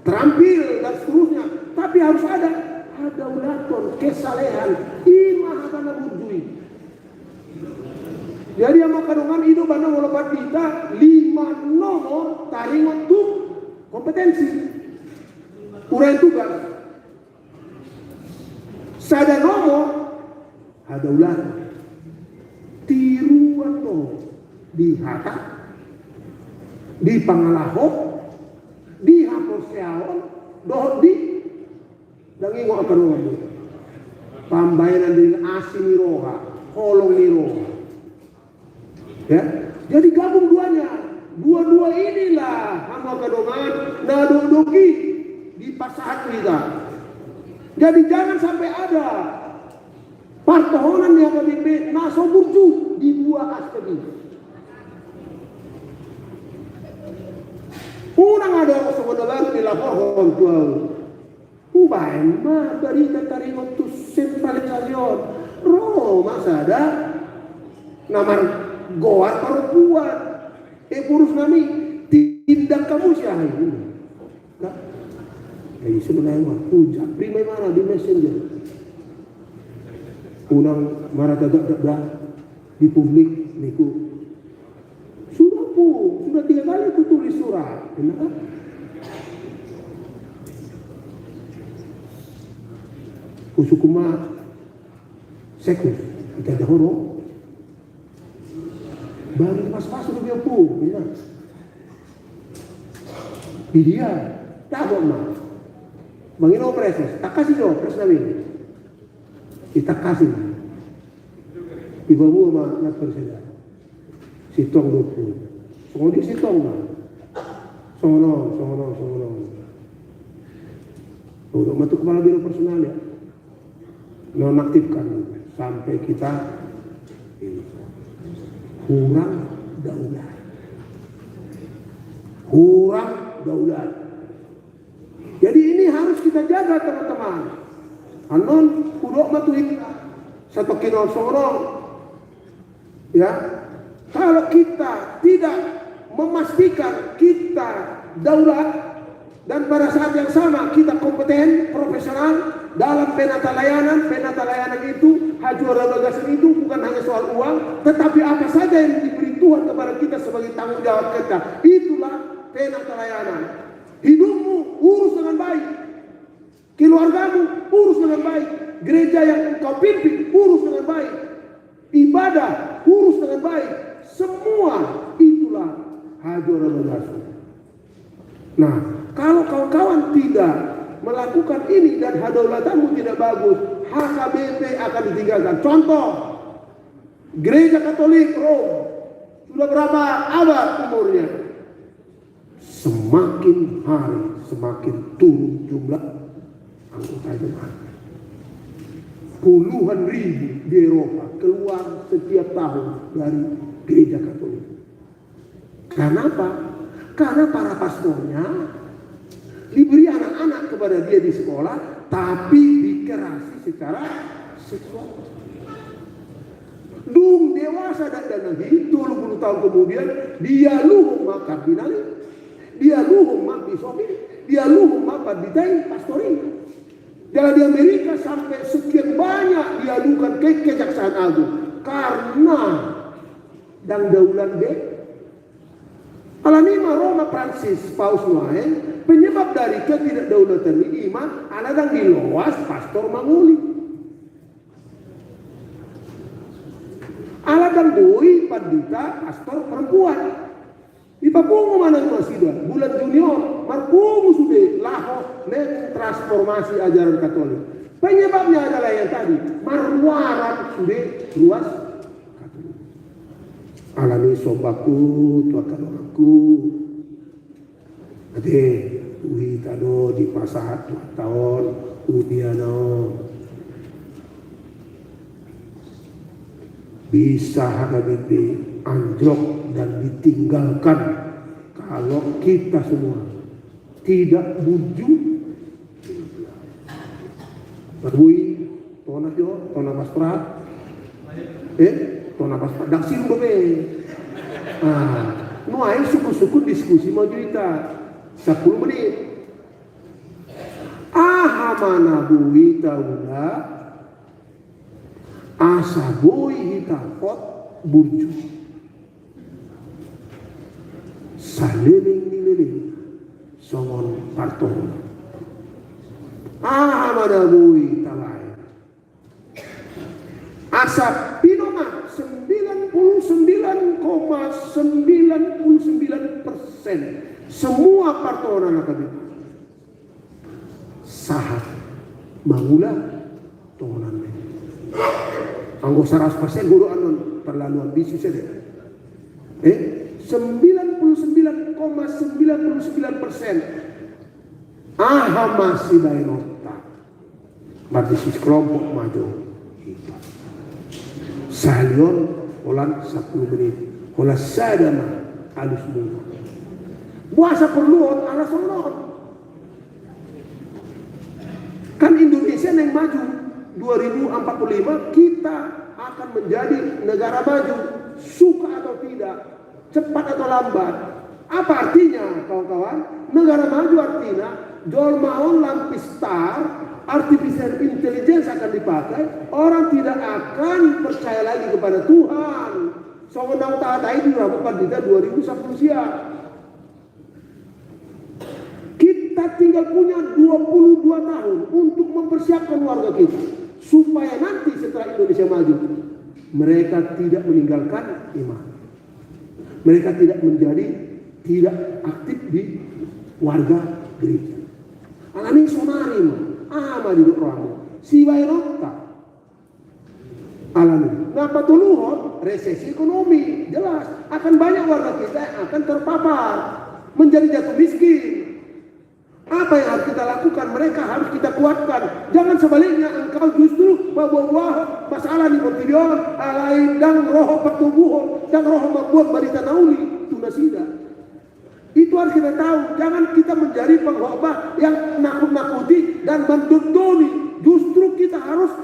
terampil, dan seterusnya. Tapi harus ada kedaulatan, kesalehan. I ma hata na burju i. Jadi, hamu angka dongan, i do umbahen na molo pandita lima nomor taringot tu kompetensi. Uraian tugas. Sada nomor, kedaulatan. Tiruan do di hata, di pangalaho, di haporseaon, dohot di, ndang ingot angka dongan, pambahenan di asi ni roha, holong ni roha. Ya, jadi gabung duanya. Dua-dua inilah, hamu angka dongan, na dokdok i dipasahat hita. Jadi jangan sampai ada partohonan ni H K B P na so burju di dua aspek i. Unang adong songon na baru dilaporhon tu ahu. Hubaen ma barita taringot tu sentralisasi on. Ro ma sada na margoar parompuan. Eburus nami, tindak hamu si aha i? Nah, jadi sebenarnya mah hujak prima mana di messenger. Unang marata dak dak dah di publik niku. Sudah ku, sudah tiga kali ku tulis surat. Kenapa? Husukum ma sekus, kita dahulu. Baru pas-pas udah dia pun, ya. Di dia, tak kok mah. Mangino preses, tak kasih jo, pres nami. Kita kasih. Iba mua ma na perseda. Sitong dua puluh. Songon dia sitong ma. Songon on, songon on, songon on. Udah masuk kepala biro personal ya. Nonaktifkan sampai kita ini. Kurang daulat. Kurang daulat. Jadi ini harus kita jaga, teman-teman. Annon, hudok ma tu hita. Satu kino songon on. Ya, kalau kita tidak memastikan kita daulat dan pada saat yang sama kita kompeten, profesional dalam penata layanan, penata layanan itu, hajuara bagasan itu bukan hanya soal uang, tetapi apa saja yang diberi Tuhan kepada kita sebagai tanggung jawab kita, itulah penata layanan. Hidupmu urus dengan baik. Keluargamu urus dengan baik. Gereja yang engkau pimpin urus dengan baik. Ibadah urus dengan baik. Semua itulah hajuara bagasan. Nah, kalau kawan-kawan tidak melakukan ini dan hadaulatanmu tidak bagus, H K B P akan ditinggalkan. Contoh, Gereja Katolik Rom sudah berapa abad umurnya? Semakin hari semakin turun jumlah anggota jemaat. Puluhan ribu di Eropa keluar setiap tahun dari gereja Katolik. Karena apa? Karena para pastornya diberi anak-anak kepada dia di sekolah, tapi dikerasi secara seksual. Dung dewasa dakdanak i, tolu puluh tahun kemudian, dialuhon ma kardinal i, dialuhon ma bisop i, dialuhon ma pandita i, pastor i. Jadi di Amerika sampai sekian banyak diadukan ke Kejaksaan Agung karena ndang daulat be. Alani i ma ro ma Prancis Paus nuaeng, penyebab dari ketidakdaulatan i ima ala ndang diloas pastor mangoli. Ala ndang boi pandita pastor perempuan. Dipapungu ma nang nasida, bulan Juni on marpungu sude laho mentransformasi ajaran Katolik. Penyebabnya adalah yang tadi, marmuaran sude ruas Katolik. Alani i sombaku tu angka donganku. Ate, tu hita do dipasahat Tuhanta on, udiana on. Bisa HKBP anjlok dan ditinggalkan kalau kita semua tidak burju. Boi, tona jo, tona pastorat. Eh, tona pastorat. Dang sirung dope. Ah, nuaeng sukun-sukun diskusi maju hita. Sampulu menit. Aha ma na boi taula, asa boi hita hot burju. Saleleng ni leleng songon partohonan. Aha ma na boi tabaen, asa pinomat sembilan puluh sembilan koma sembilan puluh sembilan persen semua partohonan HKBP sahat mangula tonganan. Anggo saratus persen godang annon terlalu ambisius ate. Eh, sembilan puluh sembilan koma sembilan puluh sembilan persen. Aha ma sibaenonta? Berdiskusi kelompok ma jo. Sahali on holan sampulu menit. Holan sada ma alusmuna. Boasa porlu on? Ala songon on. Kan Indonesia naeng maju, dua ribu empat puluh lima kita akan menjadi negara maju, suka atau tidak, cepat atau lambat. Apa artinya, kawan-kawan? Negara maju artina jolma on lam pistar, artificial intelligence akan dipakai, orang tidak akan percaya lagi kepada Tuhan. Songon na hutahatai di Rabu Pandita dua ribu sampulu sia. Kita tinggal punya dua puluh dua tahun untuk mempersiapkan warga kita supaya nanti setelah Indonesia maju, mereka tidak meninggalkan iman. Mereka tidak menjadi, tidak aktif di warga gereja. Alani sonari ma, aha ma didok rohamu? Sibaenonta. Alani na patoluhon, resesi ekonomi, jelas akan banyak warga kita yang akan terpapar, menjadi jatuh miskin. Apa yang harus kita lakukan? Mereka harus kita kuatkan. Jangan sebaliknya, engkau justru mamboaboahon masalah di portibi on, alai ndang roha patoguhon, ndang roha mamboan barita na uli tu nasida. Itu harus kita tahu. Jangan kita menjadi pengkhotbah yang nakut-nakuti dan mendodoni. Justru kita harus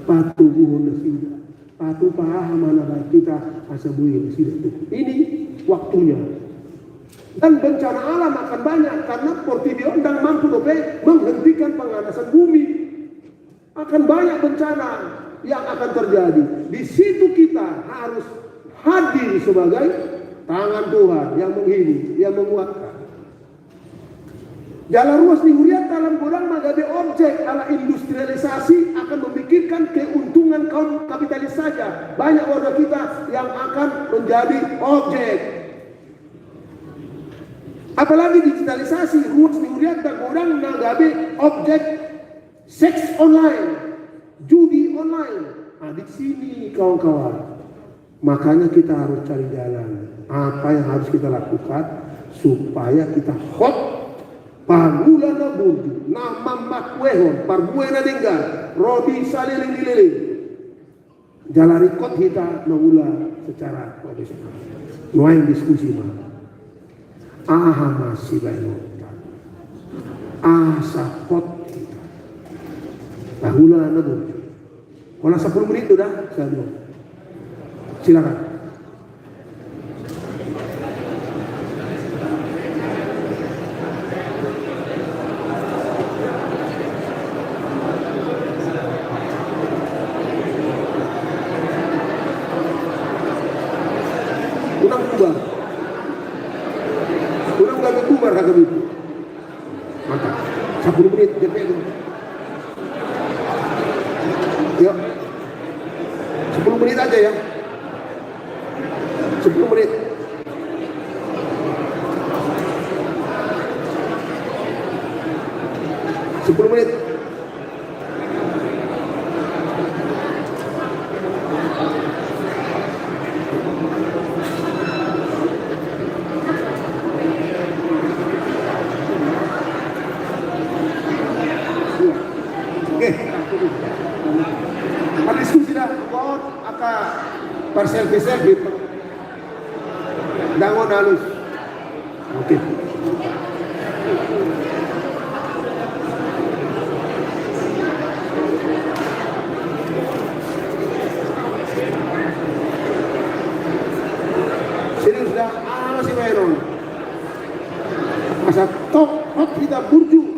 patoguhon nasida. Patupa aha ma na baen hita asa boi nasida tubu. Ini waktunya. Dan bencana alam akan banyak karena portibi on ndang mampu dope menghentikan pemanasan bumi. Akan banyak bencana yang akan terjadi. Di situ kita harus hadir sebagai tangan Tuhan yang menghibur, yang menguatkan. Jala ruas ni hurianta lam godang na gabe objek ala industrialisasi akan memikirkan keuntungan kaum kapitalis saja. Banyak warga kita yang akan menjadi objek. Apalagi digitalisasi, ruas ni hurianta godang na gabe objek seks online, judi online. Nah, di sini, kawan-kawan, makanya kita harus cari jalan. Apa yang harus kita lakukan supaya kita hot, pangula na burju, na mambahen parbue na denggan ro di saleleng ni leleng. Jala ringkot hita mangula secara profesional. Nuaeng diskusi ma. Aha ma sibaenonta? Asa hot hita. Pangula na burju. Holan sampulu menit do da, sahali on. Silakan. Unang bubar. Unang gabe bubar HKBP. Mantap. Sampulu menit, G P itu. Yuk. Sepuluh menit aja ya. Sepuluh menit. Sepuluh menit. Sakit. Dangon alus. Oke. Sini sudah, ah, masih main on. Masa tok, hot kita burju.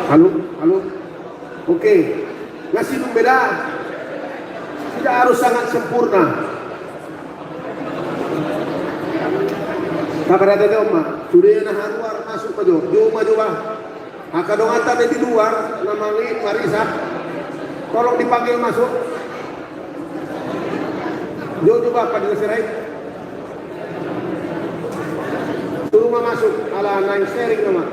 Halo, halo. Oke. Nggak sih, beda. Tidak harus sangat sempurna. Kabar ada dong, Mak. Sudah na haruar masuk, Pak Jo. Jo, Mak, Jo, Mak. Angka donganta na di luar, na mari-, marisap. Tolong dipanggil masuk. Jo, Jo, Bapak di Sirait. Tolu ma masuk, ala naeng sharing nama.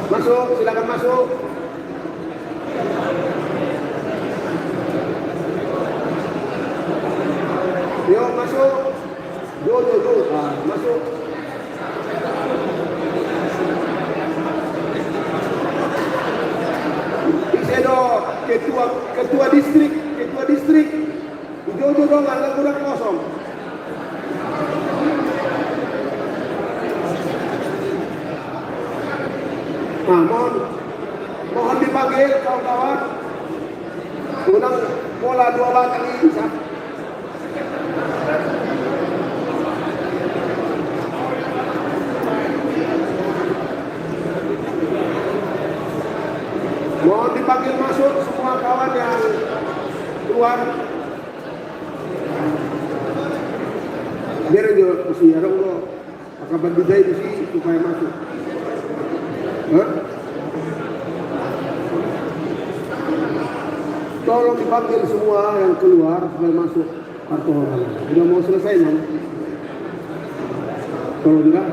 Masuk, silakan masuk. Yo, masuk. Jo, Jo, Jo. Ah, masuk. Ise do ketua, ketua distrik, ketua distrik. Jo, Jo, Jo, nggak kurang kosong. Nah, mohon, mohon dipanggil kawan-kawan. Unang pola dua batang ini, sa. Mohon dipanggil masuk semua kawan yang keluar. Biar aja, mesti ada ulo. Maka bantu saya di sini supaya masuk. Hah? Tolong dipanggil semua yang keluar supaya masuk. Partai orang. Udah mau selesai, Mam? Tolong juga.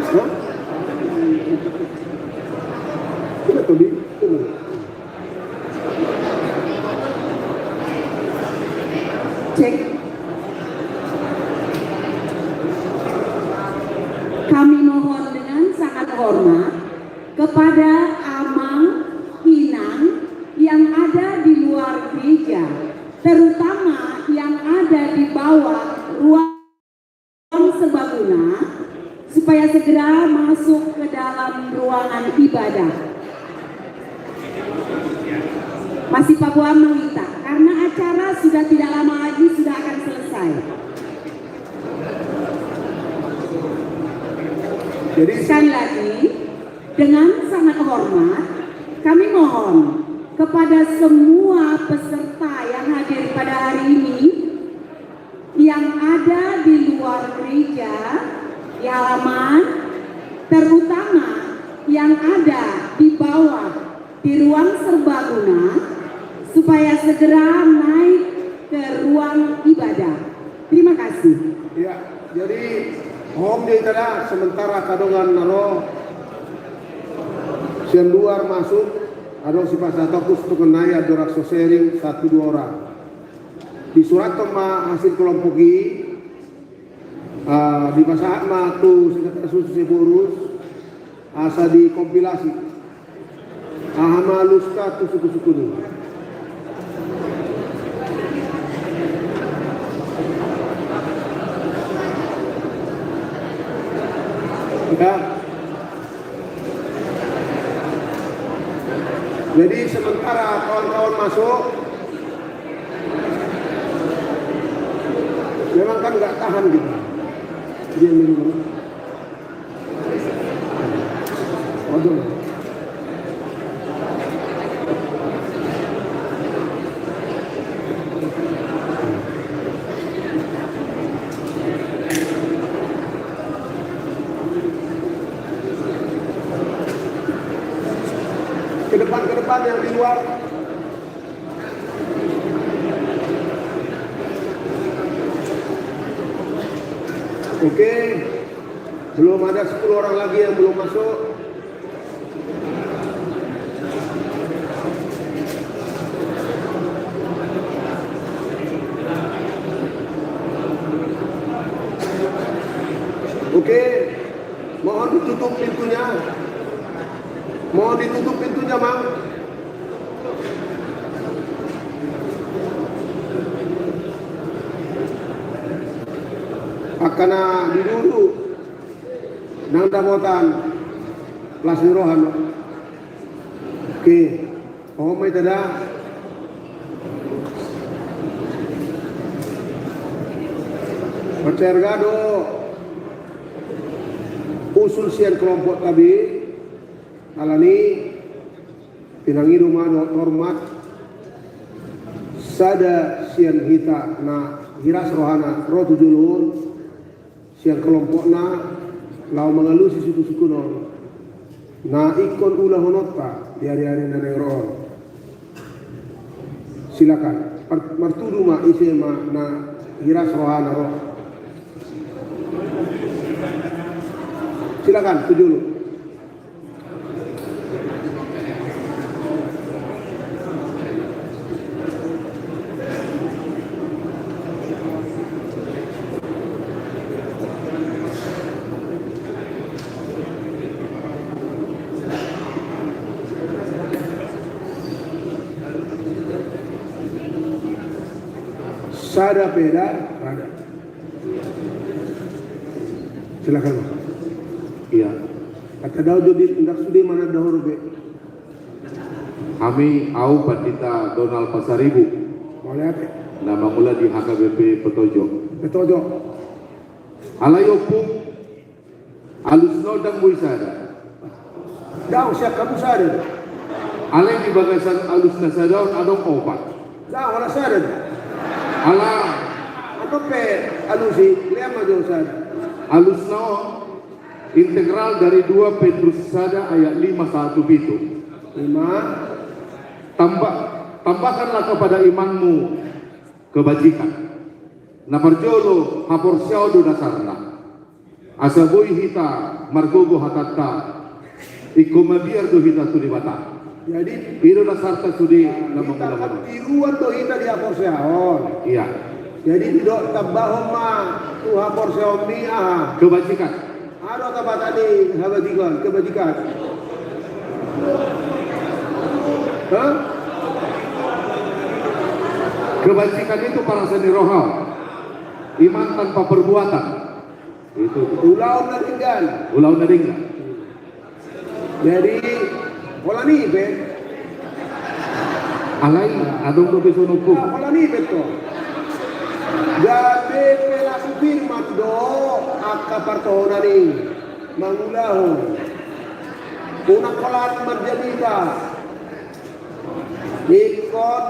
Hah? Udah, Tobi? Udah. Cek. Kami mohon dengan sangat hormat kepada amang inang yang ada di luar gereja, terutama yang ada di bawah ruang serbaguna, supaya segera masuk ke dalam ruangan ibadah. Masih paboa amang ita, karena acara sudah tidak lama lagi sudah akan selesai. Jadi sekali lagi, dengan sangat hormat, kami mohon kepada semua peserta yang hadir pada hari ini, yang ada di luar gereja, di halaman, terutama yang ada di bawah, di ruang serbaguna, supaya segera naik ke ruang ibadah. Terima kasih. Ya, jadi, om, jadi tada sementara angka dongan na ro sian luar masuk, adong sipasahat tu angka dongan nai andorang so sharing satu dua orang. Disurathon ma hasil kelompok i, ah, dipasahat ma tu sekretaris khusus Ephorus, asa dikompilasi. Aha ma alusta tu suku-suku ni. Ya. Jadi sementara kawan-kawan masuk, memang kan nggak tahan gitu. Dia minum. Waduh. Ke depan, ke depan yang di luar. Oke, belum ada sepuluh orang lagi yang belum masuk. Oke, mohon ditutup pintunya. Mohon ditutup pintunya, Mang. Angka na di dulu nang dapotan las ni roha, no? Oke. Oh, mai tada. Marsiarga do usul sian kelompokta be, alani pinangido ma dohot hormat sada sian hita na hiras rohana ro tu jolo on, sian kelompokna, laho mangalusi sungkunsungkun on na ingkon ulahononta di ariari na naeng ro on. Silakan. Mar-, martudu ma, ise ma na hiras rohana ro. Silakan, tu jolo. Sada pe da, rada. Silakan. Iya. Kata dao jadi ndak sude mana dahor be. Hami, au Pandita Donald Pasaribu. Mauliate. Na mangula di H K B P Petojo. Petojo. Alai ompung, alusna on ndang boi sada. Ndang, sian hamu sada. Alai di bagasan alusna sada on adong opat. Ndang, holan sada. Ala. Adong pe alusi, lea ma jo sada. Alusna on integral dari dua Petrus sada ayat lima sahat tu pitu. Lima. Tambah, tambahkanlah kepada imanmu kebajikan. Na parjolo, haporseaon do dasarna. Asa boi hita margogo hatanta, ingkon mabiar do hita tu Debata. Jadi, i do dasarta sude na mangulahon. Tiruan do hita di haporseaon. Iya. Jadi, didok tambahon ma tu haporseaonmi aha? Kebajikan. Aha do kata-kata ni habajikan, kebajikan? Hah? Kebajikan itu parasa ni roha. Iman tanpa perbuatan. Itu. Ulaon na denggan. Ulaon na denggan. Jadi, holan i pe. Alai, adong dope songon ompung. Nah, holan i pe to. Gabe pelaku firman do angka partohonan i. Mangulahon. Unang holan marjamita. Ingkon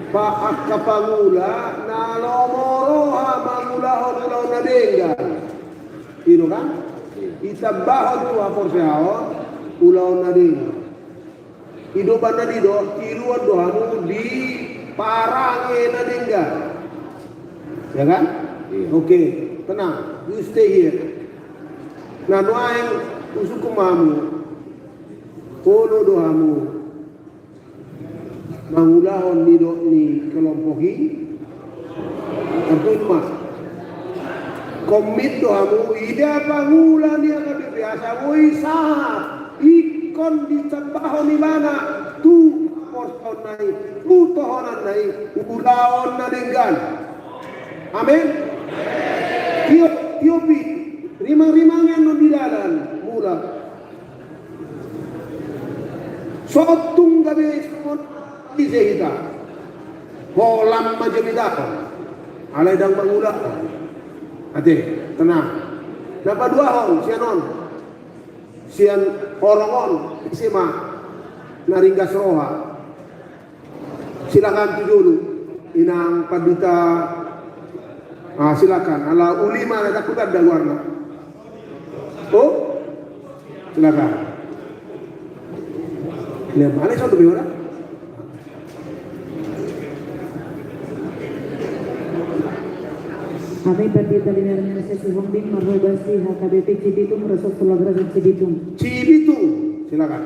pa angka pangula na lomo roha mangulahon ulaon na denggan. I do kan? Ditambahon tu haporseaon ulaon na denggan. I do umbahen na didok, tiruan do hamu di parange na denggan. Ya kan? Iya. Oke, tenang. You stay here. Na nuaeng husungkun ma hamu. Olo do hamu mangulahon nidok ni kelompok i? Tartudu ma. Komit do hamu, ida pangula ni H K B P asa boi sahat ingkon ditambahon ibana tu haporseaonna i, tu tohonanna i, ulaon na denggan. Amin. Tiop, tiop i, rimangrimang annon di dalan, mula. Sotung gabe songon ise hita. Holan ma jamita. Alai ndang mangula. Ate, tenang. Na paduahon, sian on. Sian horong on, ise ma na ringgas roha. Silakan tu jolo, inang pandita. Ah, silakan. Ala uli ma na takut ada warna. Oh? Silakan. Lihat mana satu biora? Hami pandita Linarmina Sihombing, marhobas di H K B P Cibitung, Resort Solagraja Cibitung. Cibitung, silakan.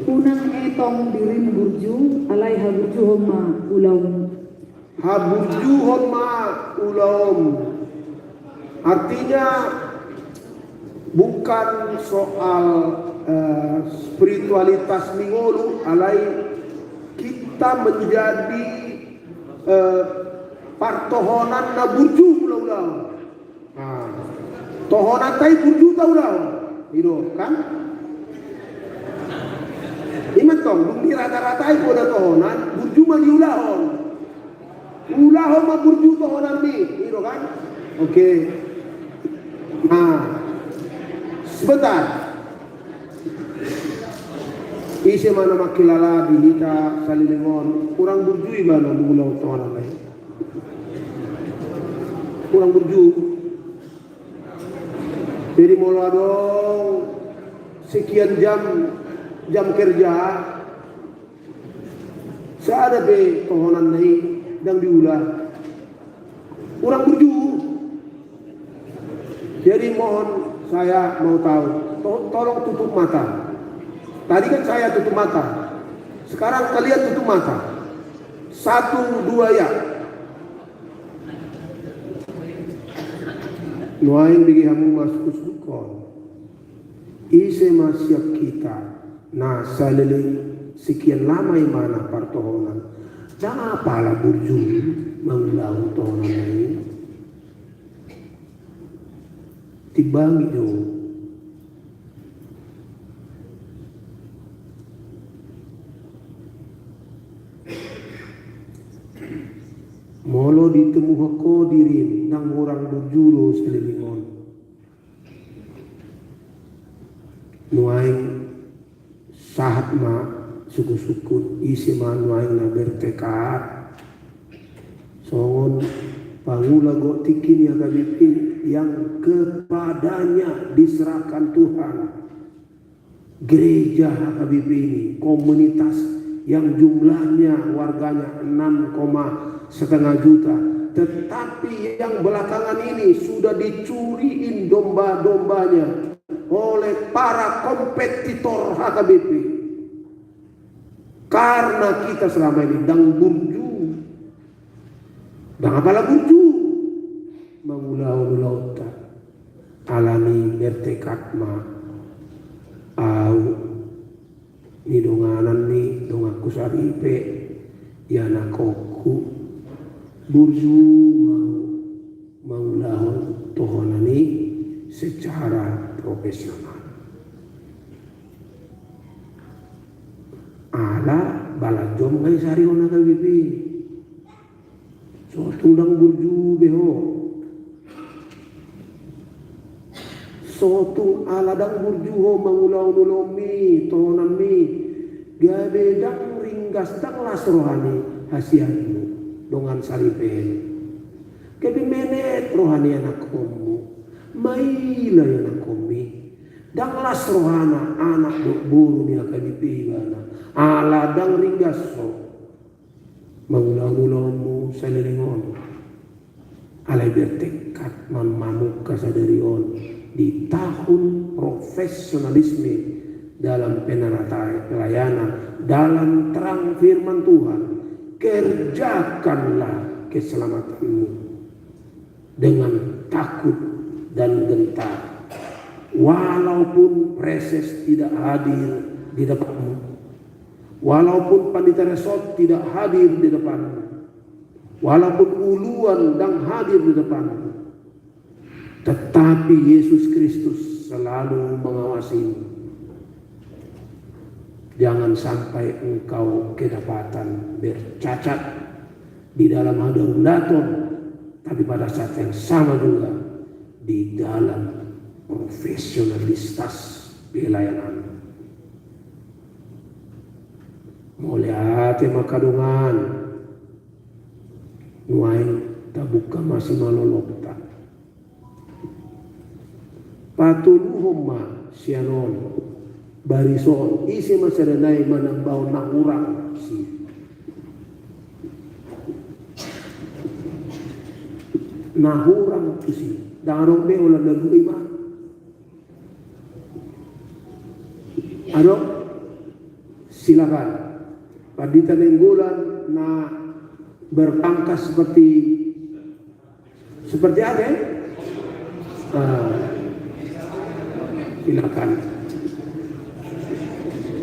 Unang etong dirim burju, alai haburjuhon ma ulaon. Haburjuhon ma ulaon. Artinya, bukan soal, eh, spiritualitas ni ngolu, alai kita menjadi, eh, partohonan na burju mangula ulaon. Nah, tohonanta i burju ta ulaon. I do, kan? I ma tong, dung di rata-rata i poda tohonan, burju ma diulahon. Ulahon ma burju tohonanmi, i do kan? Oke. Nah, sebentar. Ise ma na mangkilala di hita saleleng on, kurang burju i ma na mangulahon tohonanna i. Kurang burju. Jadi molo adong sekian jam, jam kerja, sada pe tohonanna i ndang diula. Kurang burju. Jadi mohon saya mau tahu, to-, tolong tutup mata. Tadi kan saya tutup mata. Sekarang kalian tutup mata. Satu, dua, ya. Nuaeng bege hamu ma suksuk on. Ise ma sian hita na saleleng sekian lama ibana partohonan. Ndang apala burju mangulahon tohonanna i. Timbangi do. Molo ditemuhon ho dirim, ndang hurang burju do saleleng on. Nuaeng sahat ma sungkun-sungkun, ise ma nuaeng na bertekad songon pangula gok tingki ni H K B P yang kepadanya diserahkan Tuhan. Gereja H K B P ini, komunitas yang jumlahnya warganya enam koma setengah juta, tetapi yang belakangan ini sudah dicuriin domba-dombanya oleh para kompetitor H K B P. Karena kita selama ini ndang burju, ndang apala burju mangulahon ulaonta. Alani bertekad ma au ni donganan ni donganku saripe, ianakhonhu, burju ma au mangulahon tohonan i secara profesional. Ala balanjo ma i sari on H K B P. So tung ndang burju be ho. So tung ala ndang burju ho mangulahon ulaonmi, tohonanmi, gabe ndang ringgas, ndang las roha ni hasianmu, dongan saripe. Gabe menet roha ni anakhonmu, maila i anakhonmi. Ndang las rohana anak dohot boru ni H K B P ibana, ala ndang ringgas ho mangulahon ulaonmu saleleng on. Alai bertekad ma mamungka sadari on di tahun profesionalisme dalam penata-, pelayanan, dalam terang firman Tuhan. Kerjakanlah keselamatanmu dengan takut dan gentar. Walaupun praeses tidak hadir di depanmu, walaupun pandita resort tidak hadir di depanmu, walaupun uluan ndang hadir di depanmu, tetapi Yesus Kristus selalu mengawasimu. Jangan sampai engkau kedapatan bercacat di dalam hadaulaton, tapi pada saat yang sama juga di dalam profesionalitas pelayanan. Mauliate ma angka dongan. Nuaeng tabuka ma simalolongta. Patoluhon ma sian on, baris on, ise ma sada nai manambahon na hurang tusi. Na hurang tusi. Ndang adong be holan na dua i ma. Adong? Silakan. Pandita Nainggolan na berpangkat seperti, seperti apa, ya? Ah, silakan.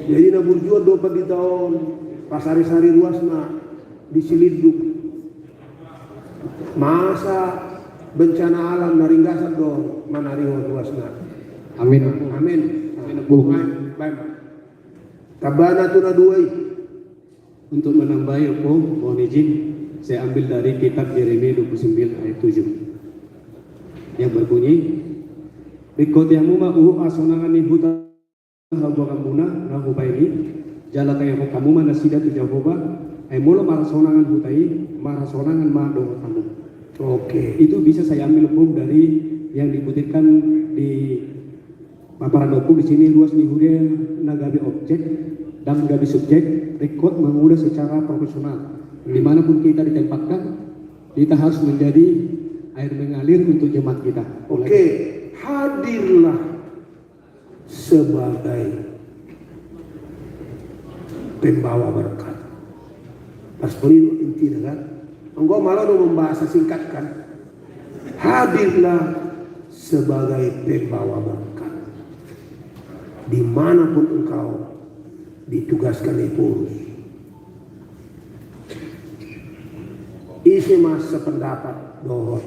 Jadi na burju do pandita on, pasari-sari ruasna di Silindung. Masa bencana alam na ringgasan do manarihon ruasna. Amin. Amin. Amin. Baen, baen. Tambana tu na dua i. Untuk menambahi, Ompung, mohon izin. Saya ambil dari kitab Yeremia dua puluh sembilan ayat tujuh yang berbunyi, "Ringkoti hamu ma uhum hasonangan ni huta habuanganmuna na hubahen i, jala tangihon hamu ma nasida tu Jahowa, ai molo marhasonangan huta i, marhasonangan ma dohot hamu." Oke. Itu bisa saya ambil, Bung, dari yang dikutipkan di paparan Ompung di sini, ruas ni huria na gabe objek dan gabe subjek, ringkot mangula secara profesional. Dimanapun kita ditempatkan, kita harus menjadi air mengalir untuk jemaat kita. Oke, hadirlah sebagai pembawa berkat. Pas ini intinya kan, engkau malah mau membahas singkat kan, hadirlah sebagai pembawa berkat dimanapun engkau ditugaskan, Ephorus. Ise ma sependapat dohot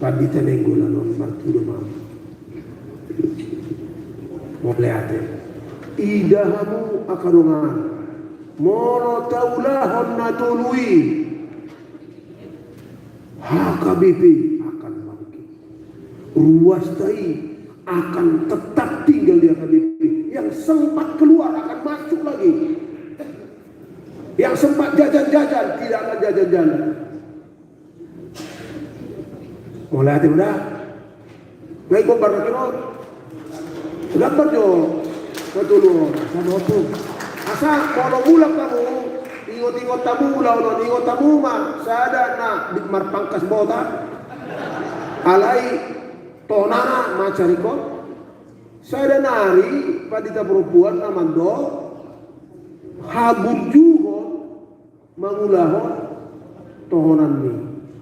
Pandita Nainggolan on, martudo ma. Mauliate. Ida hamu angka dongan, molo taulahon na tolu i, H K B P akan bangkit. Ruasta i akan tetap tinggal di H K B P. Yang sempat keluar akan masuk lagi. Yang sempat jajan-jajan tidak akan jajan-jajan. Mauliate udah. Ngai gombar na tiro. Gambar jo. Betul. Sama tu. Asa molo mulak hamu, ingot-ingot hamu ulaon on, ingot hamu ma sada na di marpangkas botak. Alai tonana macarikot. Sada nari pandita perempuan na mandok haburjuhon mangulahon tohonanmi.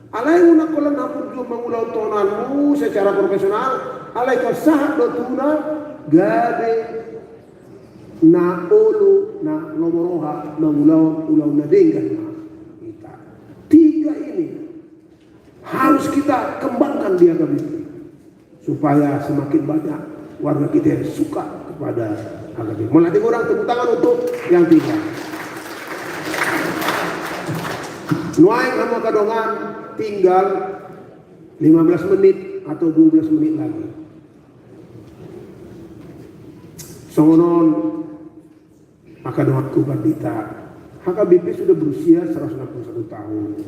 Alai unang holan haburjuhon mangulahon tohonanmu secara profesional, alai ingkon sahat do tu na gabe na olo, na lomo roha mangulahon ulaon na denggan ma hita. Tiga ini harus kita kembangkan di H K B P supaya semakin banyak warga kita yang suka kepada H K B P. Mauliate godang, tepuk tangan untuk yang tiga. Nuaeng hamu angka dongan, tinggal lima belas menit atau dua belas menit lagi. Songon on, angka donganku pandita, H K B P sudah berusia seratus enam puluh satu tahun.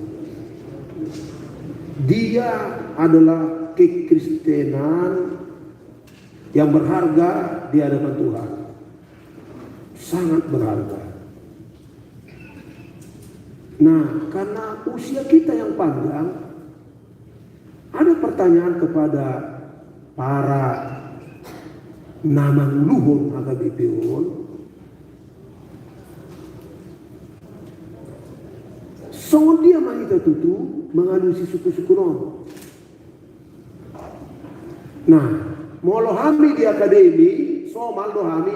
Dia adalah kekristenan yang berharga di hadapan Tuhan. Sangat berharga. Nah, karena usia kita yang panjang, ada pertanyaan kepada para na manguluhon H K B P on. Songon dia ma hita tutu mangalusi sungkunsungkun on? Nah, molo hami di akademi, somal do hami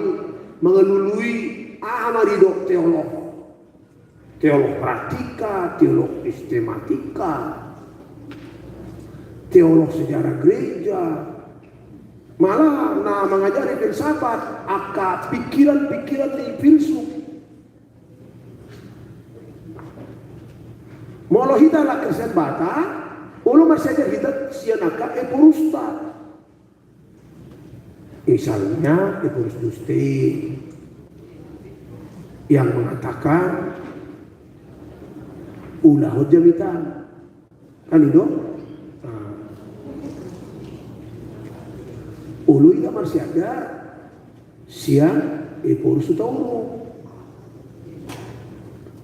mangalului aha ma didok teolog. Teolog praktika, teolog sistematika, teolog sejarah gereja. Malah na mangajari filsafat, angka pikiran-pikiran ni filsuf. Molo hita halak Kristen Batak, olo marsiajar hita sian angka Ephorusta. Misalnya Ephorus Dustin yang mengatakan ulahon jamitan. Kan i do? Nah. Olo hita marsiajar sian Ephorus Hutauruk.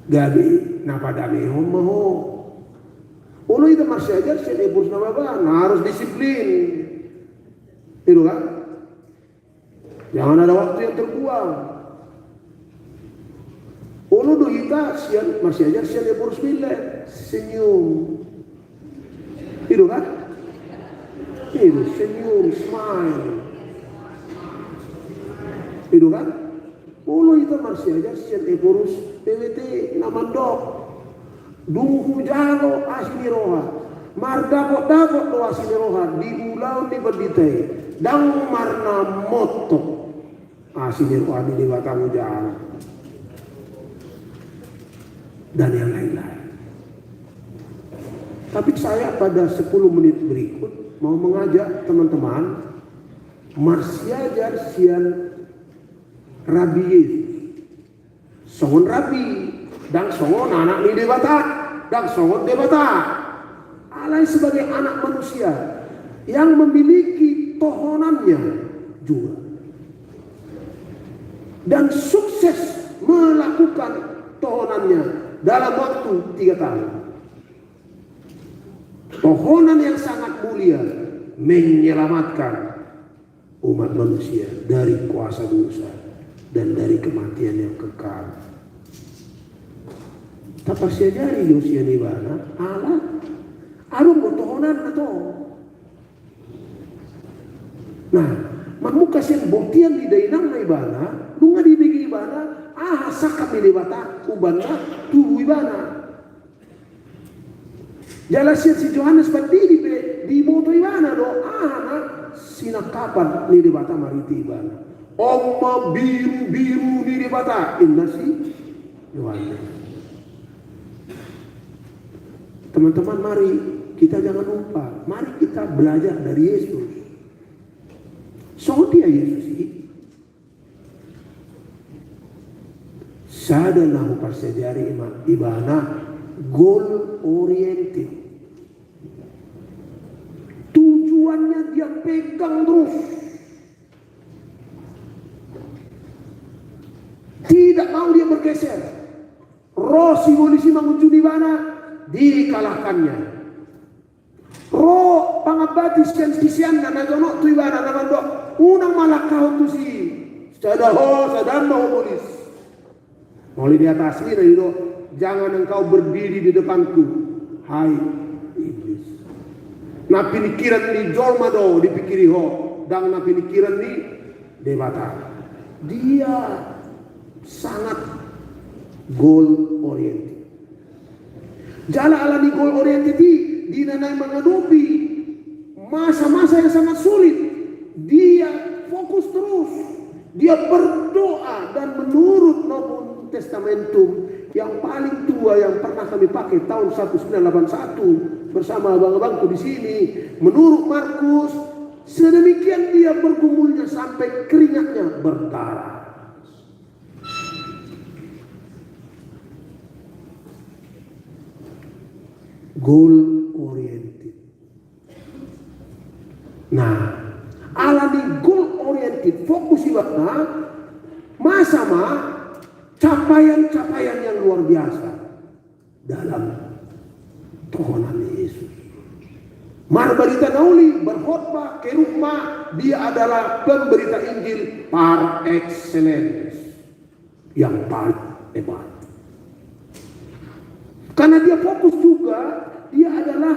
Gabe na padamehon ma ho. Olo hita marsiajar sian Ephorus Nababan, harus disiplin. I do kan? Jangan ada waktu yang terbuang. Olo do hita sian, marsiajar sian Ephorus Miller, senyum. I do kan? I do, senyum, smile. I do kan? Olo hita marsiajar sian Ephorus P W T na mandok, dung hujalo asi ni roha, mardapotdapot do asi ni roha di ulaon ni pandita i, ndang marnamontok asi ni roha ni Debata hujalo. Dan yang lain-lain. Tapi saya pada sepuluh menit berikut mau mengajak teman-teman marsiajar sian Rabi Yesus. Songon Rabi, ndang songon anak ni Debata, ndang songon Debata. Alai sebagai anak manusia yang memiliki tohonannya juga. Dan sukses melakukan tohonannya dalam waktu tiga tahun. Tohonan yang sangat mulia menyelamatkan umat manusia dari kuasa dosa dan dari kematian yang kekal. Taparsiajari do sian ibana, ala adong do tohonanna to. Nah, mamungka sian botian ni dainangna ibana, nunga dibege ibana aha sangkap ni Debata umbahen na tubu ibana. Jala sian si Johannes Pandidi pe diboto ibana do aha na sinangkapan ni Debata marhite ibana. On ma birubiru ni Debata, inna si Johannes. Teman-teman, mari kita jangan lupa, mari kita belajar dari Yesus. Songon dia Yesus i. Sada na huparsiajari ima ibana goal oriented. Tujuannya dia pegang terus. Tidak mau dia bergeser. Ro sibolis i mangunjuni ibana, dikalahkannya. Ro pangambati sian siseanna na jonok tu ibana na mandok, unang ma langkahon tusi, sada ho, sada ma ho bolis. Molo di atas i na didok, jangan engkau berdiri di depanku, hai iblis. Na pinikiran ni jolma do dipikiri ho, ndang na pinikiran ni Debata. Dia sangat goal oriented. Jala ala ni goal oriented i, di na naeng mangadopi masa-masa yang sangat sulit, dia fokus terus. Dia berdoa, dan menurut Novum Testamentum yang paling tua yang pernah kami pakai tahun seribu sembilan ratus delapan puluh satu bersama abang-abangku di sini, menurut Markus, sedemikian dia bergumulnya sampai keringatnya berdarah. Goal oriented. Nah, ala ni goal oriented, fokus ibana, masa ma capaian-capaian yang luar biasa dalam tohonan ni Yesus. Marbarita na uli, berkhotbah, kerugma, dia adalah pemberita Injil par excellence. Yang paling hebat. Karena dia fokus juga, dia adalah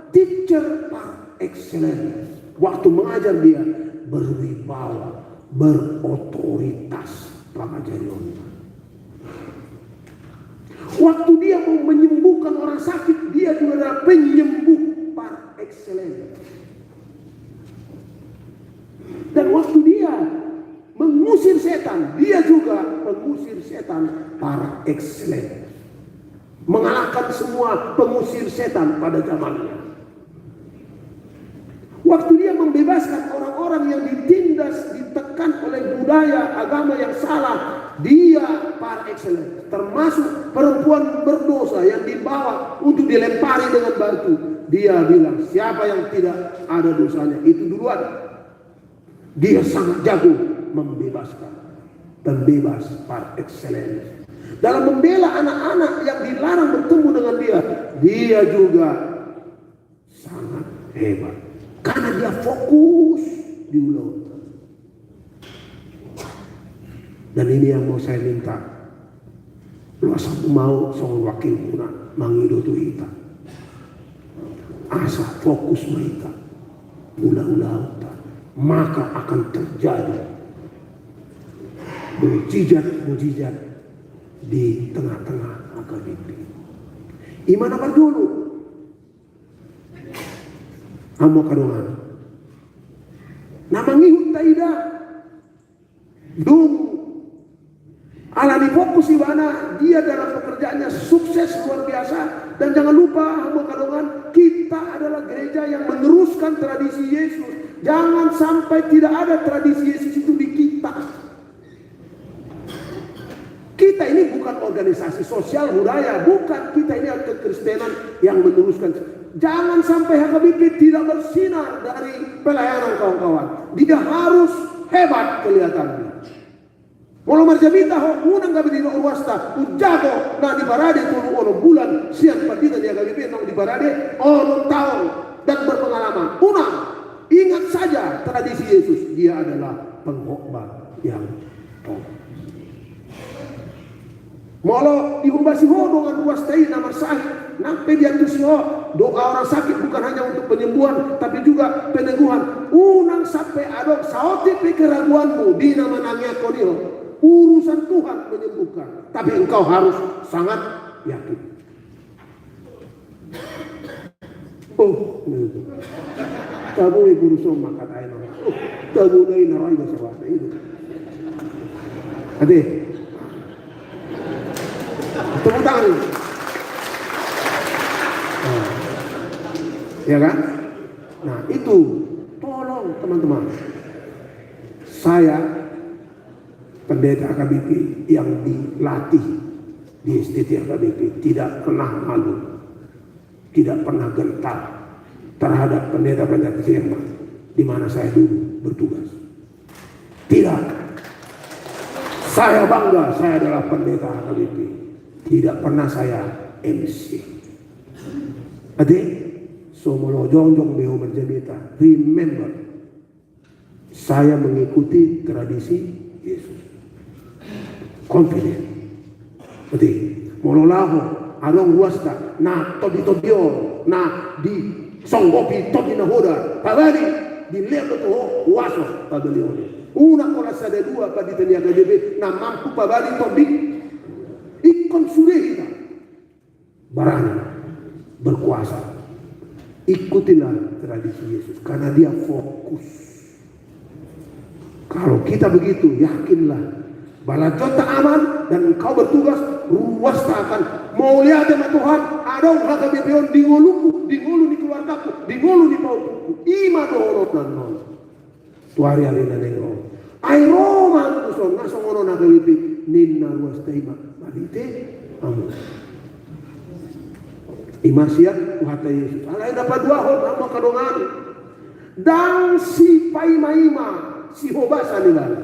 teacher par excellence. Waktu mengajar dia berwibawa, berotoritas pangajarionna. Waktu dia mau menyembuhkan orang sakit, dia juga adalah penyembuh par excellence. Dan waktu dia mengusir setan, dia juga pengusir setan par excellence. Mengalahkan semua pengusir setan pada zamannya. Waktu dia membebaskan orang-orang yang ditindas, ditekan oleh budaya agama yang salah, dia par excellence. Termasuk perempuan berdosa yang dibawa untuk dilempari dengan batu. Dia bilang, siapa yang tidak ada dosanya, itu duluan. Dia sangat jago membebaskan. Pembebas par excellence. Dalam membela anak-anak yang dilarang bertemu dengan dia, dia juga sangat hebat. Karena dia fokus di ulaonta. Dan ini yang mau saya minta. Asa hamu songon wakilmuna mangido tu hita. Asa fokus ma hita ulaulaonta. Maka akan terjadi mujizat-mujizat di tengah-tengah H K B P. I ma na parjolo. Hamu angka dongan. Na mangihut taida. Dung ala ni fokus ibana, dia dalam pekerjaannya sukses luar biasa. Dan jangan lupa, hamu angka dongan, kita yang meneruskan tradisi Yesus. Jangan sampai tidak ada tradisi Yesus itu di kita. Kita ini bukan organisasi sosial budaya, bukan. Kita ini kekristenan yang meneruskan. Jangan sampai H K B P tidak bersinar dari pelayanan kawan-kawan. Dia harus hebat kelihatannya. Molo marjamita ho, unang gabe didok ruasta, umjago na diparade tolu onom bulan sian pandita ni H K B P naung diparade onom taon dan berpengalaman. Unang. Ingat saja tradisi Yesus, dia adalah pengkhotbah yang top. Molo dihobasi ho dongan ruasta i na marsahit, nang pe diantusi ho, doa orang sakit bukan hanya untuk penyembuhan, tapi juga peneguhan. Unang sampe adong saotik pe keraguanmu di na manangiangkon i ho. Urusan Tuhan menyembuhkan, tapi engkau harus sangat yakin. Oh, tabo i guru soma katai na. Oh, tabo dai na rai bahasa bahasa itu. Ade. Tepuk tangan. Nah. Ya kan? Nah, itu tolong teman-teman. Saya pendeta H K B P yang dilatih di S T T H K B P tidak pernah malu. Tidak pernah gentar terhadap pendeta Panjat Jerman di mana saya dulu bertugas. Tidak. Saya bangga, saya adalah pendeta H K B P. Tidak pernah saya M C. Ate, so molo jongjong be ho marjamita, remember, saya mengikuti tradisi Yesus. Confident. Berarti, molo laho adong ruasta na tondi-tondion, na disonggopi tondi na hodar, pabali, dilehon do tu ho huaso pabalion i. Unang holan sada dua pandita ni H K B P na mampu pabali tondi. Ingkon sude hita. Barani, berkuasa. Ikutilah tradisi Yesus karena dia fokus. Kalau kita begitu, yakinlah, balajonta aman dan engkau bertugas, ruasta akan mauliate ma Tuhan. Adong H K B P on di ngolungku, di ngolu ni keluargaku, di ngolu ni pahompungku. I ma dohonon na on. Tu ari-ari na naeng ro. Ai ro ma tuson na songon on H K B P, ninna ruasta i ma, marhite hamu. I ma sian Tuhanta Jesus. Alai na paduahon hamu angka dongan, ndang sipaima-ima sihobasan ibana.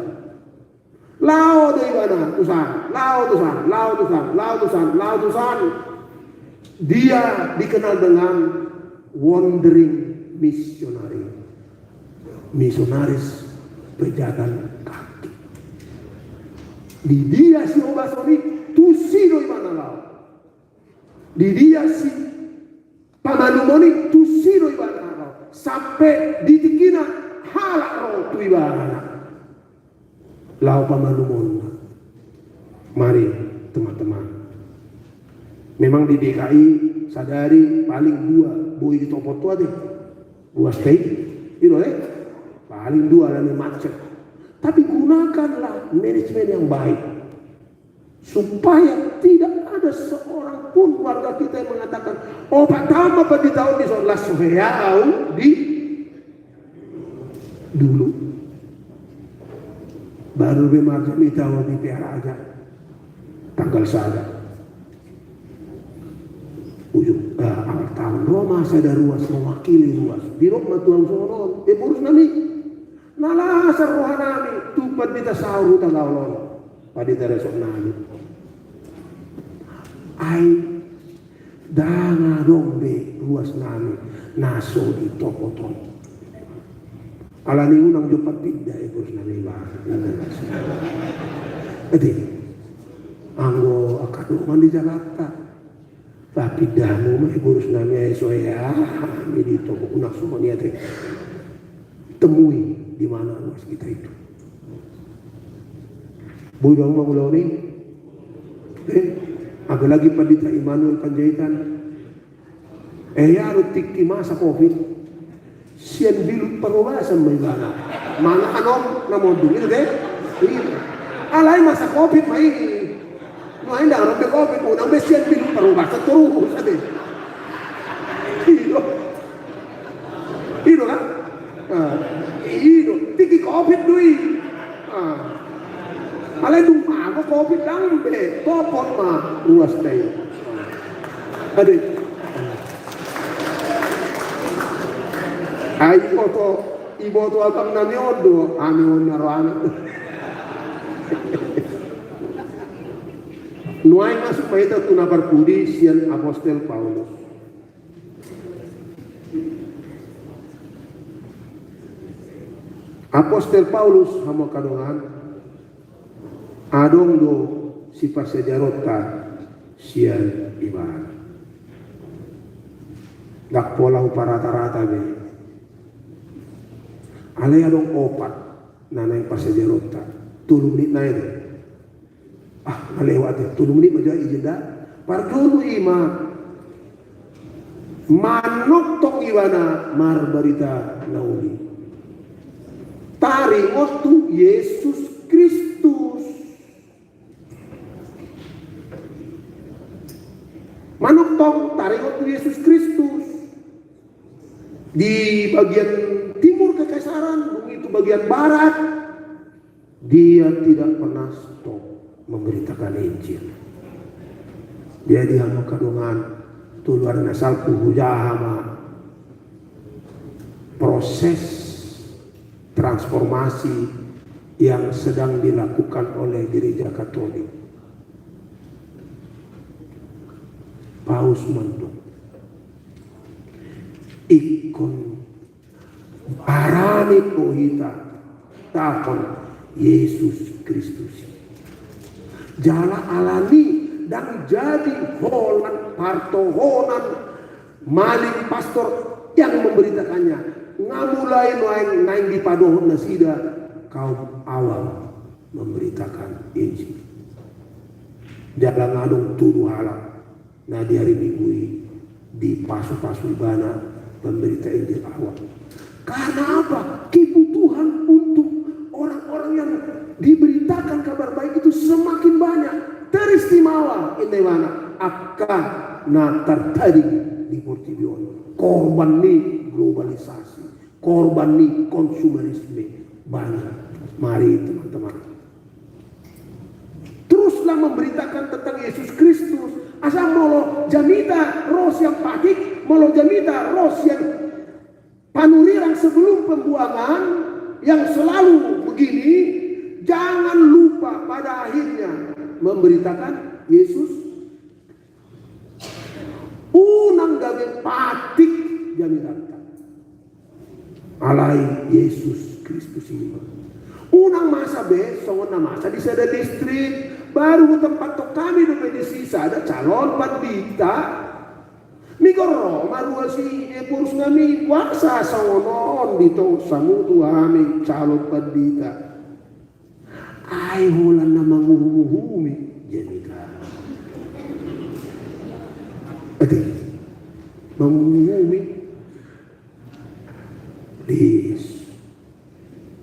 Laho do ibana tusan, laho tusan, laho tusan, laho tusan, laho tusan. Dia dikenal dengan wandering missionary. Misionaris pejalan kaki. Di dia sihobason i, tusi do ibana laho. Di dia sipamalumon i, tusi do ibana laho. Sampe di tingkina halak ro tu ibana. Laho pamalumonna. Mari, teman-teman. Memang di D K I sadari paling dua boi ditopot tu ate. Ruas T I. I do, eh? Paling dua alani macet. Tapi gunakanlah manajemen yang baik. Supaya tidak ada seorang pun warga kita yang mengatakan, "Opat taon ma pandita on dison, las so hea au di dulu." Baru be marjamita au di Pearaja tanggal sada. Ujung, eh, awal taon ro ma sada ruas mewakili ruas. Didok ma tu au songon on, "Eh, boru nami, na las roha nami tu pandita saur Hutagaol on." Pandita resort nami. Ai ndang adong be ruas nami na so ditopot on. Alani unang jompa pinda, eh, boru nami, bah. Jadi, anggo angka dongan di Jakarta, bah, pinda hamu ma, eh, boru nami, ai so hea hami ditopot, unang songon i ate. Temui di mana ruas kita itu. Boi do hamu mangulahon i? Eh, apalagi Pandita Immanuel Panjaitan. Eh, ia do tingki masa covid, sian bilut parhobasan ma ibana mangan on na monding, i do ate? Iya. Alai masa covid ma i. Nuaeng ndang adong be covid, unang be sian bilut parhobasan torus ate. I do. Ah, i do, tingki covid do i. Ah. Alai dung mago covid ndang be, topot ma ruas na i. Ade. Ai oto, iboto abang nami on do, ami on na rohana. Nuaeng masuk ma hita tu na parpudi sian Apostel Paulus. Apostel Paulus, hamu angka dongan, adong do siparsiajaronta sian ibana. Ndang pola huparata-rata be. Alai adong opat na naeng parsiajaronta. Tolu menit nai do. Ah, na lewat i, tolu menit ma jo, ijin da. Parjolo i ma, manongtong ibana marbarita na uli, taringot tu Jesus Kristus. Manongtong taringot tu Jesus Kristus. Di bagian timur kekaisaran, dung i tu bagian barat, dia tidak pernah stop memberitakan Injil. Jadi, hamu angka dongan, tolu ari na salpu hujaha ma proses transformasi yang sedang dilakukan oleh Gereja Katolik. Paus mandok, ingkon barani do hita taon Jesus Kristus i. Jala alani i ndang jadi holan partohonan malim pastor yang memberitakannya. Nga mulai nuaeng naeng dipadohot nasida kaum awam memberitakan Injil. Jala nga adong tolu halak na di hari Minggu i dipasu-pasu ibana pemberita Injil awam. Karena apa? Kebutuhan untuk orang-orang yang diberitakan kabar baik itu semakin banyak. Teristimewa, inna ibana, angka na tartading di portibi on. Korban ni globalisasi, korban ni konsumerisme. Banyak. Mari, teman-teman, teruslah memberitakan tentang Yesus Kristus. Asa molo jamita ro sian patik, molo jamita ro sian panurirang sebelum pembuangan yang selalu begini, jangan lupa pada akhirnya memberitakan Yesus. Unang gabe patik jamitanta. Alai Jesus Kristus i ma. Unang masa be songon na masa di sada distrik, baru hutempathon hami dope disi sada calon pandita. Migor ro ma ruas i, eporus nami, boasa songon on ditosa hamu tu hami calon pandita? Ai holan na manguhum-uhumi, jadi kan. Ate, manguhum-uhumi. Dis,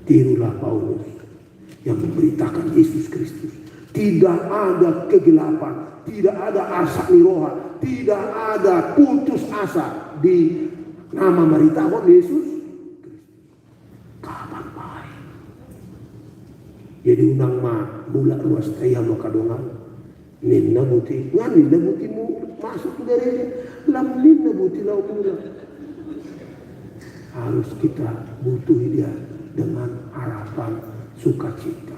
tirulah Paulus yang memberitakan Yesus Kristus. Tidak ada kegelapan, tidak ada arsak ni roha, tidak ada putus asa di na mamaritahon Yesus Kristus. Kabar baik. Jadi unang ma mulak ruasta i, hamu angka dongan. Ninna buti, nga ninna buti mu masuk tu gareja. Lam ninna buti laho mulak. Harus kita butuhi dia dengan harapan sukacita.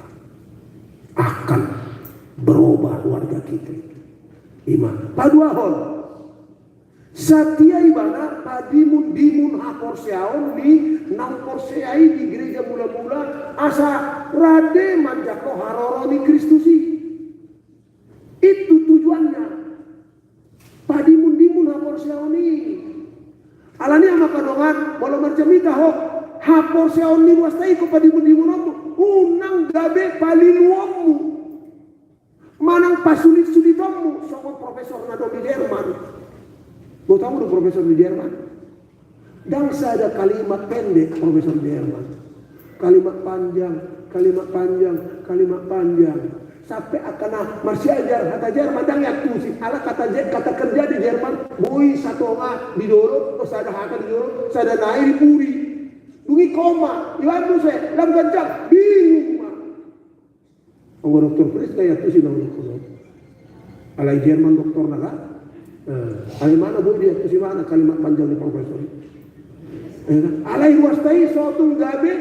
Akan berubah warga kita itu. I ma. Paduahon. Satia ibana padimun-dimun haporseaon ni naung porsea i di gereja mula-mula, asa rade manjangkon haroro ni Kristus i. Itu tujuannya. Padimun-dimun haporseaon i. Alani i, hamu angka dongan, molo marjamita ho, haporseaon ni ruasta i ingkon padimun-dimunonmu, unang gabe paliluonmu. Manang pasulit-sulitonmu, songon profesor na adong di Jerman. Botomu do profesor di Jerman? Ndang sada kalimat pendek profesor di Jerman. Kalimat panjang, kalimat panjang, kalimat panjang. Sampe angka na marsiajar hata Jerman ndang iantusi. Ala kata Je-, kata kerja di Jerman, boi satonga di jolo, sada hata di jolo, sada nai di pudi. Dung i koma, ibaen muse, lam ganjang, bingung ma. Anggo doktor Fritz na iantusi na ulang kono. Alai Jerman doktorna kan? Eh, alai mana boi diantusi mana kalimat panjang ni profesor i. Eh, alai ruasta i so tung gabe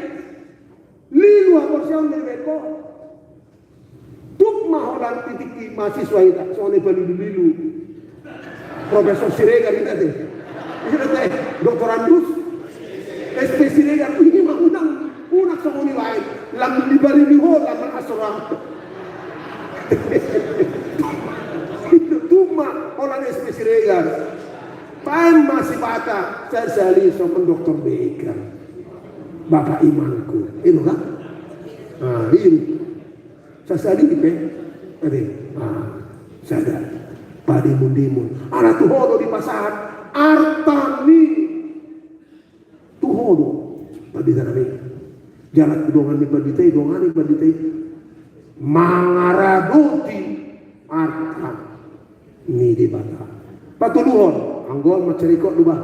lilu haporseaon ni beko. Tuk ma holan titik i mahasiswa i tak, songon i palilu-lilu. Profesor Siregar i tak, te. I tak, te. Doktorandus. S P Siregar. Ini ma unang, unang songon i baen. Lam di Bali di ho, lam asrama. Tuk ma holan S P Siregar. Baen ma sipata, sasali songon doktor Beker. Bapak imanku. Itu kan? Nah, ini. Sasali pe, ate, ah, sada. Padimun-dimun. Ala tu ho do dipasahat arta ni. Tu ho do. Pandita nami. Jala dongan ni pandita i, dongan ni pandita i. Mangaradoti arta ni Debata. Patoluhon, anggo on mansai rikot do bah.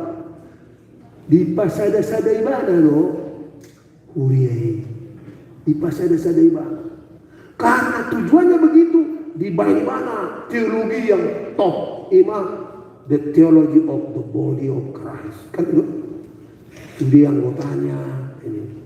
Dipasada-sada ibana do. Huria i. Dipasada-sada ibana. Karena tujuannya begitu, dibaen ibana teologi yang top, ima the theology of the body of Christ. Kan itu? Dia anggotanya ini.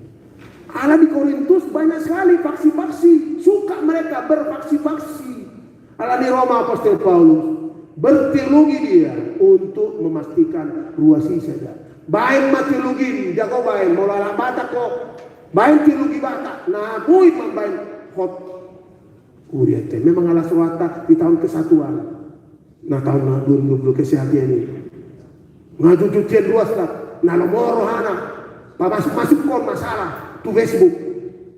Ala di Korintus banyak sekali faksi-faksi, suka mereka berfaksi-faksi. Ala ni Roma Apostel Paulus, berteologi dia untuk memastikan ruas i saja. Baen ma teologi, jago baen, molo halak Batak ho, baen teologi Batak, na boi mambaen hot. Huria te, memang ala so hata di tahun kesatuan. Na tahun na dua ribu dua puluh kesehatan ini. Nga jujutian ruas na, na lomo rohana. Pamasuk-masuk kon masalah tu Facebook.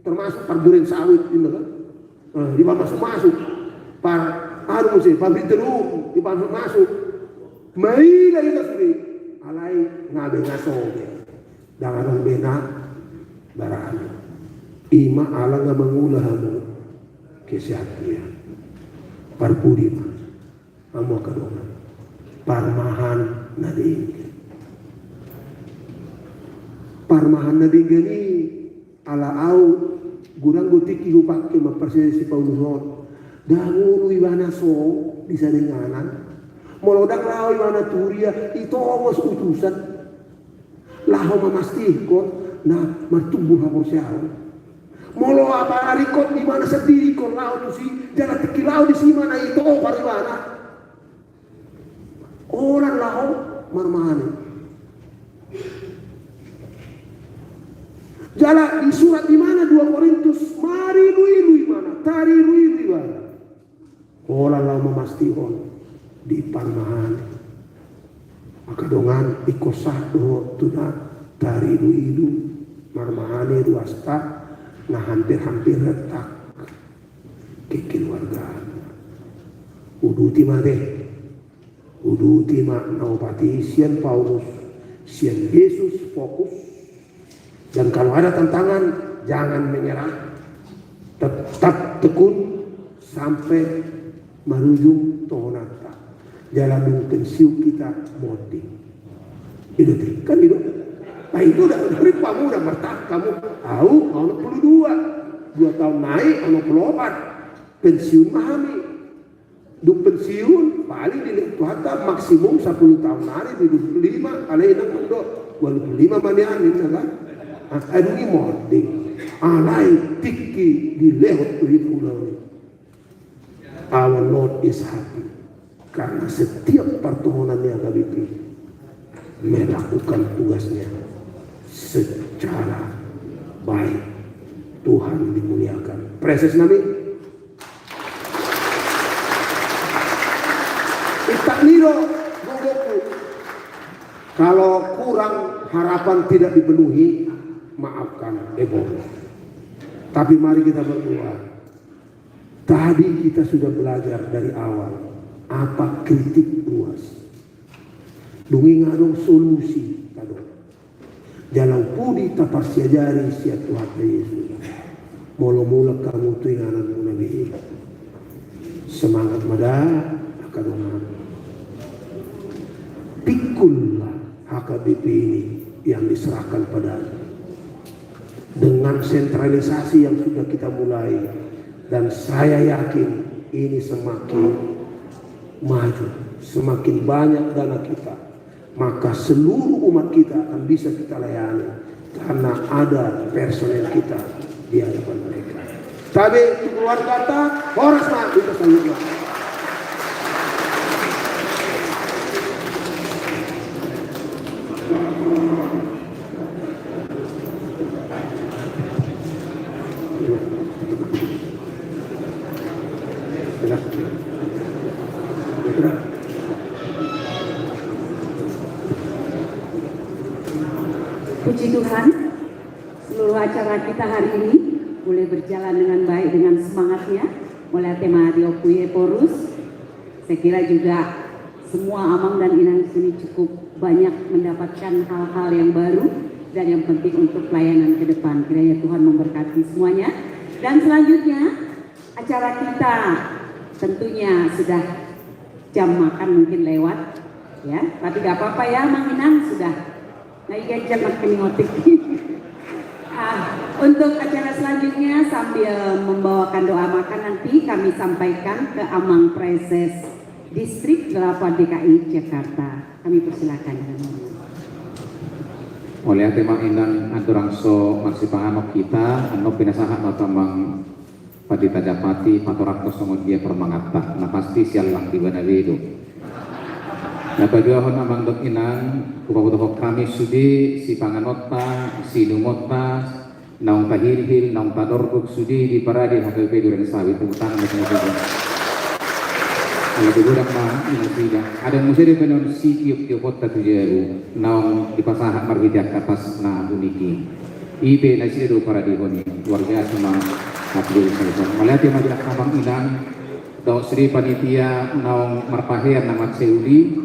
Termasuk parduren sawit ini kan. Nah, dipamasuk-masuk. Par, anu muse, pabinteru, dipamasuk-masuk. Maila ita sude. Alai ngabe ngaso be. Danganon be na barani. Ima ala nga mangula hamu. Kesehatan. Parpudi ma. Hamu angka dongan. Parmahan na denggan. Parmahan na denggan i ala au godang do tingki hupake mamparsiajari si Paulus on. Ndang olo ibana so di sada inganan. Molo ndang laho ibana tu huria i tongos utusan. Laho mamastihon na martumbur haporseaon. Molo apala ringkot ibana sandiri ingkon laho tusi, jala tingki laho disi ma na ito par ibana. Holan laho marmahan i. Jala di surat ibana dua Korintus, marilu-ilu ibana, tarilu-ilu ibana. Holan laho mamastihon di parmahan i. Angka dongan, ingkon sahat do tu na tarilu-ilu marmahan i ruasta na hampir-hampir retak kekeluargaan. Uduti ma te. Uduti ma na opat i sian Paulus, sian Jesus fokus. Dan kalau ada tantangan, jangan menyerah. Tetap tekun sampai marujung tohonanta. Jala dung pensiun kita monding. Itu kan itu. Nah, itu udah beri pamu udah bertahan kamu. Au, onom puluh dua. Dua tahun nai, onom puluh opat. Pensiun ma hami. Dung pensiun, paling dilehon Tuhanta maksimum sampulu taon nari di dua puluh lima, alai inang mandok, dua puluh lima ma nian, ninna kan? Ah, adong i monding. Alai tingki dilehon tu hita ulaon i. Our Lord is happy. Karena setiap pertohonan ni H K B P melakukan tugasnya secara baik. Tuhan dimuliakan. Praise nami. Intak ni do, gogoku. Kalau kurang harapan tidak dipenuhi, maafkan, Ebon. Tapi mari kita berdoa. Tadi kita sudah belajar dari awal apa kritik ruas. Dung i nga adong solusi, tadok. Jala pudi taparsiajari sian Tuhanta Jesus. Molo mulak hamu tu ingananmuna be. Semangat ma da, angka dongan. Pikullah H K B P ini yang diserahkan padamu. Dengan sentralisasi yang sudah kita mulai, dan saya yakin ini semakin maju, semakin banyak dana kita, maka seluruh umat kita akan bisa kita layani karena ada personel kita di hadapan mereka. Tabe tu keluargata, horas ma di hita saluhutna. Puji Tuhan, seluruh acara kita hari ini boleh berjalan dengan baik, dengan semangatnya. Mauliate ma di Ompu Ephorus. Saya kira juga semua amang dan inang di sini cukup banyak mendapatkan hal-hal yang baru dan yang penting untuk pelayanan ke depan. Kiranya Tuhan memberkati semuanya. Dan selanjutnya, acara kita tentunya sudah jam makan mungkin lewat, ya. Tapi gak apa-apa ya, Amang Inang sudah. Nah, iya, jam makan ngotik. Ah, untuk acara selanjutnya, sambil membawakan doa makan, nanti kami sampaikan ke Amang Praeses Distrik delapan D K I Jakarta. Kami persilakan. Mauliate ma, Inang, andorang so marsipanganon hita, annon pinasahat ma tu Amang Pandita Japati, patorangkon songon dia parmanganta, na pasti siallang di bana be do. Na paduahon, Amang dohot Inang, hupabotohon hami sude sipanganonta, siunumonta, naung tahilhil, naung tadorguk sude di parade H K B P Duren Sawit, tepuk tangan ma songon i. Ala di godang ma i nasida. Adong muse dope annon sitioptioponta tu jabu, naung dipasahat marhite angka pas na unik i. I pe nasida do paradehon i, luar biasa ma. Mauliate ma di Amang Inang dohot sude panitia naung marpahean na mansai uli,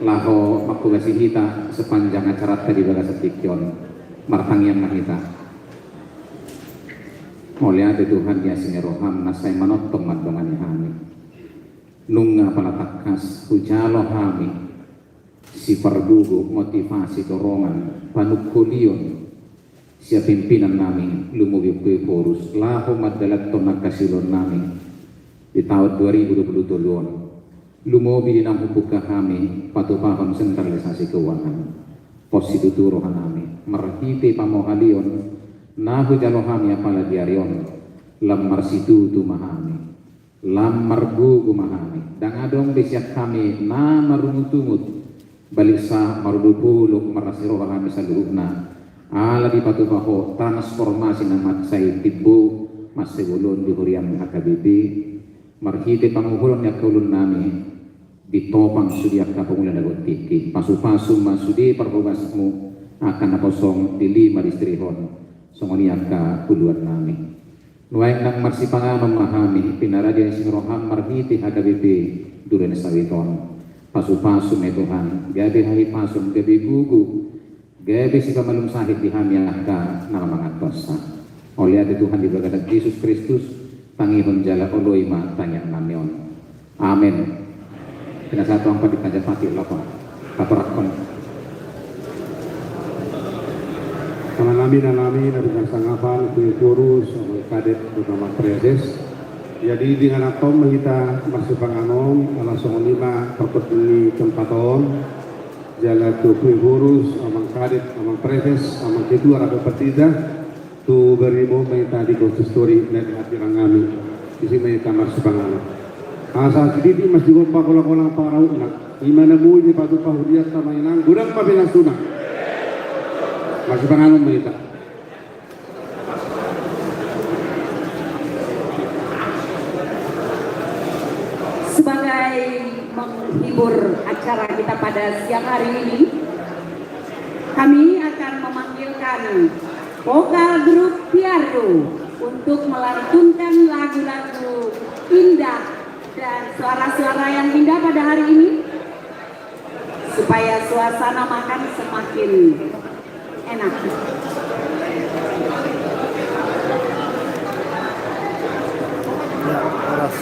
laho manghobasi hita sepanjang acaranta di bagasan tingki on. Martangiang ma hita. Mauliate Tuhan di asi ni roham na sai manongtong mandongani hami. Nunga pala tangkas hujalo hami sipargogo, motivasi, dorongan, panungkolion sian pimpinan nami, lumobi Ompu Ephorus, laho mandalanhon angka siulaon nami di taon dua ribu dua puluh tolu on. Lumobi di naung hubuka hami patupahon sentralisasi keuangan. Pos situtu roha nami, marhite pamohalion na hujalo hami apala di ari on, lam marsitutu ma hami. Lam margogo ma hami, ndang adong be sian hami na marungutungut, balik sahat marudupuluk marlas ni roha hami saluhutna, ala dipatupa Ho transformasi na mansai timbo, mansai bolon di huriam H K B P, marhite panguhulon ni angka ulaon nami, ditopang sude angka pangula na godang tingki, pasupasu ma sude parhobasmu, angka naposom di lima distrik on, songon i angka uluan nami. Nuaeng nang marsipanganon ma hami, pinarade asi ni roham marhite H K B P Duren Sawit on. Pasupasu ma i Tuhan, gabe hahipason, gabe gogo, gabe sipamalum sahit di hami angka na mangantusi. Mauliate Tuhan di bagasan Jesus Kristus, tangihon jala oloi ma tangiang nami on. Amen. Pinasahat tu Amang Pandita Japati, laho patorangkon. Amang nami, inang nami na pinarsangapan, Ompu Ephorus, Amang Kadet, Amang Praeses. Jadi, denggananhon ma hita marsipanganon, ala songon i ma parpotting ni tempat on. Jala tu Ompu Ephorus, Amang Kadet, Amang Praeses, Amang Ketua, Amang Pandita, tu barimu ma hita di konsistori na di hatiranami. Disi ma hita marsipanganon. Asa sititi ma sigompa, holang-holang pangarahutna. Ima na boi dipatupa hurianta, Amang Inang, godang ma pinasuna. Marsipanganon ma hita. Sebagai menghibur acara kita pada siang hari ini, kami akan memanggilkan vokal grup Tiardo untuk melantunkan lagu-lagu indah dan suara-suara yang indah pada hari ini, supaya suasana makan semakin enak. Ya, horas.